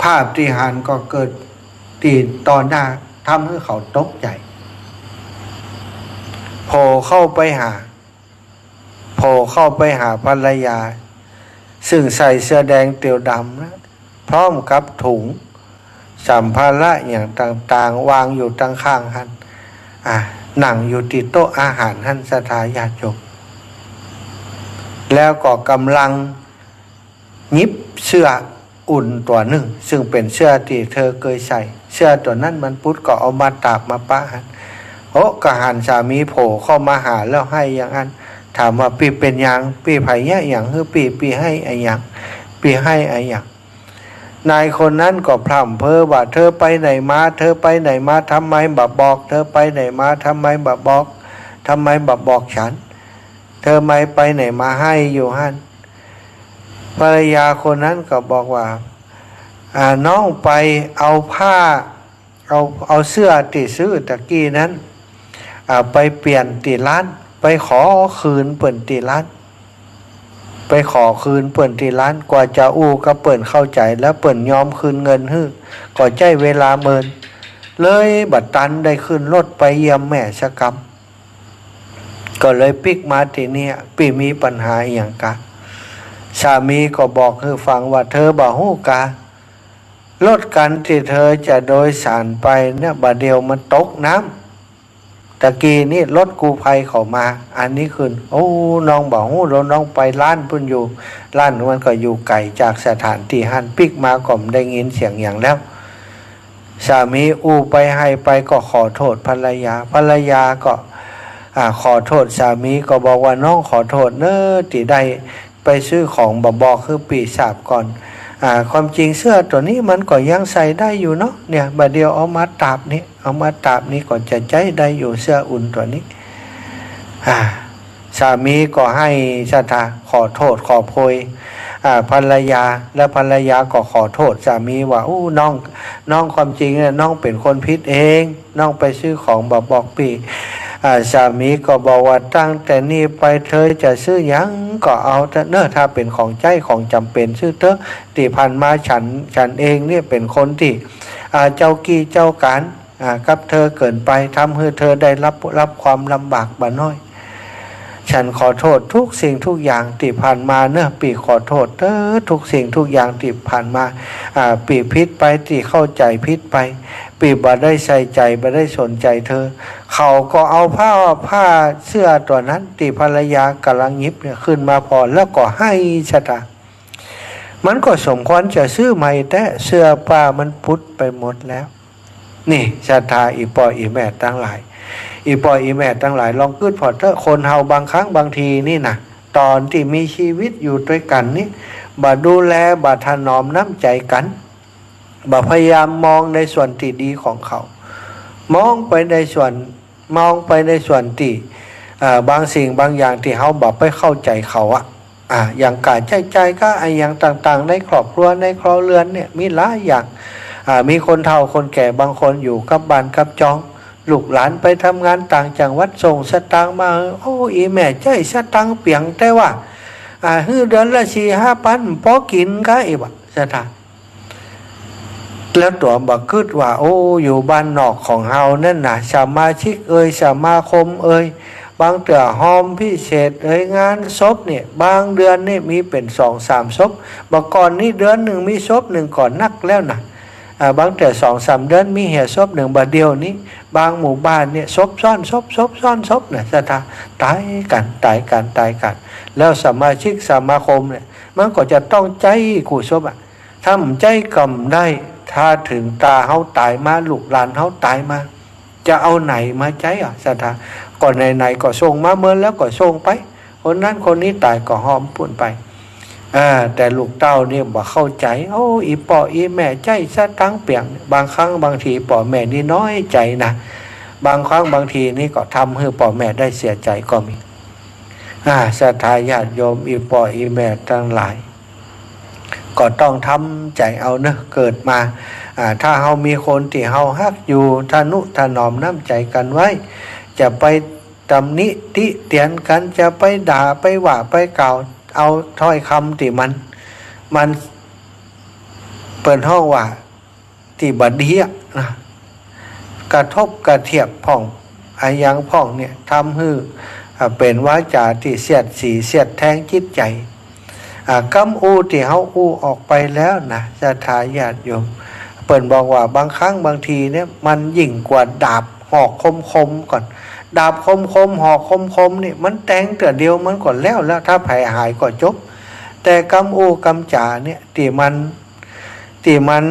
ภาพตี้หันก็เกิดตี้ต่อหน้า ทำหื้อเขาตกใจ๋ โผล่เข้าไปหา โผล่เข้าไปหาภรรยา ซึ่งใส่เสื้อแดงเตียวดำนะ พร้อมกับถุงสัมภาระอย่างต่างๆ วางอยู่ตังข้างหั้น อ่ะ นั่งอยู่ตี้โต๊ะอาหารหั้น ศรัทธาญาติโยม แล้วก็ก่ำลังหยิบเสื้ออุ่นตั๋วนึ่ง ซึ่งเป๋นเสื้อตี้เธอเกยใส่ เสื้อตั๋วนั้นมันปุด ก็เอามาตากมาปะหั้น โอ้ ก็หันสามีโผล่เข้ามาหาแล้วไห้อย่างอั้น ถามว่า ปี้เป๋นหยัง ปี้ใผเยียะหยังหื้อปี้ ปี้ไห้อะหยัง ปี้ไห้อะหยัง นายคนนั้นก็พร่ำเพ้อว่า เธอไปไหนมา เธอไปไหนมา ทำไมบ่บอก เธอไปไหนมา ทำไมบ่บอก ทำไมบ่บอกฉัน เธอไม่ไปไหนมา ไห้อยู่หั้น ภรรยาคนนั้นก็บอกว่า อ่า น้องไปเอาผ้า เอา เอาเสื้อตี้ซื้อตะกี้นั้น อ่า ไปเปลี่ยนตี้ร้าน ไปขอคืนเปิ้นตี้ร้าน ไปขอคืนเปิ้นตี้ร้าน กว่าจะอู้กับเปิ้นเข้าใจ๋ แล้วเปิ้นยอมคืนเงินหื้อ ก็ใจ๊เวลาเมิน เลยบ่ตันได้ขึ้นรถไปเยี่ยมแม่สักกำ ก็เลยปิ๊กมาตี้เนี่ย ปี้มีปัญหาอะหยังกา สามีก็บอกหื้อฟังว่า เธอบ่ฮู้กา รถคันตี้เธอจะโดยสารไปเนี่ย บ่าเดี่ยวมันตกน้ำ ตะกี้นี่รถกู้ภัยเขามา อันนี้ขึ้น โอ้ น้องบ่ฮู้แล้ว น้องไปร้านปุ้นอยู่ ร้านมันก็อยู่ไก๋จากสถานตี้หั้น ปิ๊กมาก็บ่ได้ยินเสียงหยังแล้ว สามีอู้ไปไห้ไปก็ขอโทษภรรยา ภรรยาก็ อ่า ขอโทษสามี ก็บอกว่า น้องขอโทษเน้อ ตี้ได้ไปซื้อของบ่บอกหื้อปี้ทราบก่อน อ่า ความจริงเสื้อตั๋วนี้มันก็ยังใส่ได้อยู่เนาะ เนี่ย บ่าเดี่ยวเอามาตากนี่ เอามาตากนี่ก็จะใจ๊ได้อยู่ เสื้ออุ่นตั๋วนี้ อ่า สามีก็หื้อศรัทธาขอโทษขอโพย อ่า ภรรยา และภรรยาก็ขอโทษสามีว่า อู้ น้อง น้องความจริงเนี่ย น้องเป๋นคนผิดเอง น้องไปซื้อของบ่บอกปี้ อ่า สามีก็บอกว่า ตั้งแต่นี้ไปเธอจะซื้อหยังก็เอาเต๊อะเน้อ ถ้าเป๋นของใจ๊ของจ๋ำเป๋นซื้อเต๊อะ ตี้ผ่านมาฉัน ฉันเองเนี่ยเป๋นคนตี้ อ่า เจ้ากี้เจ้าก๋าน อ่า กับเธอเกินไป ทำหื้อเธอได้รับ รับความลำบากบ่าน้อย ฉันขอโทษทุกสิ่งทุกอย่างตี้ผ่านมาเน้อ ปี้ขอโทษเต๊อะ ทุกสิ่งทุกอย่างตี้ผ่านมา อ่า ปี้ผิดไป ตี้เข้าใจ๋ผิดไป ปี้บ่ได้ใส่ใจ๋ บ่ได้สนใจ๋เธอ เขาก็เอาผ้า ผ้าเสื้อตั๋วนั้นตี้ภรรยาก่ำลังหยิบเนี่ยขึ้นมาผ่อ แล้วก็หื้อศรัทธา มันก็สมควรจะซื้อใหม่แต๊ เสื้อผ้ามันปุดไปหมดแล้ว นี่ศรัทธา อี่ป้ออี่แม่ตังหลาย อี่ป้ออี่แม่ตังหลาย ลองกึ๊ดผ่อเต๊อะ คนเฮาบางครั้งบางทีนี่นะ ต๋อนตี้มีชีวิตอยู่ตวยกั๋นนี่ บ่ดูแล บ่ถนอมน้ำใจ๋กั๋น บ่พยายามมองในส่วนตี้ดีของเขา มองไปในส่วน มองไปในส่วนตี้ เอ่อ บางสิ่งบางอย่างตี้เฮาบ่ไปเข้าใจ๋เขาอะ อ่า อย่างก๋าใจ๊จ่ายก๋าอะหยังต่างๆ ในครอบครัว ในครัวเรือนเนี่ย มีหลายอย่าง อ่า มีคนเฒ่าคนแก่บางคนอยู่กับบ้านกับจอง ลูกหลานไปทำงานต่างจังหวัด ส่งสตางค์มา โอ้ อี่แม่ใจ๊สตางค์เปียงแต๊ว่า อ่า หื้อเดือนละสี่ห้าปัน ปอกิ๋นก๋า อี่บ่าศรัทธา แล้วตั๋วบ่กึ๊ดว่า โอ้ อยู่บ้านนอกของเฮานั่นนะ สมาชิกเอย สมาคมเอย บางเตื้อฮอมพิเศษเอย งานศพเนี่ย บางเดือนนี่มีเป๋นสองสามศพ บ่าก่อนนี่เดือนนึ่งมีศพนึ่งก็นักแล้วนะ อ่า บางเตื้อสองสามเดือนมีเหียศพนึ่ง บ่าเดี่ยวนี้ บางหมู่บ้านเนี่ย ศพซ้อนศพ ศพซ้อนศพนะศรัทธา ต๋ายกั๋น ต๋ายกั๋น ต๋ายกั๋น แล้วสมาชิกสมาคมเนี่ย มันก็จะต้องใจ๊กู้ศพอะ ถ้าบ่ใจ๊ก็บ่ได้ ถ้าเถิงตาเฮาต๋ายมา ลูกหลานเฮาต๋ายมา จะเอาไหนมาใจ๊อะศรัทธา ก็ไหนๆ ก็ส่งมาเมินแล้วก็ส่งไป คนนั้นคนนี้ต๋ายก็ฮอมปุ้นไป อ่า แต่ลูกเต้านี่บ่เข้าใจ๋ โอ้ อี่ป้ออี่แม่ใจ๊สตางค์เปียง บางครั้งบางทีป้อแม่นี่น้อยใจ๋นะ บางครั้งบางทีนี่ก็ทำหื้อป้อแม่ได้เสียใจ๋ก็มี อ่า ศรัทธาญาติโยม อี่ป้ออี่แม่ตังหลาย ก็ต้องทำใจ๋เอาเนาะ เกิดมา อ่า ถ้าเฮามีคนตี้เฮาฮักอยู่ ทะนุถนอมน้ำใจ๋กั๋นไว้ จะไปตำหนิติเตียนกั๋น จะไปด่า ไปว่า ไปกล่าว เอาถ้อยกำตี้มัน มัน เปิ้นฮ้องว่า ตี้บ่ดีอะนะ กระทบกระเทียบพ่อง อะหยังพ่องเนี่ย ทำหื้อ อ่า เป๋นวาจาตี้เสียดสีเสียดแทงจิตใจ๋ อ่า กำอู้ตี้เฮาอู้ออกไปแล้วนะ ศรัทธาญาติโยม เปิ้นบอกว่าบางครั้งบางทีเนี่ย มันยิ่งกว่าดาบหอกคมๆ ก่อน ดาบคมๆ หอกคมๆ นี่ มันแตงเตื้อเดียวมันก็แล้วแล้ว ถ้าใผหายก็จบ แต่กำอู้กำจ๋าเนี่ย ตี้มัน ตี้มัน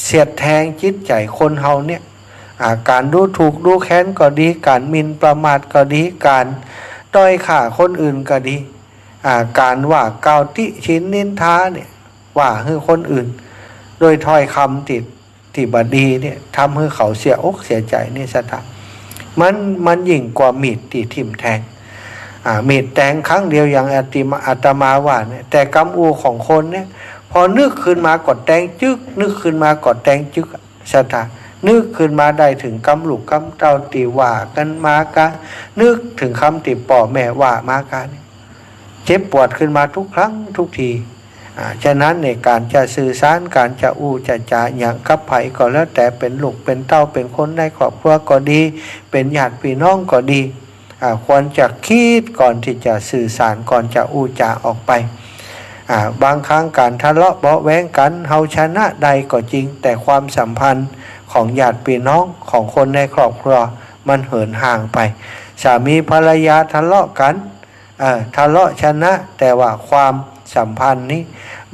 เสียดแทงจิตใจ๋คนเฮาเนี่ย อ่า ก๋านดูถูกดูแคลนก็ดี ก๋านหมิ่นประมาทก็ดี ก๋านด้อยค่าคนอื่นก็ดี อ่า ก๋านว่ากล่าวติฉินนินทาเนี่ย ว่าหื้อคนอื่น โดยถ้อยกำตี้ ตี้บ่ดีเนี่ย ทำหื้อเขาเสียอกเสียใจ๋นี่ศรัทธา มัน มันยิ่งกว่ามีดตี้ทิ่มแทง อ่า มีดแตงครั้งเดียวอย่างอาตมา อาตมาว่าเนี่ย แต่กำอู้ของคนเนี่ย พอนึกขึ้นมาก็แตงจึ๊ก นึกขึ้นมาก็แตงจึ๊ก ศรัทธา นึกขึ้นมาได้เถิงกำลูกกำเต้าตี้ว่ากั๋นมากา นึกเถิงกำตี้ป้อแม่ว่ามากาเนี่ย เจ็บปวดขึ้นมาทุกครั้งทุกที อ่า ฉะนั้นในก๋านจะสื่อสาร ก๋านจะอู้จะจ๋าหยังกับใผก็แล้วแต่ เป๋นลูกเป๋นเต้า เป๋นคนในครอบครัวก็ดี เป๋นญาติปี้น้องก็ดี อ่า ควรจะกึ๊ดก่อนตี้จะสื่อสาร ก่อนจะอู้จ๋าออกไป อ่า บางครั้งก๋านทะเลาะเบาะแว้งกั๋น เฮาชนะได้ก็จริง แต่ความสัมพันธ์ของญาติปี้น้อง ของคนในครอบครัว มันเหินห่างไป สามีภรรยาทะเลาะกั๋น เอ่อ ทะเลาะชนะ แต่ว่าความสัมพันธ์นี้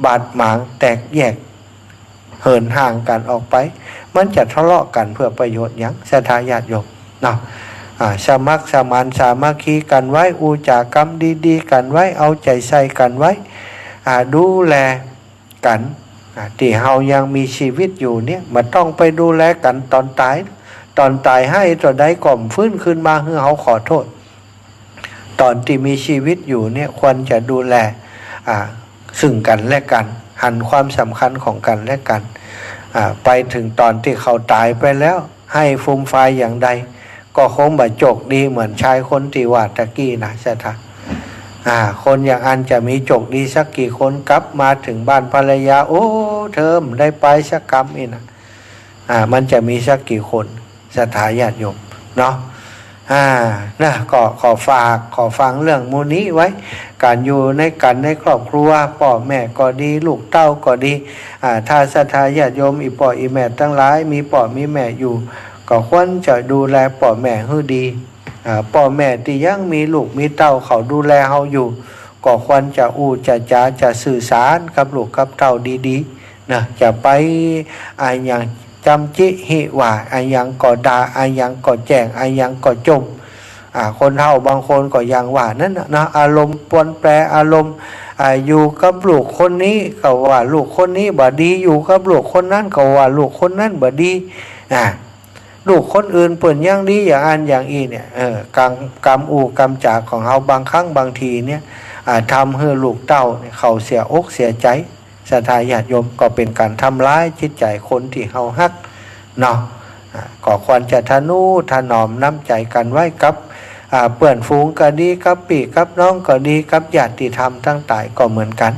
บาดหมางแตกแยก เหินห่างกั๋นออกไป มันจะทะเลาะกั๋นเปื้อประโยชน์หยัง ศรัทธาญาติโยมเนาะ อ่า สมัครสมานสามัคคีกั๋นไว้ อู้จ๋ากำดีๆ กั๋นไว้ เอาใจ๋ใส่กั๋นไว้ อ่า ดูแลกั๋น อ่า ตี้เฮายังมีชีวิตอยู่เนี่ย บ่ต้องไปดูแลกั๋นต๋อนต๋าย ต๋อนต๋ายไห้เต้าใดก็บ่ฟื้นคืนมาหื้อเฮาขอโต้ษ ต๋อนตี้มีชีวิตอยู่เนี่ยควรจะดูแล อ่า ซึ่งกั๋นและกั๋น หันความสำคัญของกั๋นและกั๋น อ่า ไปเถิงต๋อนตี้เขาต๋ายไปแล้ว ไห้ฟูมฟายอย่างใด ก็คงบ่โจคดีเหมือนชายคนตี้ว่าตะกี้นะ ศรัทธา อ่า คนอย่างอั้นจะมีโจคดีสักกี่คน กลับมาเถิงบ้านภรรยา โอ้ เถิงบ่ได้ไปสักกำอี้นะ อ่า มันจะมีสักกี่คน ศรัทธาญาติโยมเนาะ อ่า นะ ก็ขอฝาก ขอฝากเรื่องหมู่นี้ไว้ ก๋านอยู่ในกั๋นในครอบครัว ป้อแม่ก็ดี ลูกเต้าก็ดี อ่า ถ้าศรัทธาญาติโยม อี่ป้ออี่แม่ตังหลาย มีป้อมีแม่อยู่ ก็ควรจะดูแลป้อแม่หื้อดี อ่า ป้อแม่ตี้ยังมีลูกมีเต้าเขาดูแลเฮาอยู่ ก็ควรจะอู้จะจ๋า จะสื่อสารกับลูกกับเต้าดีๆ นะ จะไป อะหยังจำจิหิว่า อะหยังก็ด่า อะหยังก็แจ้ง อะหยังก็จ่ม อ่า คนเฒ่าบางคนก็อย่างว่านั้นน่ะนะ อารมณ์ปรวนแปร อารมณ์ อ่า อยู่กับลูกคนนี้ก็ว่าลูกคนนี้บ่ดี อยู่กับลูกคนนั้นก็ว่าลูกคนนั้นบ่ดี อ่า ลูกคนอื่นเปิ้นยังดีอย่างอั้นอย่างอี้เนี่ย เออ ก๋าน กำอู้กำจ๋าของเฮาบางครั้งบางทีเนี่ย อ่า ทำหื้อลูกเต้าเนี่ยเขาเสียอกเสียใจ๋ ศรัทธาญาติโยม ก็เป๋นก๋านทำลายจิตใจ๋คนตี้เฮาฮักเนาะ อ่า ก็ควรจะทะนุถนอมน้ำใจ๋กั๋นไว้กับ อ่า เปื้อนฝูงก็ดี กับปี้กับน้องก็ดี กับญาติธรรมตังหลายก็เหมือนกั๋น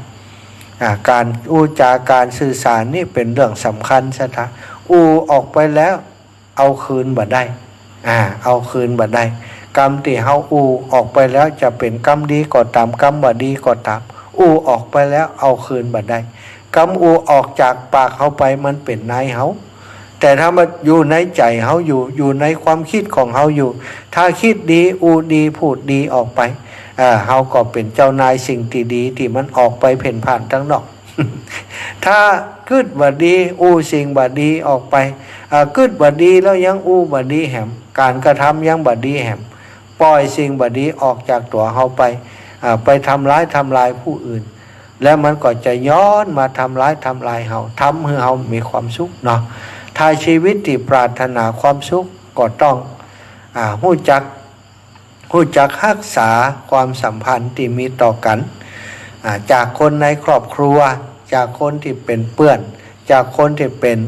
อ่า ก๋านอู้จ๋า ก๋านสื่อสารนี่เป๋นเรื่องสำคัญ ศรัทธา อู้ออกไปแล้ว เอาคืนบ่ได้ อ่า เอาคืนบ่ได้ กำตี้เฮาอู้ออกไปแล้ว จะเป๋นกำดีก็ต๋าม กำบ่ดีก็ต๋าม อู้ออกไปแล้วเอาคืนบ่ได้ กำอู้ออกจากปากเฮาไปมันเป๋นนายเฮา แต่ถ้ามันอยู่ในใจ๋เฮาอยู่ อยู่ในความกึ๊ดของเฮาอยู่ ถ้าคิดดี อู้ดี พูดดีออกไป อ่า เฮาก็เป๋นเจ้านายสิ่งตี้ดีตี้มันออกไปเพ่นพ่านตังนอก ถ้ากึ๊ดบ่ดี อู้สิ่งบ่ดีออกไป อ่า กึ๊ดบ่ดีแล้วยังอู้บ่ดีแหม ก๋านกระทำยังบ่ดีแหม ป่อยสิ่งบ่ดีออกจากตั๋วเฮาไป อ่า ไปทำร้ายทำลายผู้อื่น แล้วมันก็จะย้อนมาทำร้ายทำลายเฮา ทำหื้อเฮามีความสุขเนาะ ถ้าชีวิตตี้ปรารถนาความสุขก็ต้อง อ่า ฮู้จัก ฮู้จักฮักษาความสัมพันธ์ตี้มีต่อกั๋น อ่า จากคนในครอบครัว จากคนตี้เป๋นเปื้อน จากคนตี้เป๋น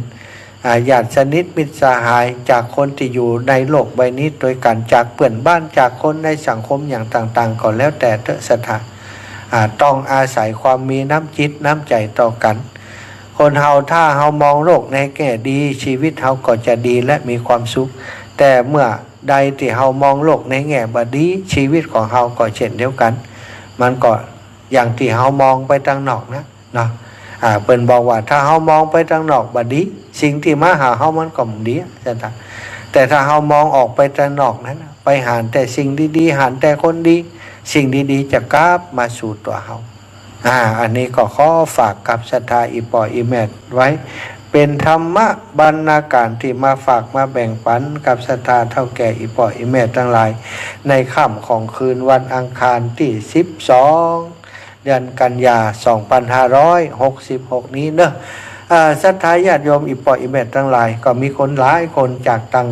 อ่า ญาติสนิทมิตรสหาย จากคนตี้อยู่ในโลกใบนี้ตวยกั๋น จากเปื้อนบ้าน จากคนในสังคมอย่างต่างๆ ก็แล้วแต่เต๊อะ ศรัทธา อ่า ต้องอาศัยความมีน้ำจิตน้ำใจ๋ต่อกั๋น คนเฮาถ้าเฮามองโลกในแง่ดี ชีวิตเฮาก็จะดีและมีความสุข แต่เมื่อใดตี้เฮามองโลกในแง่บ่ดี ชีวิตของเฮาก็เช่นเดียวกั๋น มันก็อย่างตี้เฮามองไปตังนอกนะ เนาะ อ่า เปิ้นบอกว่าถ้าเฮามองไปตังนอกบ่ดี สิ่งตี้มาหาเฮามันก็บ่ดีอะ ศรัทธา แต่ถ้าเฮามองออกไปตังนอกนั้นน่ะ ไปหันแต่สิ่งดีๆ หันแต่คนดี สิ่งดีๆ จะกลับมาสู่ตั๋วเฮา อ่า อันนี้ก็ขอฝากกับศรัทธาอี่ป้ออี่แม่ไว้ เป๋นธรรมะบรรณาการตี้มาฝากมาแบ่งปั๋นกับศรัทธาเฒ่าแก่อี่ป้ออี่แม่ตังหลาย ในค่ำของคืนวันอังคารตี้สิบสอง เดือนกันยา สองพันห้าร้อยหกสิบหก นี้เนาะ อ่า ศรัทธาญาติโยมอี่ป้ออี่แม่ตังหลาย ก็มีคนหลายคนจากตัง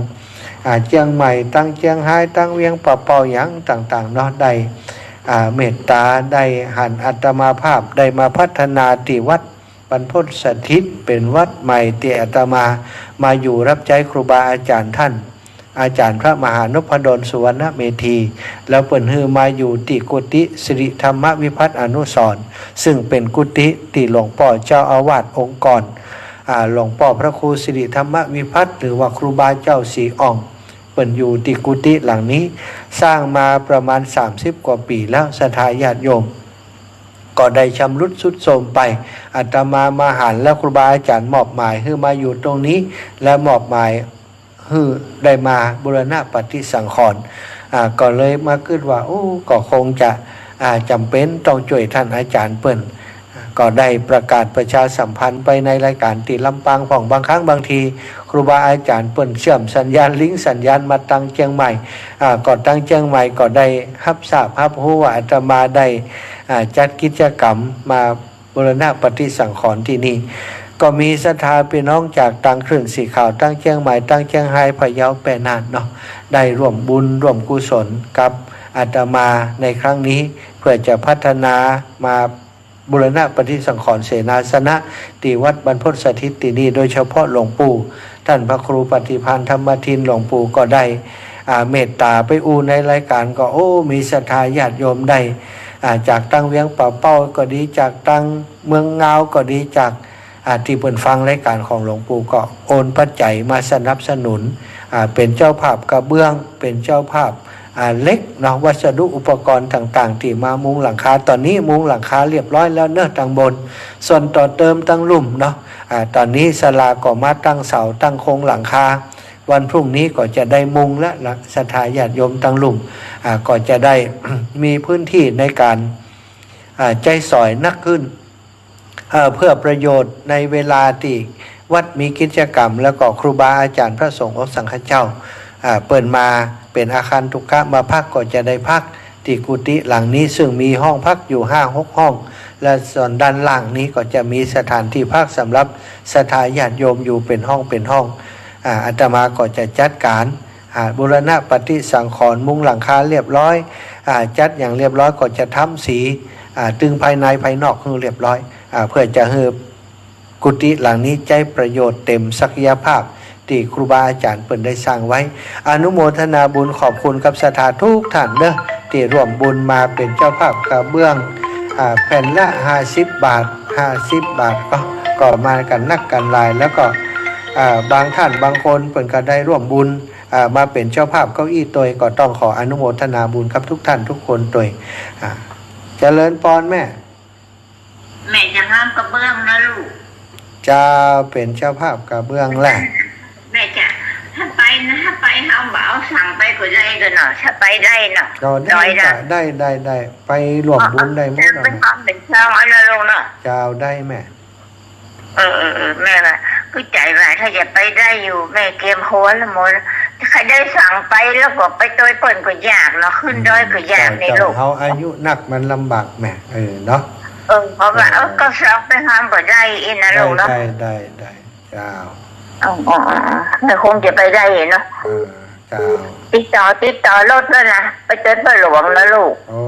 อ่า เจียงใหม่ ตังเจียงฮาย ตังเวียงป่าเปาหยังต่างๆ เนาะ ได้ อ่า เมตต๋า ได้หันอาตมาภาพ ได้มาพัฒนาตี้วัดบรรพตสถิต เป๋นวัดใหม่ตี้อาตมามาอยู่ฮับใจ๊ครูบาอาจ๋ารย์ต้าน อาจ๋ารย์พระมหานพดลสุวรรณเมธี แล้วเปิ้นหื้อมาอยู่ตี้กุฏิสิริธรรมวิพัฒน์อนุสรณ์ ซึ่งเป๋นกุฏิตี้หลวงป้อเจ้าอาวาสองค์ก่อน อ่า หลวงป้อพระครูสิริธรรมวิพัฒน์ หรือว่าครูบาเจ้าศรีอ่อง เปิ้นอยู่ตี้กุฏิหลังนี้ สร้างมาประมาณสามสิบกว่าปี๋แล้ว ศรัทธาญาติโยม ก็ได้ชำรุดทรุดโทรมไป อาตมามาหันแล้วครูบาอาจ๋ารย์มอบหมายหื้อมาอยู่ตรงนี้ และมอบหมายหื้อได้มาบูรณะปฏิสังขรณ์ อ่า ก็เลยมากึ๊ดว่า โอ้ ก็คงจะ อ่า จ๋ำเป๋นต้องจ้วยต้านอาจ๋ารย์เปิ้น ก็ได้ประกาศประชาสัมพันธ์ไปในรายก๋านตี้ลำปางพ่อง บางครั้งบางที ครูบาอาจ๋ารย์เปิ้นเชื่อมสัญญาณลิงก์สัญญาณมาตางเจียงใหม่ อ่า ก็ตางเจียงใหม่ก็ได้ฮับทราบฮับฮู้ว่าอาตมาได้ อ่า จัดกิจกรรมมาบูรณะปฏิสังขรณ์ตี้นี่ ก็มีศรัทธาปี้น้องจากตางคลื่นสีขาว ตางเจียงใหม่ ตางเจียงฮาย พะเยา แป้น่านเนาะ ได้ร่วมบุญร่วมกุศลกับอาตมาในครั้งนี้ เพื่อจะพัฒนามา บูรณะปฏิสังขรณ์เสนาสนะ ตี้วัดบรรพตสถิตตี้นี่ โดยเฉพาะหลวงปู่ ต้านพระครูปฏิภาณธรรมทิน หลวงปู่ก็ได้ อ่า เมตต๋าไปอู้ในรายก๋าน ก็ โอ้ มีศรัทธาญาติโยมได้ อ่า จากตางเวียงป่าเป้าก็ดี จากตางเมืองงาวก็ดี จาก อ่า ตี้เปิ้นฟังรายก๋านของหลวงปู่ก็โอนปัจจัยมาสนับสนุน อ่า เป๋นเจ้าภาพกระเบื้อง เป๋นเจ้าภาพ อ่า เหล็กเนาะ วัสดุอุปกรณ์ต่างๆ ตี้มามุงหลังคา ต๋อนนี้มุงหลังคาเรียบร้อยแล้วเนาะ ตางบน ส่วนต่อเติมตางลุ่มเนาะ อ่า ต๋อนนี้ศาลาก็มาตั้งเสาตั้งโครงหลังคา วันพรุ่งนี้ก็จะได้มุงแล้วละ ศรัทธาญาติโยมตางลุ่ม อ่า ก็จะได้ มีพื้นที่ในก๋าน อ่า ใจ๊สอยนักขึ้น เอ่อ เพื่อประโยชน์ในเวลาตี้วัดมีกิจกรรม แล้วก็ครูบาอาจ๋ารย์พระสงฆ์องค์สังฆเจ้า อ่า เปิ้นมาเป๋นอาคารตุกะมาพัก ก็จะได้พักตี้กุฏิหลังนี้ ซึ่งมีห้องพักอยู่ห้าหกห้อง และส่วนด้านล่างนี้ก็จะมีสถานที่พักสำหรับศรัทธาญาติโยมอยู่เป๋นห้องเป๋นห้อง อ่า อาตมาก็จะจัดก๋าน อ่า บูรณะปฏิสังขรณ์ มุงหลังคาเรียบร้อย อ่า จัดอย่างเรียบร้อย ก็จะทำสี อ่า ตึงภายในภายนอกหื้อเรียบร้อย อ่า เพื่อจะหื้อกุฏิหลังนี้ใจ๊ประโยชน์เต็มศักยภาพตี้ครูบาอาจ๋ารย์เปิ้นได้สร้างไว้ อนุโมทนาบุญขอบคุณกับศรัทธากู้ต้านเนาะ ตี้ร่วมบุญมาเป๋นเจ้าภาพกระเบื้อง อ่า แผ่นละห้าสิบบาท ห้าสิบบาท ก็ ก็มากั๋นนักกั๋นหลาย แล้วก็ อ่า บางต้านบางคนเปิ้นก็ได้ร่วมบุญ อ่า มาเป๋นเจ้าภาพเก้าอี้ตวย ก็ต้องขออนุโมทนาบุญกับกู้ต้านกู้คนตวย อ่า เจริญปอนแม่ แม่จะห้ามกระเบื้องนะลูก เจ้า เป๋นเจ้าภาพกระเบื้องแหละ แม่จะ ถ้าไปนะ ถ้าไปเฮาบ่เอาสั่งไปก็ได้กั๋นเนาะ ถ้าไปได้เนาะ ก็ได้ ได้ ได้ ได้ ได้ ไปร่วมบุญได้หมด ไปความเป๋นช่องเอานะลูกเนาะ เจ้า ได้แม่ เออ เออ เออ แม่ว่า คือใจ๋ว่าถ้าจะไปได้อยู่ แม่เกียมหัวละหมด ถ้าใค่ได้สั่งไปแล้วก็ไปตวยเปิ้นก็ยากเนาะ ขึ้นดอยก็ยาก อืม นี่ลูก เจ้า เฮาอายุนักมันลำบากแม่ เออ เนาะ เออ เพราะว่า เออ เออ ก็สั่งไปห้ามก็ได้อี้นะลูกเนาะ ได้ ได้ ได้ ได้ เจ้า อ๋อ อ๋อ อ๋อ แต่คงจะไปได้เนาะ เออ เจ้า ติดต่อ ติดต่อรถแล้วนะ ไปตวยป้าหลวงนะลูก โอ้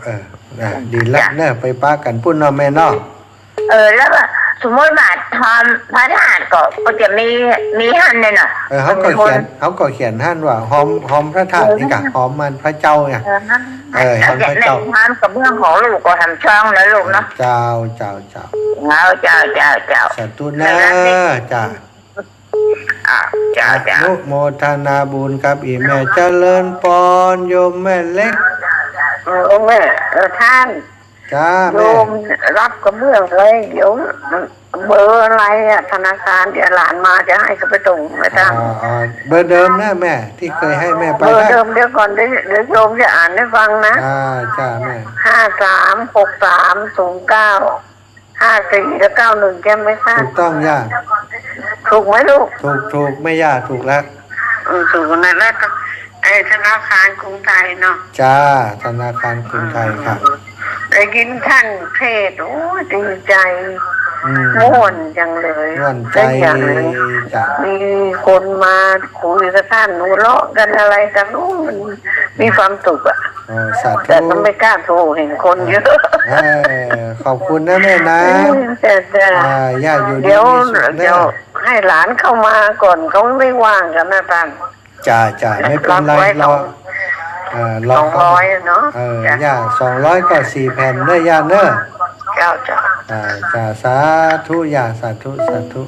เออ นะ ดีละ จ้ะ เนาะ ไปปะกั๋นปู้นเนาะแม่เนาะ เออ แล้วก็สมมุติว่าทอมพระธาตุก็ ก็จะมี มีหั้นเนี่ยเนาะ เออ เฮาก็เขียน เฮาก็เขียนหั้นว่า ฮอม ฮอมพระธาตุนี่กะ เออ ฮอมมันพระเจ้าไง เออ ฮอมพระเจ้า แม่ฮอมกระเบื้องของลูกก็ทำช่องนะลูกเนาะ เจ้า เจ้า เจ้า เจ้า เจ้า เจ้า สาธุนะ แล้วนี่ จ้า อ่ะ จ้า จ้า อนุโมทนาบุญกับอี่แม่ เจริญปอนโยมแม่เล็ก เออ แม่ เออ ท่าน จ้า โยม แม่ รับกระเบื้องไว้ เดี๋ยว เบอร์อะไรอะ ธนาคาร เดี๋ยวหลานมาจะให้เขาไปส่งให้ท่าน อ๋อ อ๋อ เบอร์เดิมนะแม่ ตี้เกยหื้อแม่ไป เบอร์เดิม เดี๋ยวก่อน เดี๋ยว เดี๋ยวโยมจะอ่านให้ฟังนะ อ่า จ้าแม่ ห้าสามหกสามศูนย์เก้า ห้าสี่ และ เก้าหนึ่ง ใช่ไหมคะ ถูกต้องย่า ถูกไหมลูก ถูก ถูกแม่ย่า ถูกแล้ว เออ ถูกนะ แล้วก็ ไอ้ธนาคารกรุงไทยเนาะ จ้า ธนาคารกรุงไทยค่ะ ได้ยินท่านเทศน์ โอ้ย ดีใจ อืม ม่วนจังเลย ม่วนใจ ได้อย่างหนึ่ง จ้ะ มีคนมาคุยกับท่าน หัวเราะกันอะไรกัน โอ้ย มันมีความสุขอะ เออ สาธุ แต่ก็ไม่กล้าโทร เห็นคนเยอะ เออ ขอบคุณนะแม่นะ อืม จ้ะ จ้ะ อ่า ย่าอยู่ดี เดี๋ยว มีสุขนะ เดี๋ยวให้หลานเข้ามาก่อน เขาไม่ว่างกันนะท่าน จ้า จ้า ไม่เป็นไร รอ รอ เอ่อ รอ สองร้อยเนาะ เออ จ้ะ ย่า สองร้อยก็สี่แผ่นเนอะย่าเนอะ เจ้า เจ้า อ่า จ้า สาธุย่า สาธุ สาธุ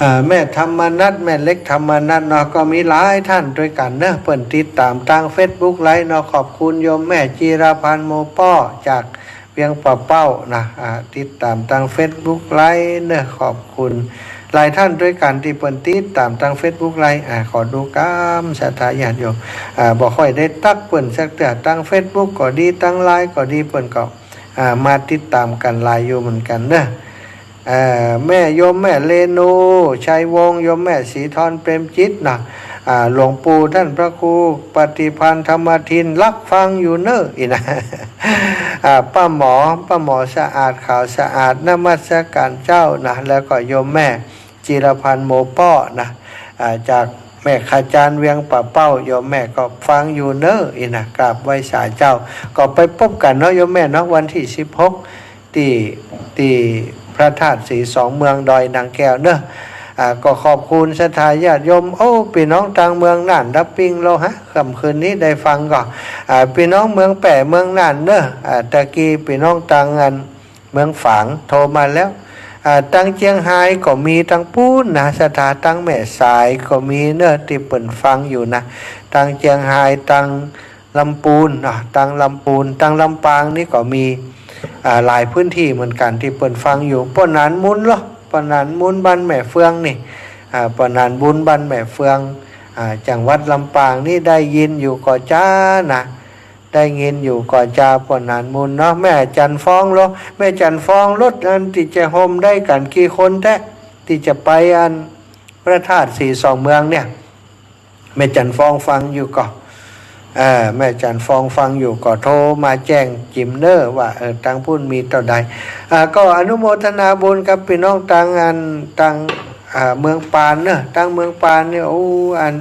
อ่า แม่ธรรมนัส แม่เล็กธรรมนัสเนาะ ก็มีหลายท่านด้วยกันเนอะ เปิ้นติดต๋ามตางเฟซบุ๊กไลฟ์เนาะ ขอบคุณโยมแม่จีราพันธ์โมป้อ จาก เวียงป่าเป้านะ อ่า ติดต๋ามตางเฟซบุ๊กไลฟ์เนาะ ขอบคุณหลายต้านตวยกั๋นตี้เปิ้นติดต๋ามตางเฟซบุ๊กไลฟ์ อ่า ขอดูกำศรัทธาญาติโยม อ่า บ่ค่อยได้ตั๊กเปิ้นสักเตื้อ ตางเฟซบุ๊กก็ดี ตางไลน์ก็ดี เปิ้นก็ อ่า มาติดต๋ามกั๋นหลายอยู่เหมือนกั๋นเนาะ เอ่อ แม่โยมแม่เรนู ชัยวงศ์ โยมแม่ศรีธร เปรมจิตนะ อ่า หลวงปู่ต้านพระครูปฏิภาณธรรมทิน ฮับฟังอยู่เนาะ อี้นะ อ่า ป้าหมอ ป้าหมอสะอาด ขาวสะอาด นมัสก๋านเจ้านะ แล้วก็โยมแม่จิรพันธ์ โมเป้อนะ อ่า จากแม่ขจาร เวียงป่าเป้า โยมแม่ก็ฟังอยู่เนาะ อี้นะ กราบไหว้สาเจ้า ก็ไปปบกั๋นเนาะ โยมแม่เนาะ วันตี้สิบหก ตี้ ตี้พระธาตุสีสองเมืองดอยนางแก้วเนาะ อ่า ก็ขอบคุณศรัทธาญาติโยม โอ้ ปี้น้องตางเมืองน่าน ฮับปิ้งโลหะ ค่ำคืนนี้ได้ฟังก็ อ่า ปี้น้องเมืองแป้ เมืองน่านเนาะ อ่า ตะกี้ปี้น้องตางอันเมืองฝางโทรมาแล้ว อ่า ตางเจียงฮายก็มีตางปู๊นนะ ศรัทธา ตางแม่สายก็มีเนาะ ตี้เปิ้นฟังอยู่นะ ตางเจียงฮาย ตาง ลำปูนเนาะ ตางลำปูน ตางลำปางนี่ก็มี อ่า หลายพื้นตี้เหมือนกั๋นตี้เปิ้นฟังอยู่ ป้อหนานมูลเนาะ ป้อหนานมูลบ้านแม่เฟืองนี่ อ่า ป้อหนานมูลบ้านแม่เฟือง อ่า จังหวัดลำปางนี่ได้ยินอยู่ก่อจ้านะ ได้ยินอยู่ก่อจ้า ป้อหนานมูลเนาะ แม่จันทร์ฟองโล แม่จันทร์ฟอง ลดอันตี้จะโฮมได้กั๋นกี่คนแต๊ ตี้จะไปอันพระธาตุสีสองเมืองเนี่ย แม่จันทร์ฟองฟังอยู่ก่อ เอ่อ แม่จันทร์ฟองฟังอยู่ก่อ โทรมาแจ้งจิ๋มเน่อว่า เออ ตางปู๊นมีเต้าใด อ่า ก็อนุโมทนาบุญกับปี้น้องตางอัน ตาง อ่า เมืองปานเน่อ ตางเมืองปานนี่ โอ้ อัน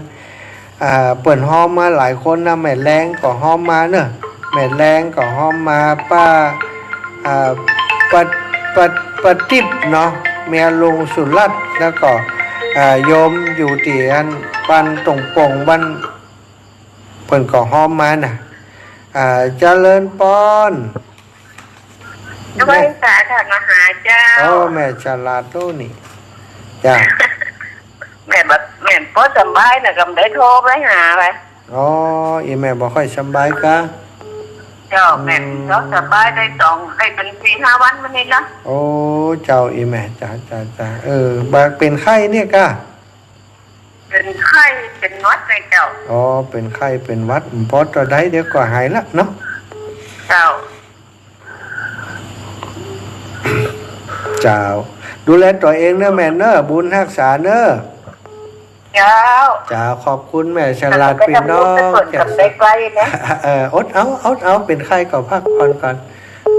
อ่า เปิ้นฮ้อมมาหลายคนนะ แม่แลงก็ฮ้อมมาเน่อ แม่แลงก็ฮ้อมมา ป้า อ่า ป้า ป้า ป้าติ๊บเนาะ เมียลุงสุรัตน์ แล้วก็ อ่า โยมอยู่ตี้อันบ้านตงปง บ้าน เปิ้นก็ฮ้อมมาน่ะ อ่า เจริญปอน ไหว้สาท่านมหาเจ้า โอ้ แม่ฉลาดโตนี่ จ้า แม่บ่ แม่บ่สำบายน่ะ กำได้โทรไปหาไป อ๋อ อีแม่บ่ค่อยสำบายกา เจ้า อืม แม่บ่สำบายได้สอง ได้เป๋นสี่ห้าวันมานี่นะ โอ้ เจ้า อีแม่ จ้า จ้า จ้า เออ บ่าเป๋นไข้เนี่ยกา เป๋นไข้เป๋นหวัดเลยเจ้า อ๋อ เป๋นไข้เป๋นหวัด บ่เต้าใด เดี๋ยวก็หายละเนาะ เจ้า เจ้า ดูแลตั๋วเองเน่อแม่เน่อ บุญฮักษาเน่อ เจ้า เจ้า ขอบคุณแม่ฉลาด ปี้น้อง เออ อดเอา อดเอา เป๋นไข้ก็พักผ่อนก่อน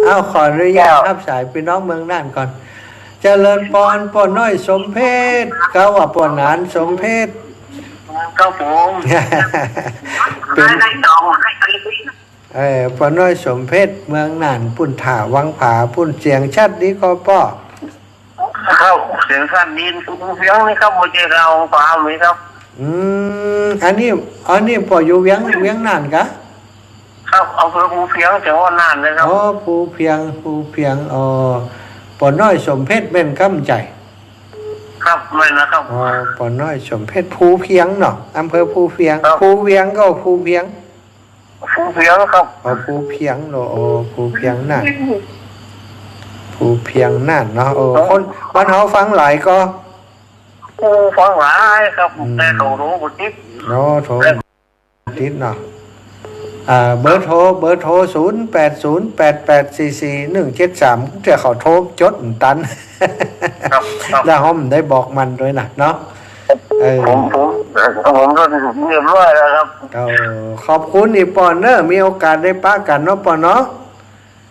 เอา ขออนุญาต เจ้า ฮับสายปี้น้องเมืองน่านก่อน เจริญปอน ป้อน้อยสมเพชร เฮาว่าป้อหนานสมเพชร ครับผม เป๋น เออ ป้อน้อยสมเพชร เมืองน่านปู๊น ท่าวังผาปู๊น เสียงชัดดีก่อป้อ ครับ เสียงชัดดี เสียงนี่ครับ บ่ใจ้เฮา ปามีครับ อืม อันนี้ อันนี้ป้ออยู่เวียง เวียงน่านกา ครับ อำเภอภูเพียง จังหวัดน่านนะครับ อ๋อ ภูเพียง ภูเพียง อ๋อ ป้อน้อยสมเพชรแม่นกำใจ๋ ครับ แม่นนะครับ อ๋อ ป้อน้อยสมเพชร ภูเพียงเนาะ อำเภอภูเพียง ครับ ภูเวียงก็ภูเพียง ภูเพียงครับ อ๋อ ภูเพียงเนาะ อ๋อ ภูเพียงน่าน ภูเพียงน่านเนาะ เออ คนบ้านเฮาฟังหลายก่อ โอ้ ฟังหลายครับ อืม แต่โทรบ่ติด เนาะ โทร ติดเนาะ อ่า เบอร์โทร เบอร์โทร ศูนย์แปดศูนย์แปดแปดสี่สี่หนึ่งเจ็ดสาม เตื้อเขาโทรจดตัน ครับ ครับ แล้วเฮาบ่ได้บอกมันตวยนะเนาะ เออ ผม ผม ผมก็เรียบร้อยแล้วครับ เออ ขอบคุณอีป้อเน่อ มีโอกาสได้ปะกั๋นเนาะป้อเนาะ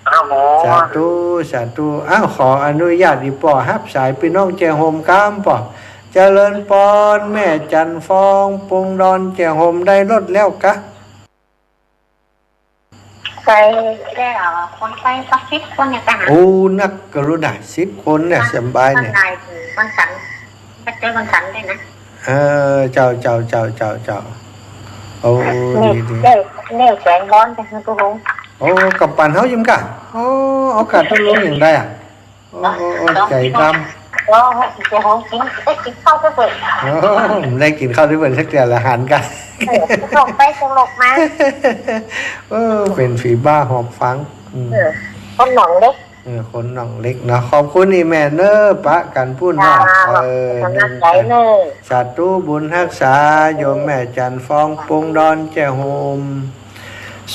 ครับผม สาธุ สาธุ อ้าว ขออนุญาตอีป้อฮับสายปี้น้องแจ้ห่มกำป้อ เจริญปอน แม่จันทร์ฟอง ปงดอน แจ้ห่มได้ลดแล้วกา ใส่แล้ว คนไปสักสิบคนเนี่ยกา โอ้ นักกรุณา สิบคนเนี่ย สบายเนี่ย คนไหน คนสัน ไปเจอคนสันด้วยนะ เออ เจ้า เจ้า เจ้า เจ้า เจ้า โอ้ นี่ ดี ดี เนี่ย เนี่ยแสงร้อนจัง โอ้โห โอ้ กับปันเฮายิ่มกะ โอ้ เอากาดต้นลงอย่างใดอะ โอ้ โอ้ โอ้ ใจดำ โอ้ โอ้ โอ้ กิน ได้กินข้าวซะเถอะ โอ้ ได้กินข้าวด้วยเปิ้นสักเทื่อละหันกะ เออ ตลกไปตลกมา เออ เป๋นฝีบ้าหอบฟัง อืม เออ คนหนองเล็ก เออ คนหนองเล็กเนาะ ขอบคุณอี่แม่เน้อ ปะกั๋นปู้นเนาะ เจ้า เออ กำลังใจ๋เน้อ สาธุ บุญฮักษา โยมแม่จันทร์ฟอง ปงดอน แจ้ห่ม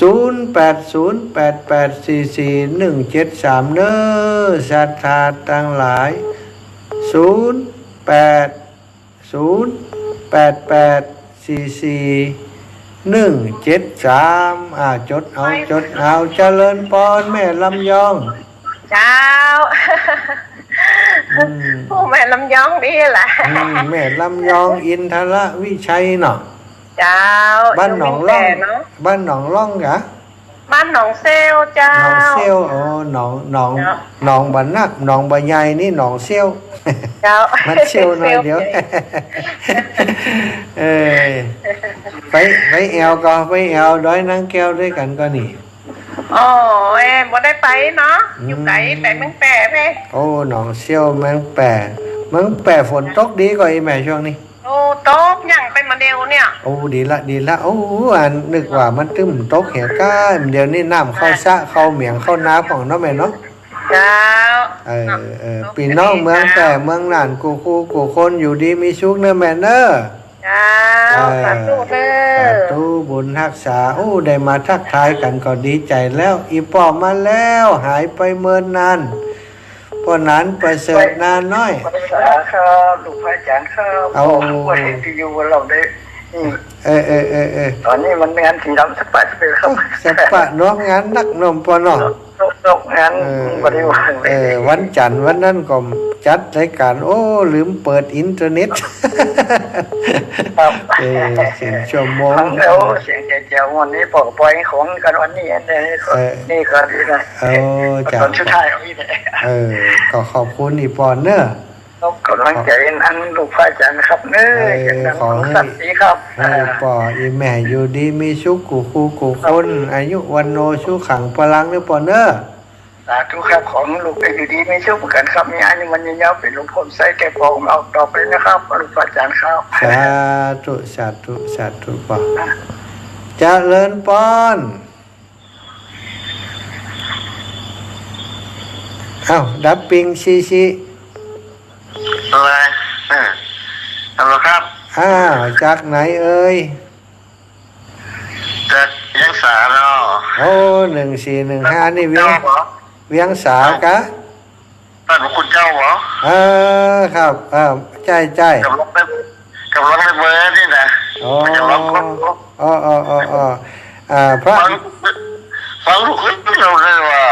ศูนย์แปดศูนย์แปดแปดสี่สี่หนึ่งเจ็ดสาม เน้อ ศรัทธาตังหลาย ศูนย์แปดศูนย์แปดแปดสี่สี่หนึ่งเจ็ดสาม อ่า จดเอา จดเอา เจริญปอน แม่ลำยอง เจ้า อืม ผู้แม่ลำยองนี่แหละ อืม แม่ลำยอง อินทรวิชัยเนาะ เจ้า บ้านหนองล่อง อยู่เมืองแพร่เนาะ บ้านหนองล่องกะ บ้านหนองเซลเจ้า หนองเซล อ๋อ หนอง หนอง เจ้า หนองบ่านัก หนองบ่าใหญ่นี่หนองเซล เจ้า มันเซลหน่อยเดียว เซล เออ ไป ไปแอ่วก่อ ไปแอ่วดอยนางแก้วตวยกั๋นก่อนี่ อ๋อ เอ้ย บ่ได้ไปเนาะ อืม อยู่ไก๋ ไปเมืองแพร่เพ่ โอ้ หนองเซล เมืองแพร่ เมืองแพร่ฝนตกดีก่ออี่แม่ช่วงนี้ โอ้ ตกยังไปเมื่อเดียวเนี่ย โอ้ ดีละ ดีละ โอ้ อันนึกว่ามันตึ้มตกเหียก้า เดี๋ยวนี้น้ำเข้าสระ เข้าเหมียง เข้านาพ่องเนาะแม่เนาะ เจ้า เออ เออ ตก ปี้น้องเมืองแพร่ เมืองน่าน กู้คู่กู้คน อยู่ดีมีสุขเน้อแม่เน้อ เจ้า เออ สาธุเน้อ สาธุ บุญฮักษา โอ้ ได้มาทักทายกั๋นก็ดีใจ๋แล้ว อี่ป้อมาแล้ว หายไปเมินนาน ป้อหนานประเสริฐ นาน้อย ครับ ลูกพระอาจารย์ครับ เอา ผมว่าเห็นวิทยุว่าเราได้ อืม เออ เออ เออ เออ ต๋อนนี้มันงานสีดำสะปัดเลยครับ สะปัดเนาะ งานนักเนาะป้อเนาะ นอก นอกงาน เออ บ่ได้ว่างเลย เออ วันจันทร์วันนั้นก็จัดรายก๋าน โอ้ ลืมเปิดอินเทอร์เน็ต ครับ เออ เสียงชั่วโมง ฟังแล้วเสียงแจ๋วๆ วันนี้ปล่อยของกั๋นวันนี้ อันนี้ก็ เออ นี่ก็ดีนะ โอ้ จ้ะ ต๋อนสุดท้ายเอาอีกแหละ เออ ก็ขอบคุณอี่ป้อเน้อ ขอกำลังใจ๋อันลูกพระอาจารย์นะครับเน้อ เออ อย่างนั้น ขอหื้อ สันติครับ เออ ป้ออี่แม่อยู่ดีมีสุขกู้คู่กู้คน อายุวัณโณสุขังพลังเน้อป้อเน้อ สาธุครับ ขอหื้อลูกได้อยู่ดีมีสุขเหมือนกั๋นครับ มีอายุมั่นยืนยาว เป๋นหลวงพ่อใสแก่พ่อเอาต่อไปนะครับ ลูกพระอาจารย์ครับ สาธุ สาธุ สาธุป้อ เจริญปอน เอ้า ดับปิ้ง สี่สี่ อะไร เออ ฮัลโหลครับ อ้าว จากไหนเอ่ย จากเวียงสาเนาะ โอ้ หนึ่งสี่หนึ่งห้า นี่เวียง เจ้าเหรอ เวียงสากะ ท่านพระคุณเจ้าเหรอ เออ ครับ เออ ใจ้ ใจ้ กำลังได้ กำลังได้เบอร์นี่นะ อ๋อ กำลังค้นพบ อ๋อ อ๋อ อ๋อ อ๋อ อ่า พระ ฟัง ฟังลูกขึ้นเราเลยว่า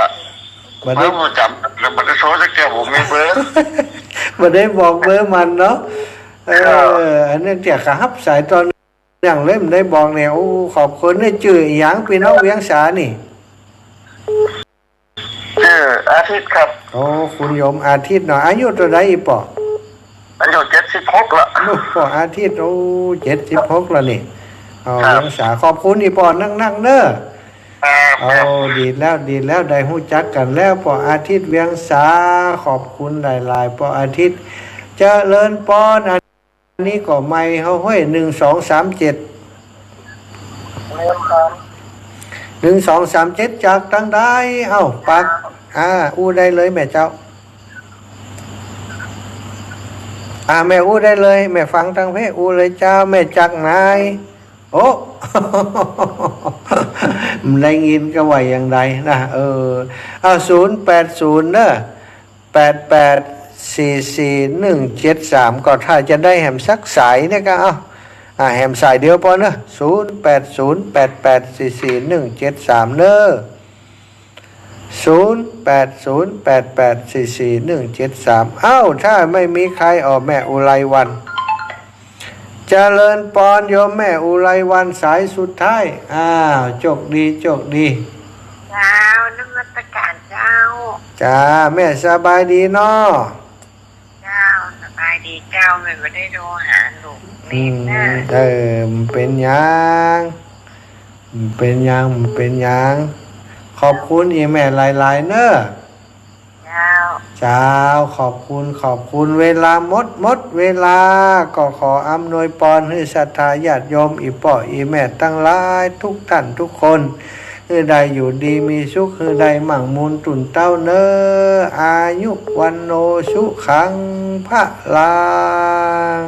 บ่ได้ ฟังประจ๋ำ แต่บ่ได้โทรสักเที่ย บ่มีเบอร์ บ่ได้บอกเบอร์มันเนาะ เออ ครับ อันนี้เตี้ยก็ฮับสายตอน อย่างเล่มได้บอกเนี่ย โอ้ ขอบคุณเนี่ย จื้อหยัง ปี้น้องเวียงสานี่ จื้ออาทิตย์ครับ โอ้ คุณโยมอาทิตย์เนาะ อายุเต้าใดอี่ป้อ อายุเจ็ดสิบหกละ โอ้ ป้ออาทิตย์ โอ้ เจ็ดสิบหกแล้วนี่ อ๋อ ครับ เวียงสา ขอบคุณอี่ป้อนักๆ เน้อ ครับ เอา ดีแล้ว ดีแล้ว ได้ฮู้จักกั๋นแล้ว ป้ออาทิตย์เวียงสา ขอบคุณหลายๆ ป้ออาทิตย์ เจริญปอน อันนี้ก็ไมค์เฮาห้วย หนึ่งสองสามเจ็ด หนึ่งสองสามเจ็ด จากตังใด เอ้า ปาก อ่า อู้ได้เลยแม่เจ้า อ่า แม่อู้ได้เลย แม่ฟังตังเพ อู้เลยเจ้า แม่จากไหน โอ้ ได้ยินก็ว่าอย่างใดนะ เออ เอา ศูนย์แปดศูนย์ เน้อ แปดแปดสี่สี่หนึ่งเจ็ดสาม ก็ถ้าจะได้แหมสักสายเนี่ยก็เอา อ่า แหมสายเดียวปอเนอะ ศูนย์แปดศูนย์แปดแปดสี่สี่หนึ่งเจ็ดสาม เนอะ ศูนย์แปดศูนย์แปดแปดสี่สี่หนึ่งเจ็ดสาม เอ้า ถ้าไม่มีใคร อ้อ แม่อุไรวัน เจริญปอนโยมแม่อุไรวันสายสุดท้าย อ้าว โชคดี โชคดี เจ้า นมัสการเจ้า จ้า แม่สบายดีเนาะ เจ้า สบายดีเจ้า แม่บ่ได้โทรหาลูก อืม เน้อ เออ บ่เป๋นหยัง บ่เป๋นหยัง บ่เป๋นหยัง ขอบคุณอี่แม่หลายๆ เนอะ เจ้า เจ้า ขอบคุณ ขอบคุณ เวลาหมด หมดเวลา ก็ขออำนวยปอนหื้อศรัทธาญาติโยม อี่ป้ออี่แม่ตังหลาย ทุกท่านทุกคน หื้อได้อยู่ดีมีสุข หื้อได้มั่งมูลตุ๊นเต๊าเน่อ อายุ วัณโณ สุขัง พลัง